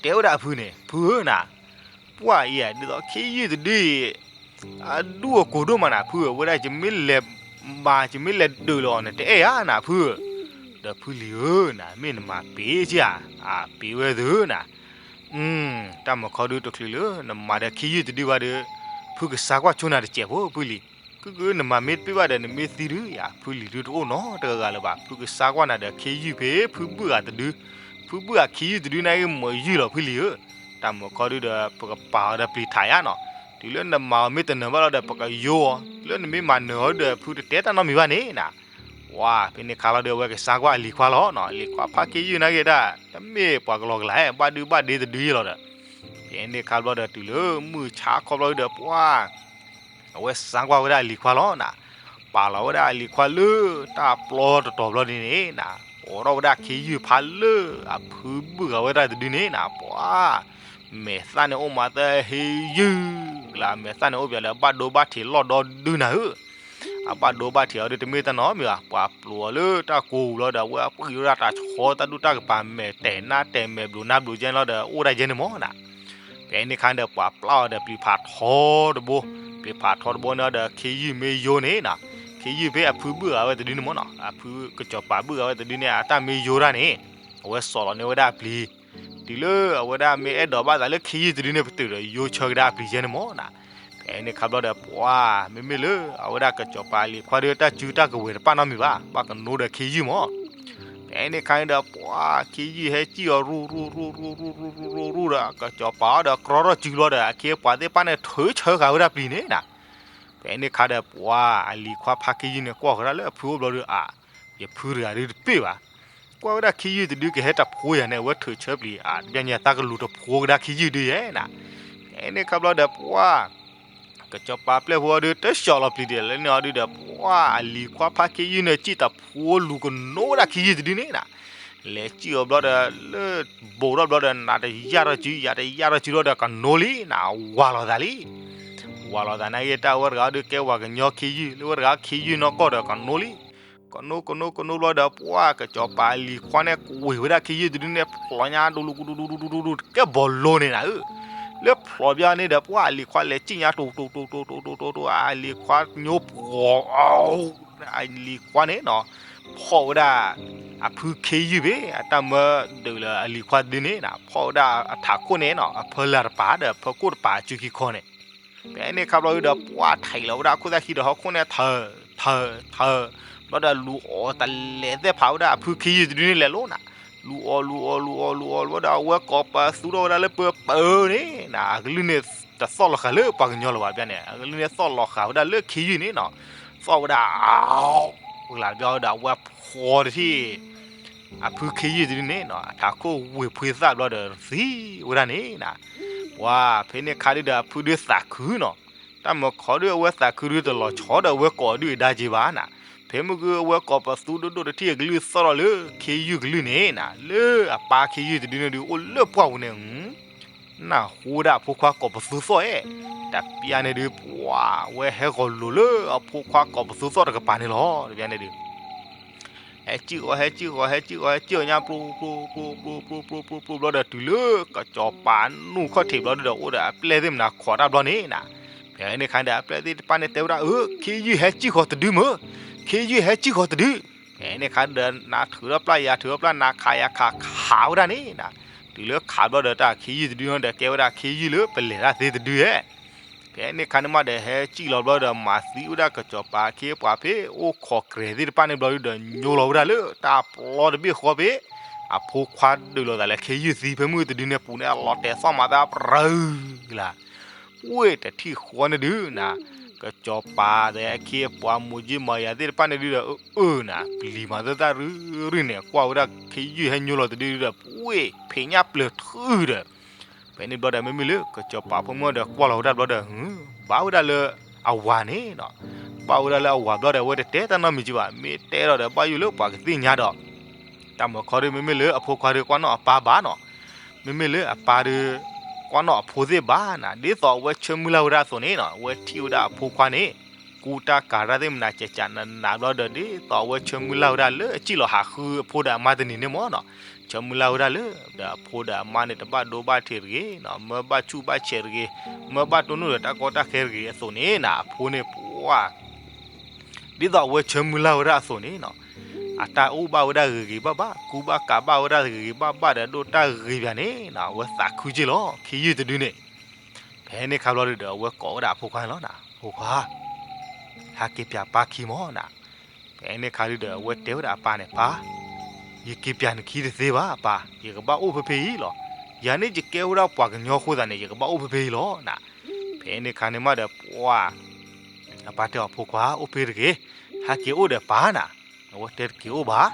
တဲဝဲဒၣ်အဖုန့ၣ်, ဖုဧၢနၤ, ပှၢ်အံၤ ဒ်သိးခ့ယုၢ်တဒုအံၤ အဒူၣ်အကိာ်ဒိၣ်မးနၤဖုဧၢ, ဝဲဒၣ်ယမ့ၢ်လဲၤမၤ ယမ့ၢ်လဲၤဒုးလီၤအီၤန့ၣ် တအဲၣ်ဧါနၤဖုဧၢ. ဒီးဖုလံၤဧၢနၤ, မ့ၢ်နမၤပ့ၤက့ဧါ, အပ့ၤဝဲသုနၤ, တၢ်မုၢ်ခီဒုတချုးလၢနမၤဒီးခ့ယုၢ်တဒုဘၣ်ဒီး ဖုကစါကွၢ်ဆိနၤတစဲးဖိ ဖုလံၤ, ကုၢ်ကုၢ် နမၤမ့ၢ်တပ့ၢ်ဘၣ်ဒီး နမ့ၢ်သံဒုယၤ ဖုလံၤဒုတအိၣ်နီတဂၤလၢၤဘၣ်, ဖုကစါကွၢ်နၤဒီးခ့ယုၢ်ဖဲ ဖုဘုၣ်ဂၤတဒု, ဖုဘုၣ်ဂၤခ့ယုၢ်တဒုန့ၣ်ဂ့ၤ မ့ၢ်ယုၢ်လီၤဖုလံၤဧၢ. တၢ်မုၢ်ခီဒုဒီး ပကပာ်အီၤဒီးပျံၤထးယါနီၤ, တုၤလၢနမၤအီၤမ့ၢ်တနၢၤဘၣ်လီၤဒီး ပကယိအီၤ, လၢနမ့ၢ်မၤနၢၤအီၤဒီး ဖုတတဲတၢ်နီတမံၤဘၣ်န့ၣ်နၤ. ဝါ ဖဲန့ၣ်ခါလီၤဒီး အဝဲကစါကွၢ်အလံၤခွါလီၤနီၤ, အလံၤခွါဖါခ့ယုၢ်န့ၣ်ဂ့ၤဒၣ် တမ့ၢ်ပှၤကလီကလး ဘၣ်ဒုဘၣ်ဒ့တဒုယဲလီၤဒီး, ဖဲန့ၣ်ခါဘျီဒီး တုၤလၢမုၢ်ဆါခီဘျီဒီး ပှၤ အဝဲစါကွၢ်ဝဲဒၣ်အလံၤခွါလီၤနၤ, ပာ်လီၤဝဲဒၣ်အလံၤခွါလၢတၢ်ပျီတတီၤဘျီဒ်န့ၣ်နၤ, အိးထီၣ်ဝဲဒၣ်ခ့ယုၢ်ဖးလၢအဖုဘုၣ်ဂၤဝဲဒၣ်တဒုန့ၣ်နၤ, ပှၤ မဲာ်သၣ်န့ၣ်အိၣ်မးသဟ့ယုၢ်ကလး, မဲာ်သၣ်န့ၣ်အိၣ်ပှဲၤလၢအဘၣ်ဒိဘၣ်ထံးလီၢ်ဒီဒုနၤဧၢ. အဘၣ်ဒိဘၣ်ထံးအီၤဒုတမ့ၢ်တၢ်နီတမံၤဘၣ်, ပှၤပျိးအီၤလၢတၢ်ကိၢ်ပူၤလီၤဒီး အဝဲအပှ့ၤဝဲဒၣ်တၢ်ဆီတၢ်ဒူၣ်တၢ်ကပၤ မဲာ်တဲာ်နါတဲာ်မဲာ်ဘျုးနါဘျုးကဲန့ၣ်လီၤဒီး အိၣ်ဒၣ်ယဲန့ၣ်မးနၤ. ဖဲန့ၣ်ခါဒီး ပှၤပျၢ်အီၤဒီးပျံၤဖးထီတဘိ, ပျံၤဖးထီတဘိန့ၣ်ဒီး ခ့ယုၢ်မ့ၢ်ယိန့ၣ်နၤ, ခ့ယုၢ်ဖဲအဖုဘုၣ်ဂၤဝဲတဒုန့ၣ်မးနၤ, အဖုကစီၤပၤဘုၣ်ဂၤဝဲတဒုန့ၣ် အတၢ်မ့ၢ်ယိတၢ်န့ၣ်, အဝဲစိာ်လီၤန့ၢ်ဝဲဒၣ်အပျံၤ, တုၤလၢအဝဲဒၣ်မ့ၢ်အဲၣ်ဒိးဘၣ်သးလၢခ့ယုၢ်တဒုန့ၣ် ပတုာ်ဒီးယိဆၢကဒါအပျံၤယဲန့ၣ်မးနၤ. ဖဲန့ၣ်ခါဘျီဒီး ပှၤ မ့မ့ၢ်လၢအဝဲဒၣ်ကစီၤပၤအလံၤခွါဒီး တၢ်စုတၢ်ကဝဲၤတပာ်နီတမံၤဘၣ်, ဘၣ်ကနိဒီးခ့ယုၢ်မး. ဖဲန့ၣ်ခါန့ၣ်ဒီး ပှၤခ့ယုၢ်ဟဲစံၣ်အီၤရူၢ်ရူၢ်ရူၢ်ရူၢ်ရူၢ်ရူၢ်ရူၢ်ဒီး ကစီၤပၤအီၤဒီးကြီထီၣ်စုဘျီဒီး အခ့အပှၤသ့ၣ်တဖၣ်န့ၣ် ထုးဆၢဃာ်ဝဲဒၣ်ပျံၤန့ၣ်နၤ. ဖဲန့ၣ်ခါဒီး ပှၤအလံၤခွါဖါခ့ယုၢ်န့ၣ် ကွၢ်ဃီၤဒၣ်လၢအဖုအိၣ်ဘျီဒီး အါ ယဖုတဂၤဒုတပ့ၢ်ဘၣ်, ကွၢ်ဝဲဒၣ်ခ့ယုၢ်တဒုကဟဲတဖိယၤန့ၣ် အဝဲထုးဆၢပျံၤ အါ တဘျီညါသးကလူၤတဖိကဒါခ့ယုၢ်ဒုယဲနၤ. ဖဲန့ၣ်ခါဘျီဒီး ပှၤ ကစီၤပၤပျဲၢ်ဖိအီၤဒု တဆှီလီၤပျံၤဒံးလၢန့ၣ်အီၤဒုဒီး ပှၤအလံၤခွါဖါခ့ယုၢ်န့ၣ် စံၣ်တဖိလူၤကနိဒၣ်ခ့ယုၢ်တဒုန့ၣ်နၤ. လဲၤစံၣ်အီၤဘျီဒီး လၢဘိးထီၣ်ဘျီဒီး နးတယၢ်ထီၣ်စု ယၤတယၢ်ထီၣ်စုလီၤဒီး ကနိလံနၤ ဝၤလီၤသးလံ. ဝၤလီၤသးနာ်က့ တၢ်ဝဲတဂၤအီၤဒု ကဲဝၤကညီခ့ယုၢ် လၢဝဲတဂၤခ့ယုၢ်နီၢ်ကီၢ်ဒီး ကနိလံ. ကနိကနိကနိဘျီဒီး ပှၤကစီၤပၤအလံၤခွါန့ၣ် ကွံာ်ဝဲဒၣ်ခ့ယုၢ်တဒုန့ၣ် ဖျိညါဒူလူဒူဒူဒူဒူဒူဒူ ကဲဘီလိန့ၣ်နၤဧၢ. လၢဖျိဘၣ်န့ၣ်ဒီး ပှၤအလံၤခွါလဲၤစံၣ်ညါတိၤတိၤတိၤတိၤတိၤတိၤတိၤ အလံၤခွါညိပှီၤ အလံၤခွါန့ၣ်နီၤ ဖီၣ်ဝဲဒၣ် အဖုခ့ယုၢ်ဖဲ အတၢ်မၢဒုးလၢအလံၤခွါတဒုန့ၣ်နၤ ဖီၣ်ဝဲဒၣ်အထးခိၣ်န့ၣ်နီၤ အဖၢလာ်တပၤဒီး အဖၢခိၣ်တပၤစုခံခီန့ၣ်. ဖဲန့ၣ်ခါဘျီဒုဒီး ပှၤထံၣ်လီၤဝဲဒၣ်အခိၣ်သၣ်ခံဒီးဟီၣ်ခိၣ်န့ၣ် ထၢၣ် ထၢၣ် ထၢၣ် ဘျီဒီးလူၤအီၣ်တလဲၤသ့ၣ်ဖးဝဲဒၣ်အဖုခ့ယုၢ်တဒုန့ၣ်လဲၤလိၤနၤ. လူၤအီၣ်လူၤအီၣ်လူၤအီၣ်လူၤအီၣ်ဘျီဒီး အဝဲကိးပသူထီၣ်ဝဲဒၣ်လၢပၢပၢန့ၣ်နၤ အကလုၢ်န့ၣ် တသီၣ်လီၤဃာ်လၢပှၤကညီလၢၤဘၣ်ဘၣ်န့ၣ် အကလုၢ်န့ၣ်သီၣ်လီၤဃာ်ဝဲဒၣ်လၢခ့ယုၢ်န့ၣ်နီၤ. သီၣ်ဝဲဒၣ် အဝဲလၢဘျီဒီး အဝဲဖှီတထံၣ် အဖုခ့ယုၢ်တဒုန့ၣ်နီၤ အထးခိၣ်ဝ့ၢ်ဖှံသၣ်ဘျီဒီးသံဝဲဒၣ်န့ၣ်နၤ. ပှၤဖဲန့ၣ်ခါဒုဒီးအဖုဒုသးခုနီၤ. တၢ်မုၢ်ခီဒုအဝဲသးခုဒုတလီၤဆီဒီးအဝဲကိးဒုအဒါက့ၤဘၣ်နၤ. ဖဲမုၢ်ဂုၢ်အဝဲကိးပသူဒိၣ်ဒိၣ်တထံၣ်အကလုၢ်သီၣ်ထီၣ်လၢခ့ယုၢ်ကလုၢ်န့ၣ်နၤ လၢအပၢ်ခ့ယုၢ်တဒုန့ၣ်ဒု အိၣ်လၢပှၢ်ပူၤန့ၣ် နၢ်ဟူဝဲဒၣ်အဖိခွါကိးပသူသီၣ်အဲၣ်, တပျၢ်န့ၣ်ဒု ပှၤဝဲဟဲဂီၤလိာ်လၢအဖိခွါကိးပသူသီၣ်တကပၤန့ၣ်လီၤ တပျၢ်န့ၣ်ဒု. ဟဲစံၣ်ဃီ ဟဲစံၣ်ဃီ ဟဲစံၣ်ဃီ ဟဲစံၣ်အီၤညါ ပျိပျိပျိပျိပျိပျိပျိပျိပျိပျိပျိပျိဘျီဒီး တုၤလၢကစီၤပၤနူၣ်ခီၣ်ထံးဘျီဒီး အိၣ်ဒီးအပျဲၢ်သ့ၣ်မနၤခိးတၢ်ဘျီန့ၣ်နၤ, ဖဲန့ၣ်ခါဒီး အပျဲၢ်သ့ၣ်တဖၣ်န့ၣ်တဲဝဲဒၣ် အၢ ခ့ယုၢ်ဟဲစံၣ်ဃီတဒုမ့ၢ်, ခ့ယုၢ်ဟဲစံၣ်ဃီတဒု, ဖဲန့ၣ်ခါဒီး နၤထုးထီၣ်ပျၢ်ယၤထုးထီၣ်ပျၢ် နၤခးယၤခး ခးဝဲဒၣ်န့ၣ်နၤ, တုၤလၢခးဘျီဒီး တၢ်ခ့ယုၢ်တဒုန့ၣ်ဒီး ကဲဝဲဒၣ်ခ့ယုၢ်လၢပလဲၤတၢ်သ့တဒုဧဲ ဖဲန့ၣ်ခါန့ၣ်မးဒီး ဟဲစံၣ်လီၤဘျီဒီး မၤသံဝဲဒၣ်ကစီၤပၤအခ့အပှၤဖဲအိၣ်ခိးကြဲးသ့ၣ်တဖၣ်န့ၣ်ဘျီဒီး ညိလီၤဝဲဒၣ်လၢတၢ်ပျီတဘ့ၣ်ဃီဖဲ အဖိခွါဒုးလိာ်သးလၢခ့ယုၢ်သံဖဲမုၢ်တဒုန့ၣ်ပူၤန့ၣ် အလီၤတဲာ်သီၣ်မၤသးပြၢလၢ် ဝ့ၢ်တထံၣ်ဃီန့ၣ်ဒုးနၤ, ကစီၤပၤဒီးအခ့အပှၤမိၢ်ကၠံမၤယၤသ့ၣ်တဖၣ်န့ၣ်ဒုးဒီး အၢ အၢ နၤ ပျံၤမၤသၢသၣ်ရုၢ်ရုၢ်န့ၣ် ကွၢ်ဝဲဒၣ်ခ့ယုၢ်ဟဲညိလီၤတဒုဒီး ဝ့ၢ်ဖံးညၣ်ပျၢၤထုဒီး ဖဲန့ၣ်ဘျီဒီး မ့မ့ၢ်လၢကစီၤပၤဖိမုၣ်ဒီးကွၢ်လီၤဝဲဒၣ်ဘျီဒီး ဘၣ်ဝဲဒၣ်လၢအဝၤန့ၣ်နၤ, ဘၣ်ဝဲဒၣ်လၢအဝၤဘျီဒီး အဝဲတတဲတၢ်နီတမံၤကဘၣ် မ့ၢ်တဲဒီးဒီးဘၣ်ယိၣ်လၢပှၤကသ့ၣ်ညါဒီး တၢ်မၤခီဒုး မ့မ့ၢ်လၢအဖိခွါဒုးကွၢ်နီၣ်အပၢ်ဘၣ်နၤ, မ့မ့ၢ်လၢအပၢ်ဒုး ကွၢ်နီၣ်အဖိသ့ၣ်ဘၣ်နၤ, ဒ်သိးအဝဲဆၢမုၢ်လၢ်ဝဲဒၣ်အသိးန့ၣ်နၤ, အဝဲထံၣ်ဝဲဒၣ်အဖိခွါန့ၣ် ကူတၢ်ကၤတၢ်သ့ၣ်မနၤ ကကးနးနးဘျီဒီး ဒ်သိးအဝဲဆၢမုၢ်လၢ်ဝဲဒၣ်လၢအစံၣ်လီၤဟးဃုအဖိဒီးအမါတနံၤန့ၣ်မ့ၢ်နၤ, ဆၢမုၢ်လၢ်ဝဲဒၣ်လၢ ဒီးအဖိဒီးအမါန့ၣ် တဘၣ်ဒိဘၣ်ထံးတဂ့ၤနၤ, မၢဘၣ်ဆူၣ်ဘၣ်ဆဲးတဂ့ၤ, မၢဘၣ်တိၢ်နီၣ်ဒီးတၢ်ကီတၢ်ခဲတဂ့ၤအသိးန့ၣ်နၤ, အဖိန့ၣ်ပှၤ ဒ်သိးအဝဲဆၢမုၢ်လၢ်ဝဲဒၣ်အသိးန့ၣ်နၤ, အတၢ်အိၣ်ဘၣ်ဝဲဒၣ်ဂ့ၤဂ့ၤဘၣ်ဘၣ်, ကူဘၣ်ကၤဘၣ်ဝဲဒၣ်ဂ့ၤဂ့ၤဘၣ်ဘၣ်ဒီး ဒိၣ်တၢ်ဂ့ၤပၠးန့ၣ်နၤ, အဝဲသးခုက့ၢ်လီၤ ခ့ယုၢ်တဒုန့ၣ်, ဖဲန့ၣ်ခါဘျီဒုးဒီး အဝဲကိးဝဲဒၣ်အဖိခွါန့ၣ်လီၤနၤ, ဖိခွါ ဟးက့ၤပၠးပၢ်ခံမၢ်နၤ, ဖဲန့ၣ်ခါဒုးဒီး အဝဲတဲဝဲဒၣ်အပၢ်န့ၣ် ပၢ် ယက့ၤပၠးနခံတသ့ဘၣ်အပၢ်, ယကဘၣ်အိၣ်ဖဲဖဲအံၤလီၤ, ယၤန့ၣ်ယကဲဝဲဒၣ်ပှၤကညီအဃိသတးန့ၣ် ယကဘၣ်အိၣ်ဖဲဖဲအံၤလီၤနၤ, ဖဲန့ၣ်ခါန့ၣ်မးဒီး ပှၤ အပၢ်တဲအီၤ ဖိခွါ အိၣ်ဖဲတဂ့ၤ, ဟဲက့ၤအိၣ်ဒီးပၢ်နၤ, အဝဲတဲတက့ၤအိၣ်ဘၣ်,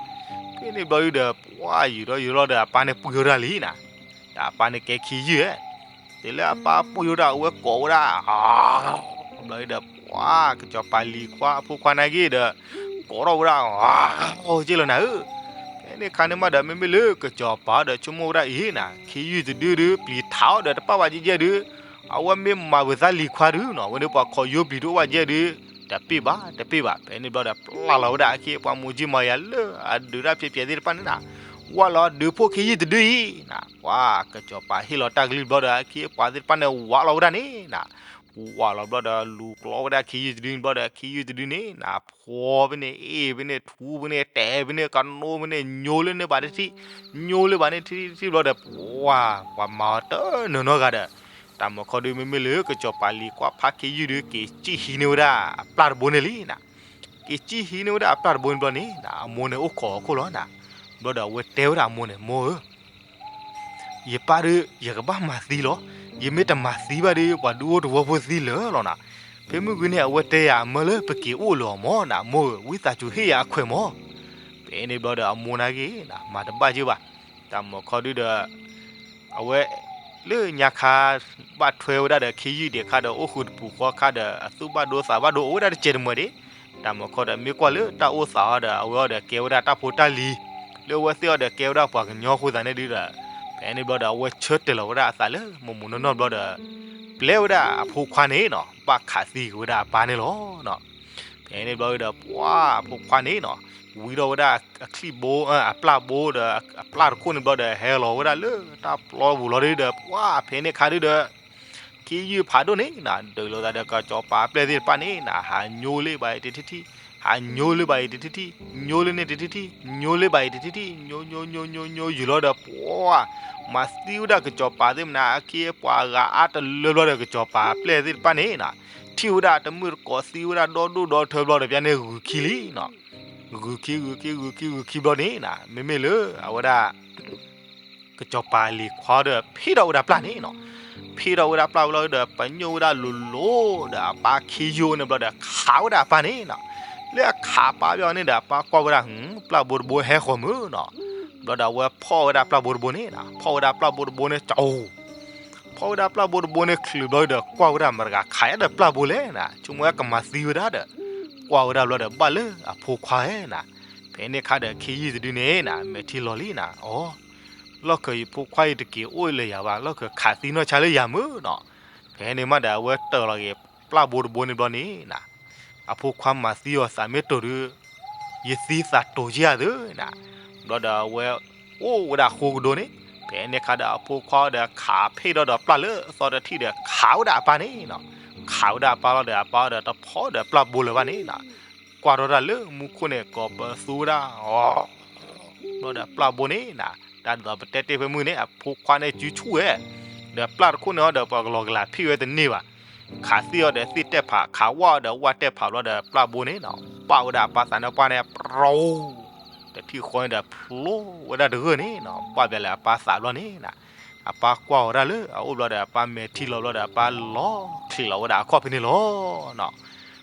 ဖဲန့ၣ်ဘျီဒုးဒီး ပှၤယူၤထီၣ်ယူၤထီၣ်ဒီး အပၢ်န့ၣ်ပှ့ၤဝဲဒၣ်လံနၤ, ဒီးအပၢ်န့ၣ်ကဲခ့ယုၢ်ဧဲ, တုၤလၢအပၢ်ပှ့ၤဝဲဒၣ် အဝဲကိးဝဲဒၣ် ဘျီဒုးဒီး ပှၤ ကစီၤပၤလံၤခွါအဖိခွါန့ၣ်က့ၤဒီး ကိးထီၣ်ဝဲဒၣ် က့ၢ်လီၤနၤဧၢ, ဖဲန့ၣ်ခါန့ၣ်မးဒီး မ့မ့ၢ်လၢကစီၤပၤဒီးဆိကမိၣ်ဝဲဒၣ်အံၤနၤ, ခ့ယုၢ်တဒုဒုး ပျံၤထးအီၤဒီးတပၣ်ဘၣ်ကဲကဲဒုး, အဝဲမ့ၢ်မၤဝဲသးလံၤခွါဒုးနၤ, အဝဲန့ၣ်ပှၤခိးယိပျံၤတအိၣ်ဘၣ်ကဲဒုး, တပ့ၢ်ဘၣ် တပ့ၢ်ဘၣ်, ဖဲန့ၣ်ဘျီဒီး ပျၢ်လီၤဝဲဒၣ်အခ့အပှၤမိၢ်ကၠံမၤယၤလၢအဒုးတၢ်ဖျဲးဖျဲးသ့ၣ်တဖၣ်န့ၣ်နၤ, ဝၢ်လီၤဒုးဖိခ့ယုၢ်တဒုအံၤနၤ, ပှၤ ကစီၤပၤဟ့ၣ်လီၤတၢ်ကလုၢ်ဘျီဒီး အခ့အပှၤသ့ၣ်တဖၣ်န့ၣ် ဝးလီၤဝဲဒၣ်န့ၣ်နၤ, ဝးလီၤဘျီဒီးလူၤကျီဝဲဒၣ်ခ့ယုၢ်တဒုန့ၣ်ဘျီဒီး ခ့ယုၢ်တဒုန့ၣ်နၤ ဖှီဖဲန့ၣ် အ့ၣ်ဖဲန့ၣ် ထူဖဲန့ၣ် တဲာ်ဖဲန့ၣ် ကနိဖဲန့ၣ် ညိလၢန့ၢ်ဘၣ်တထံၣ်, ညိလၢဘၣ်န့ၣ်ထံထံၣ်ဘျီဒီး ပှၤ ပှၤမၤအီၤတနီၤနီတဂၤဒီး တၢ်မၤခီဒုး မ့မ့ၢ်လၢကစီၤပၤလံၤခွါဖးခ့ယုၢ်ဒုး က့ၤစံၣ်ဟံးန့ၢ်ဝဲဒၣ်အပျၢ်တဘိန့ၣ်လံနၤ, က့ၤစံၣ်ဟံးန့ၢ်ဝဲဒၣ်အပျၢ်တဘိန့ၣ်ဘျီန့ၣ်နၤ အမိၢ်န့ၣ်အိၣ်ခိးအခိၣ်လီၤနၤ, ဘျီဒီးအဝဲတဲဝဲဒၣ်အမိၢ်န့ၣ် မိၢ်ဧၢ ယပၢ်ဒုး ယကဘၣ်မၤသံလီၤ, ယမ့ၢ်တမၤသံဘၣ်ဒီး ပှၤဒုးအိၣ်တဝီဖိသံလၢာ်လီၤနၤ, ဖဲမုၢ်ဂီၤန့ၣ် အဝဲတဲယၤအမၢလၢပက့ၤအိၣ်လၢၤအီၤမၢ်နၤ မိၢ်ဧၢ ဝံသးစူၤဟ့ၣ်ယၤအခွဲးမၢ်, ဖဲန့ၣ်ဘျီဒီးအမိၢ်န့ၣ်က့ၤနၤ မၤတဘၣ်က့ၤဘၣ်, တၢ်မၤခီဒုးဒီး အဝဲ လၢညါခါ ဘၣ်ထွဲဝဲဒၣ်ဒီးခ့ယုၢ်ဒံးခါဒီး အိၣ်ဃုာ်တပူၤဃီခါဒီး အသူၣ်ဘၣ်ဒိသးဘၣ်ဒိ အိၣ်ဝဲဒၣ်တစဲးတမှဲၤဒံး, တၢ်မၤခီဒီး မ့ၢ်ကွၢ်လၢတၢ်အိၣ်သးအီၤဒီး အဝဲအီၤဒီးကဲဝဲဒၣ်တၢ်ဖိတၢ်လံၤ, လၢအဝဲသ့ၣ်အီၤဒီးကဲဝဲဒၣ်ပှၤကညီအဃိသတးန့ၣ်ဒုးဒီး ဖဲန့ၣ်ဘျီဒီး အဝဲဆၢတဲာ်လီၤဝဲဒၣ်အသးလၢမိၢ်မိၢ်နီၢ်နီၢ်ဘျီဒီး ပျဲဝဲဒၣ်အဖိခွါန့ၣ်နၤ ဘၣ်ခးသံက့ၤဝဲဒၣ်အပၢ်န့ၣ်လီၤ. ဖဲန့ၣ်ဘျီဒီး ပှၤအဖိခွါန့ၣ်နၤ ဝံထီၣ်ဝဲဒၣ်အချံၣ်ဘိ အပျၢ်ဘိဒီး အပျၢ်တခိၣ်န့ၣ်ဘျီဒီး ဟဲလီၤဝဲဒၣ်လၢတၢ်ပျီပူၤလီၤဒုးဒီး ပှၤဖဲန့ၣ်ခါဒုးဒီး ခ့ယုၢ်ဖးဒိၣ်န့ၣ်နၤ ဒုးလိာ်သးဒီးကစီၤပၤအပျဲၢ်သ့ၣ်တဖၣ်န့ၣ်နၤ ဟးညိလၢဘၣ်အံၤတထံၣ်ထံၣ်, ဟးညိလၢဘၣ်အံၤတထံၣ်ထံၣ်, ညိလၢန့ၣ်တထံၣ်ထံၣ်, ညိလၢဘၣ်အံၤတထံၣ်ထံၣ်, ညိညိညိညိညိယူၢ်လီၤဒီး ပှၤ မၤသံဝဲဒၣ်ကစီၤပၤသ့ၣ်မနၤ အခ့အပှၤဂၤအါတလၢဘျီဒီး ကစီၤပၤအပျဲၢ်သ့ၣ်တဖၣ်န့ၣ်နၤ ထံၣ်ဝဲဒၣ်တမုၢ်တကိးသံဝဲဒၣ်ဒီဒိၣ်ဒီထၢဘျီဒီး ပျဲန့ၣ်ဂုၤခံလံနၤ, ဂုၤခံ ဂုၤခံ ဂုၤခံ ဂုၤခံဘျီန့ၣ်နၤ မ့မ့ၢ်လၢအဝဲဒၣ် ကစီၤပၤလံၤခွါဒီး ဖ့ထီၣ်ဝဲဒၣ်ပျၢ်န့ၣ်နၤ, ဖ့ထီၣ်ဝဲဒၣ်ပျၢ်ဘျီဒီး ပညိၣ်ဝဲဒၣ်လိၤလိၤဒီး အပၢ်ခ့ယုၢ်န့ၣ်ဘျီဒီး ခးဝဲဒၣ်အပၢ်န့ၣ်နၤ, လၢအခးပၢ်ဘျီန့ၣ်ဒီး အပၢ်ကွၢ်ဝဲဒၣ် ပျၢ်ဘိတဘိဟဲဃီၤမုၢ်နၤ, ဘျီဒီးအဝဲဖီၣ်ဝဲဒၣ်ပျၢ်ဘိတဘိန့ၣ်နၤ ဖီၣ်ဝဲဒၣ်ပျၢ်ဘိတဘိန့ၣ် ကၠီ ဖီၣ်ဝဲဒၣ်ပျၢ်ဘိတဘိန့ၣ်ချုးဘျီဒီး ကွၢ်ဝဲဒၣ်မတၤတဂၤခးယါဒီးပျၢ်ဘိလဲၣ်နၤ ဆိကမိၣ်ဝဲကမၤသံဝဲဒၣ်ဒီး ကွၢ်ဝဲဒၣ်ဘျီဒီး ဘၣ်လၢအဖိခွါဧါနၤ, ဖဲန့ၣ်ခါဒီးခ့ယုၢ်တဒုန့ၣ်နၤ မဲာ်ထံလီၤလံနၤ အိ လီၢ်ခၢးယဖိခွါအံၤ တက့ၤအိၣ်လၢယၤဘၣ် လီၢ်ခၢးခးသံနီၢ်ဆါလၢယၤမုၢ်နၤ, ဖဲန့ၣ်မးဒီး အဝဲတၢၢ်လီၤက့ၤပျၢ်ဘိတဘိန့ၣ်ဘျီန့ၣ်နၤ, အဖိခွါမၤသံအီၤသးမ့ၢ်တိၢ်ဒုး ယသံသးတိၤက့ၤယၤသုနၤ. ဘျီဒီးအဝဲအိၣ်ဝဲဒၣ်ဃိကဒီးန့ၣ်, ဖဲန့ၣ်အခါဒီးအဖိခွါဒီးခးဖ့ၣ်ထီၣ်ဒီးပျၢ်လၢအသီတထံၣ်ဒီး ခးဝဲဒၣ်အပၢ်န့ၣ်နၤ. ခးဝဲဒၣ်အပၢ်လီၤဒီး အပၢ်ဒီးတဖီဒီးပျၢ်ဘိလၢၤဘၣ်န့ၣ်နၤ. ကွၢ်ထီၣ်တၢ်လၢမူခိၣ်န့ၣ် ကိးပသူဝဲဒၣ် အီၤ ဘျီဒီးပျၢ်ဘိန့ၣ်နၤ, တၢ်ဒ်သိးပတဲတ့ၢ်ဖဲမုၢ်န့ၣ် အဖိခွါန့ၣ်စုဆူၣ်ဝဲ, ဒီးပျၢ်တခိၣ်န့ၣ်အီၤဒီး ပှၤကလီၤကလးဖံးဝဲတန့ၢ်ဘၣ်. ခးသ့ၣ်အီၤဒီးသ့ၣ်တဲာ်ဖး, ခးဝၣ်အီၤဒီးဝၣ်တဲာ်ဖးဘျီဒီး ပျၢ်ဘိန့ၣ်နၤ ပာ်ဝဲဒၣ်အပၢ်သးန့ၣ်ပှၢ်န့ၣ် ပြူ, တထံၣ်ဃီန့ၣ်ဒီး ဖျိဝဲဒၣ်တဂၢၢ်န့ၣ်နၤ, ပာ်ဘျီလၢအပၢ်သးဘျီန့ၣ်နၤ. အပၢ်ကွၢ်အီၤဒၣ်လၢအအိၣ်ဘျီဒီး အပၢ်မဲာ်ထံလီၤဘျီဒီး အပၢ်လီၤချံးလီၤဝဲဒၣ်အခီၣ်ဖဲန့ၣ်လီၤ.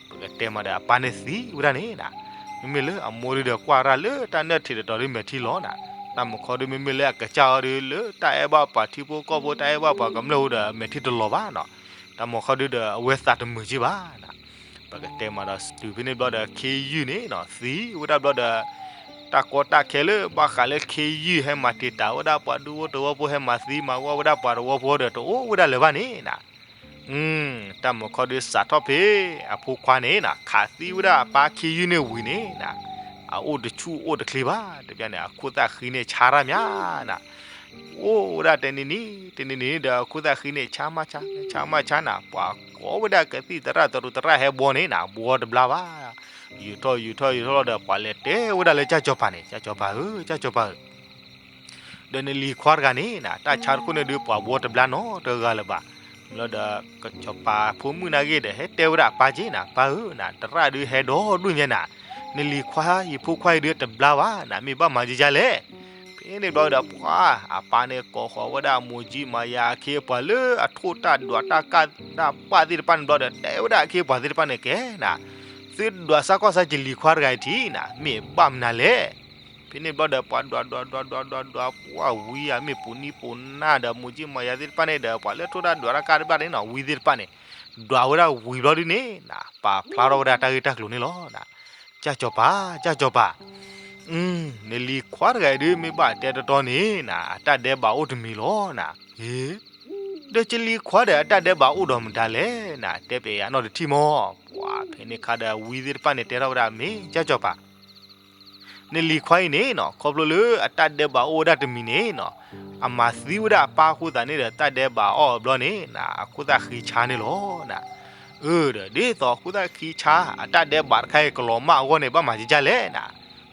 ပကတဲမးဒီးအပၢ်န့ၣ်သံဝဲဒၣ်န့ၣ်နၤ. မ့မ့ၢ်လၢအမိၢ်ဒုဒီးကွၢ်ရၣ်လၢတၢ်နၢၣ်ထံးတတီၤဒုမဲာ်ထံလီၤနၤ. တၢ်မုၢ်ခီဒု မ့မ့ၢ်လၢအကစၢ်အီၤဒုလၢတၢ်အဲၣ်ဘၣ်ပှၤထံဖိကီၢ်ဖိ တၢ်အဲၣ်ဘၣ်ပှၤကမျၢၢ်အဃိဒီး မဲာ်ထံတလီၤဘၣ်နၤ. တၢ်မုၢ်ခီဒုဒီးအဝဲသးတမုာ်က့ၤဘၣ်နၤ. ပကတဲမးဒီးတုၤဖဲန့ၣ်ဘျီဒီး ခ့ယုၢ်န့ၣ်နၤ သံဝဲဒၣ်ဘျီဒီး တၢ်ကီတၢ်ခဲလၢဘၣ်ဃးလၢခ့ယုၢ်ဟဲမၤတံာ်တာ်ဝဲဒၣ်ပှၤဒူဖိတဝီဖိ ဟဲမၤသံမၤဝီဝဲဒၣ်ပှၤတဝီဖိဒီး တအိၣ်ဝဲဒၣ်လၢၤဘၣ်န့ၣ်နၤ. တၢ်မုၢ်ခီဒုစးထီၣ်ဖဲအဖိခွါန့ၣ်နၤ ခးသံဝဲဒၣ်အပၢ်ခ့ယုၢ်န့ၣ်ဝံၤန့ၣ်နၤ, အအိၣ်တဆူၣ်အိၣ်တချ့ဘၣ်. တဘျီန့ၣ် အခိၣ်သၣ်ဃံန့ၣ်ဆါတၢ်မးနၤ. အိၣ်ဝဲဒၣ်တနံၤနံၤ တနံၤနံၤဒီး အခိၣ်သၣ်ဃံန့ၣ် ဆါမးဆါ ဆါမးဆါနၤ, ပှၤကိးဝဲဒၣ်ကသံၣ်သရၣ်သရူးသရၣ်ဟဲဘှီန့ၣ်နၤ ဘှီတဘျါဘၣ်. ယူာ်ထီၣ်ယူာ်ထီၣ်ယူာ်ထီၣ်လီၤဒီး ပှၤလဲၤတဲဝဲဒၣ်လၢကၠၢ်စီၤပၤန့ၣ်, ကၠၢ်စီၤပၤဧၢ, ကၠၢ်စီၤပၤဧၢ ဒီးနလံၤခွါတဂၤန့ၣ်နၤ တၢ်ဆါတခိၣ်န့ၣ်ဒုး ပှၤဘှီတဘျါနီတဂၤလၢၤဘၣ်. ဘျီဒီး ကၠီၤပၤဖိမုၣ်နာ်က့ဒီး ဟဲတဲဝဲဒၣ်အပၢ်က့နၤ, ပၢ်ဧၢနၤ, သရၣ်ဒုးဟဲဒီဒူၣ်ညါနၤ, နလံၤခွါ ယဖိခွါအံၤဒုးတဘျါဘၣ်နၤ, မ့ၢ်ဘၣ်မၤကကလဲၣ်. ဖဲန့ၣ်ဘျီဒီး ပှၤ အပၢ်န့ၣ်ကိးဃီၤဝဲဒၣ်မိၢ်ကၠံမၤယၤအခ့အပှၤလၢအထိၣ်တၢ်ဒွးတၢ်ကၢ်တၢ်ဘၣ်သ့ၣ်တဖၣ်န့ၣ်ဘျီဒီး တဲဝဲဒၣ်အခ့အပှၤသ့ၣ်တဖၣ်န့ၣ် ကဲနၤ, သုဒွးစးကီၢ်စးကလံၤခွါတဂၤအံၤထံနၤ, မ့ၢ်ဘၣ်မနုၤလဲၣ်. ဖဲန့ၣ်ဘျီဒီး ပှၤဒွးဒွးဒွးဒွးဒွးဒွး ပှၤဝံၤဧါ မ့ၢ်ပိာ်နံပိာ်နၢ်ဒီး မိၢ်ကၠံမၤယၤသ့ၣ်တဖၣ်န့ၣ်ဒီး ပှၤလၢထိၣ်တၢ်ဒွးတၢ်ကၢ်တဘၣ်န့ၣ်နၤ ဝံသ့ၣ်တဖၣ်န့ၣ် ဒွးဝဲဒၣ်ဝံၤဘျီဒုန့ၣ်နၤ ပာ်ဖျါထီၣ်ဝဲဒၣ်တၢ်ဂ့ၢ်တၢ်ကျိၤန့ၣ်လီၤ. ကၠၢ်စီၤပၤ, ကၠၢ်စီၤပၤ, နလံၤခွါတဂၤအံၤဒုး မ့ၢ်ဘၣ်တဲတီတီန့ၣ်နၤ အတၢ်ဒဲးဘးအိၣ်တမံၤလီၤနၤ. အ့ ဒီးကလံၤခွါဒီးအတၢ်ဒဲးဘးအိၣ်ဒီးမတၤလဲၣ်နၤ, တဲပျဲယၤနီတထံၣ်မီၢ်. ပှၤဖဲန့ၣ်အခါဒီး ဝံသ့ၣ်တဖၣ်န့ၣ်တဲထီၣ်ဝဲဒၣ် မ့ၢ်ကၠၢ်စီၤပၤ နလံၤခွါအံၤန့ၣ်နၤ ခီဖျိလၢအတၢ်ဒဲးဘးအိၣ်ဝဲဒၣ်တမံၤန့ၣ်နၤ, အမၤသံဝဲဒၣ်အပၢ်အဃိသတးန့ၣ်ဒီး တၢ်ဒဲးဘးအီၣ်အဘျီန့ၣ်နၤ အခိၣ်သၣ်ဃံဆါန့ၣ်လီၤနၤ. အၢ ဒီးဒ်သိးအခိၣ်သၣ်ဃံဆါ အတၢ်ဒဲးဘးတခါအံၤကလီၤမၢ်အဂီၢ်န့ၣ် ဘၣ်မၤကကလဲၣ်နၤ.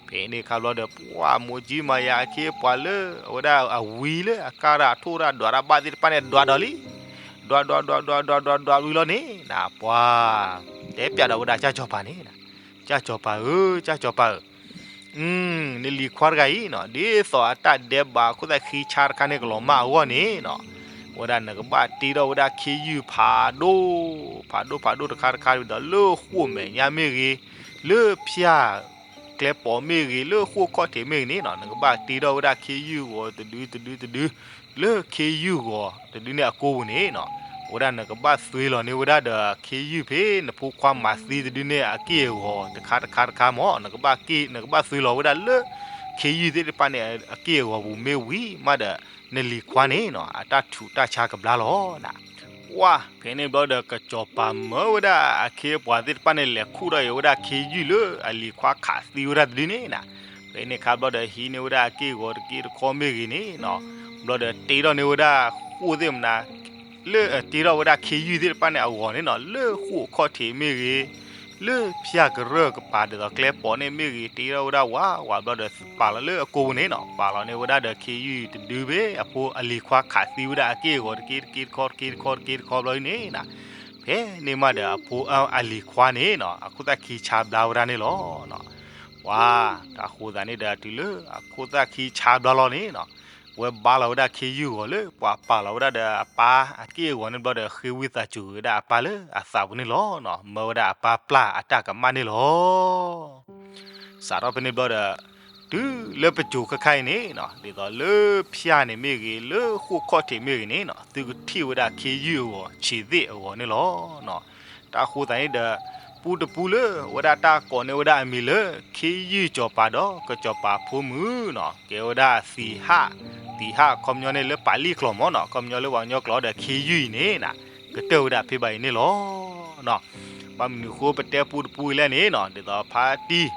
ဖဲန့ၣ်အခါဘျီဒီး ပှၤမိၢ်ကၠံမၤယၤအခ့အပှၤလၢ အဝဲဒၣ်အဝံလၢအကၢ်တၢ်ထိၣ်တၢ်ဒွးတၢ်ဘၣ်သ့ၣ်တဖၣ်န့ၣ် ဒွးဒီးလံ ဒွးဒွးဒွးဒွးဒွးဒွးဒွးဝံၤလီၤန့ၣ်နၤ ပှၤ တဲပျဲဒီးဝဲဒၣ်ကၠၢ်စီၤပၤန့ၣ်နၤ, ကၠၢ်စီၤပၤဧၢ, ကၠၢ်စီၤပၤဧၢ, နလံၤခွါတဂၤအံၤနၤ ဒ်သိးအတၢ်ဒဲးဘးအခိၣ်သၣ်ဃံဆါတခါန့ၣ် ကလီၤမၢ်အဂီၢ်န့ၣ်နၤ, ဝဲဒၣ်နကဘၣ်တ့ထီၣ်ဝဲဒၣ်ခ့ယုၢ်ဖးဒိၣ်, ဖးဒိၣ်ဖးဒိၣ်တခါတခါဒီး လၢဃိာ်မဲာ်ညါမ့ၢ်ဂ့ၤ, လၢဖၠၣ်ကျဲပိာ်မ့ၢ်ဂ့ၤ, လၢဃိာ်ခီၣ်ထံးမ့ၢ်ဂ့ၤန့ၣ်နၤ, နကဘၣ်တ့ထီၣ်ဝဲဒၣ်ခ့ယုၢ်ဂီၤတဒုတဒုတဒု လၢခ့ယုၢ်ဂီၤတဒုန့ၣ်အကိာ်ပူၤန့ၣ်နၤ, ဝဲဒၣ်နကဘၣ်သွ့လီၤန့ၢ်ဝဲဒၣ်ဒီးခ့ယုၢ်ဖဲနဖိခွါမၤသံတဒုန့ၣ်အက့ၢ်အဂီၤတခါတခါတခါမၢ်, နကဘၣ်သွ့လီၤဝဲဒၣ်လၢ ခ့ယုၢ်သ့ၣ်တဖၣ်န့ၣ်အက့ၢ်အဂီၤပူၤမ့ၢ်ဝံၤမးဒီး နလံၤခွါန့ၣ်နၤ အတၢ်ထူးတၢ်ဆါကဘျါလီၤနၤ. ပှၤ ဖဲန့ၣ်ဘျီဒီး ကစီၤပၤမၢဝဲဒၣ်အခ့အပှၤသ့ၣ်တဖၣ်န့ၣ် လဲၤခူၣ်ထီၣ်အံၤဝဲဒၣ်ခ့ယုၢ်လၢအလံၤခွါခးသံဝဲဒၣ်တဒုန့ၣ်နၤ, ဖဲန့ၣ်အခါဘျီဒီး ဟံးန့ၢ်ဝဲဒၣ်အက့ၢ်အဂီၤတက့တခီမ့ၢ်ဂ့ၤန့ၣ်နၤ, ဘျီဒီးတ့ထီၣ်န့ၢ်ဝဲဒၣ်ဃိာ်သ့ၣ်မနၤ လၢအတ့ထီၣ်ဝဲဒၣ်ခ့ယုၢ်သ့ၣ်တဖၣ်န့ၣ်အဂီၤန့ၣ်နၤ, လၢဃိာ်ခီၣ်ထံးမ့ၢ်ဂ့ၤ, လၢဖၠၣ်ကရၢၢ်ကပၤဒ်သိးကျဲပိာ်န့ၣ်မ့ၢ်ဂ့ၤ, တ့ထီၣ်ဝဲဒၣ်ဝးဝးဘျီဒီး ပာ်လီၤလၢအကိာ်ပူၤန့ၣ်နၤ, ပာ်လီၤန့ၢ်ဝဲဒၣ်ဒီးခ့ယုၢ်တဒုဖဲအဖိအလံၤခွါခးသံဝဲဒၣ်အက့ၢ်အဂီၤတက့တက့တခီတက့တခီတက့တခီဘျီအံၤန့ၣ်နၤ, ဖဲန့ၣ်မးဒီးအဖိအလံၤခွါန့ၣ်နၤ အခိၣ်သၣ်ခံဆါဘျါဝဲဒၣ်န့ၣ်လီၤ. ပှၤ တၢ်ဃိသးန့ၣ်ဒီးတုၤလၢအခိၣ်သၣ်ခံဆါဘျါလီၤန့ၣ်နၤ, ဝဲဘါလီၤဝဲဒၣ်ခ့ယုၢ်အဂီၤလၢပှၤပာ်လီၤဝဲဒၣ်ဒီးအပၢ်အက့ၢ်အဂီၤန့ၣ်ဘျီဒီး ဃ့ဝံသးစူၤဝဲဒၣ်အပၢ်လၢအသးပူၤန့ၣ်လီၤ. မၢဝဲဒၣ်အပၢ်ပျၢ်အတၢ်ကမၣ်န့ၣ်လီၤ. စးထီၣ်ဖဲန့ၣ်ဘျီဒီး တုၤလၢပစိၤခဲခါအံၤန့ၣ်နၤ, ဒ်သိးလၢဖၠၣ်န့ၣ်မ့ၢ်ဂ့ၤ, လၢဃိာ်ခီၣ်ထံးမ့ၢ်ဂ့ၤန့ၣ်နၤ, သုကထံၣ်ဝဲဒၣ်ခ့ယုၢ်အဂီၤ, ဆံးသ့ၣ်အဂီၤန့ၣ်လီၤ. တၢ်ဃိသးန့ၣ်ဒီး ပူတပူလၢဝဲဒၣ်တၢ်ကိးန့ၢ်ဝဲဒၣ်အမံၤလၢ ခ့ယုၢ်စီၤပၤဒီးကစီၤပၤဖိမုၣ်နၤ, ကဲဝဲဒၣ်သံဟၣ်, သံဟၣ်ခီပညီန့ၣ်လၢပာ်လံၣ်ကျိာ်မၢ်နၤ, ခီပညီလၢပှၤကညီကျိာ်ဒီးခ့ယုၢ်အံၤန့ၣ်နၤ, ကတၢၢ်ဝဲဒၣ်ဖဲဘၣ်အံၤန့ၣ်လီၤ. ဘၣ်မနုၤဃိပတဲပူတပူအံၤလဲၣ်န့ၣ်နၤ, ဒ်သိးဖါတံၢ်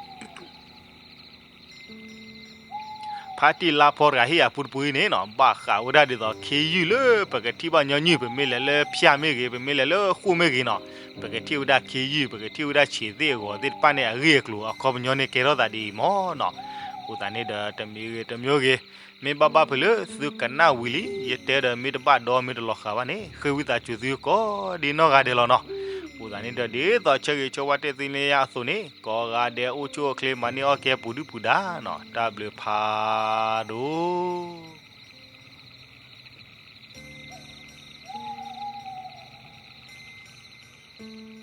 ဖါတံၢ်လါဖီတဂၤဟ့ၣ်အပူတပူအံၤန့ၣ်နီၤ ဘၣ်ဃးဝဲဒၣ်ဒ်သိးခ့ယုၢ်လၢပကထံၣ်ဘၣ်ညီနုၢ် ပမ့ၢ်လဲၤလၢဖၠၣ်မ့ၢ်ဂ့ၤ ပမ့ၢ်လဲၤလၢဃိၣ်မ့ၢ်ဂ့ၤနီၤ ပကထံၣ်ဝဲဒၣ်ခ့ယုၢ် ပကထံၣ်ဝဲဒၣ်ဆံးသ့ၣ်အဂီၤသ့ၣ်တဖၣ်န့ၣ် အဂ့ၢ်အကျိၤအခီပညီန့ၣ်ကဲထီၣ်သးဒ်အံၤမ့ၢ်နီၤ. အဃိသတးန့ၣ်ဒီးတမံၤဂ့ၤတမံၤဂ့ၤ မ့ၢ်ဘၣ်ဘၣ်ဖဲလၢသုကနၣ်ဝံၤလံ ယတဲဒီးမ့ၢ်တဘၣ်ဒီးမ့ၢ်တလီၤဃာ်ဘၣ်န့ၣ် ဃ့ဝံသးစူၤသုကိးဒံနီၢ်ဂၤဒဲးလီၤနီၤ. အဃိသတးန့ၣ်ဒီးဒ်သိးဆၢဂ့ၤဆၢဝါတဲသ့လၢညါအသိးန့ၣ် ကိးဂၤဒဲးအိၣ်ဆူၣ်အိၣ်ချ့မၤန့ၢ်အီၣ်ကဲပူၤဒုၣ်ပူၤဒါနီၤ တၢ်ဘျုးဖးဒိၣ်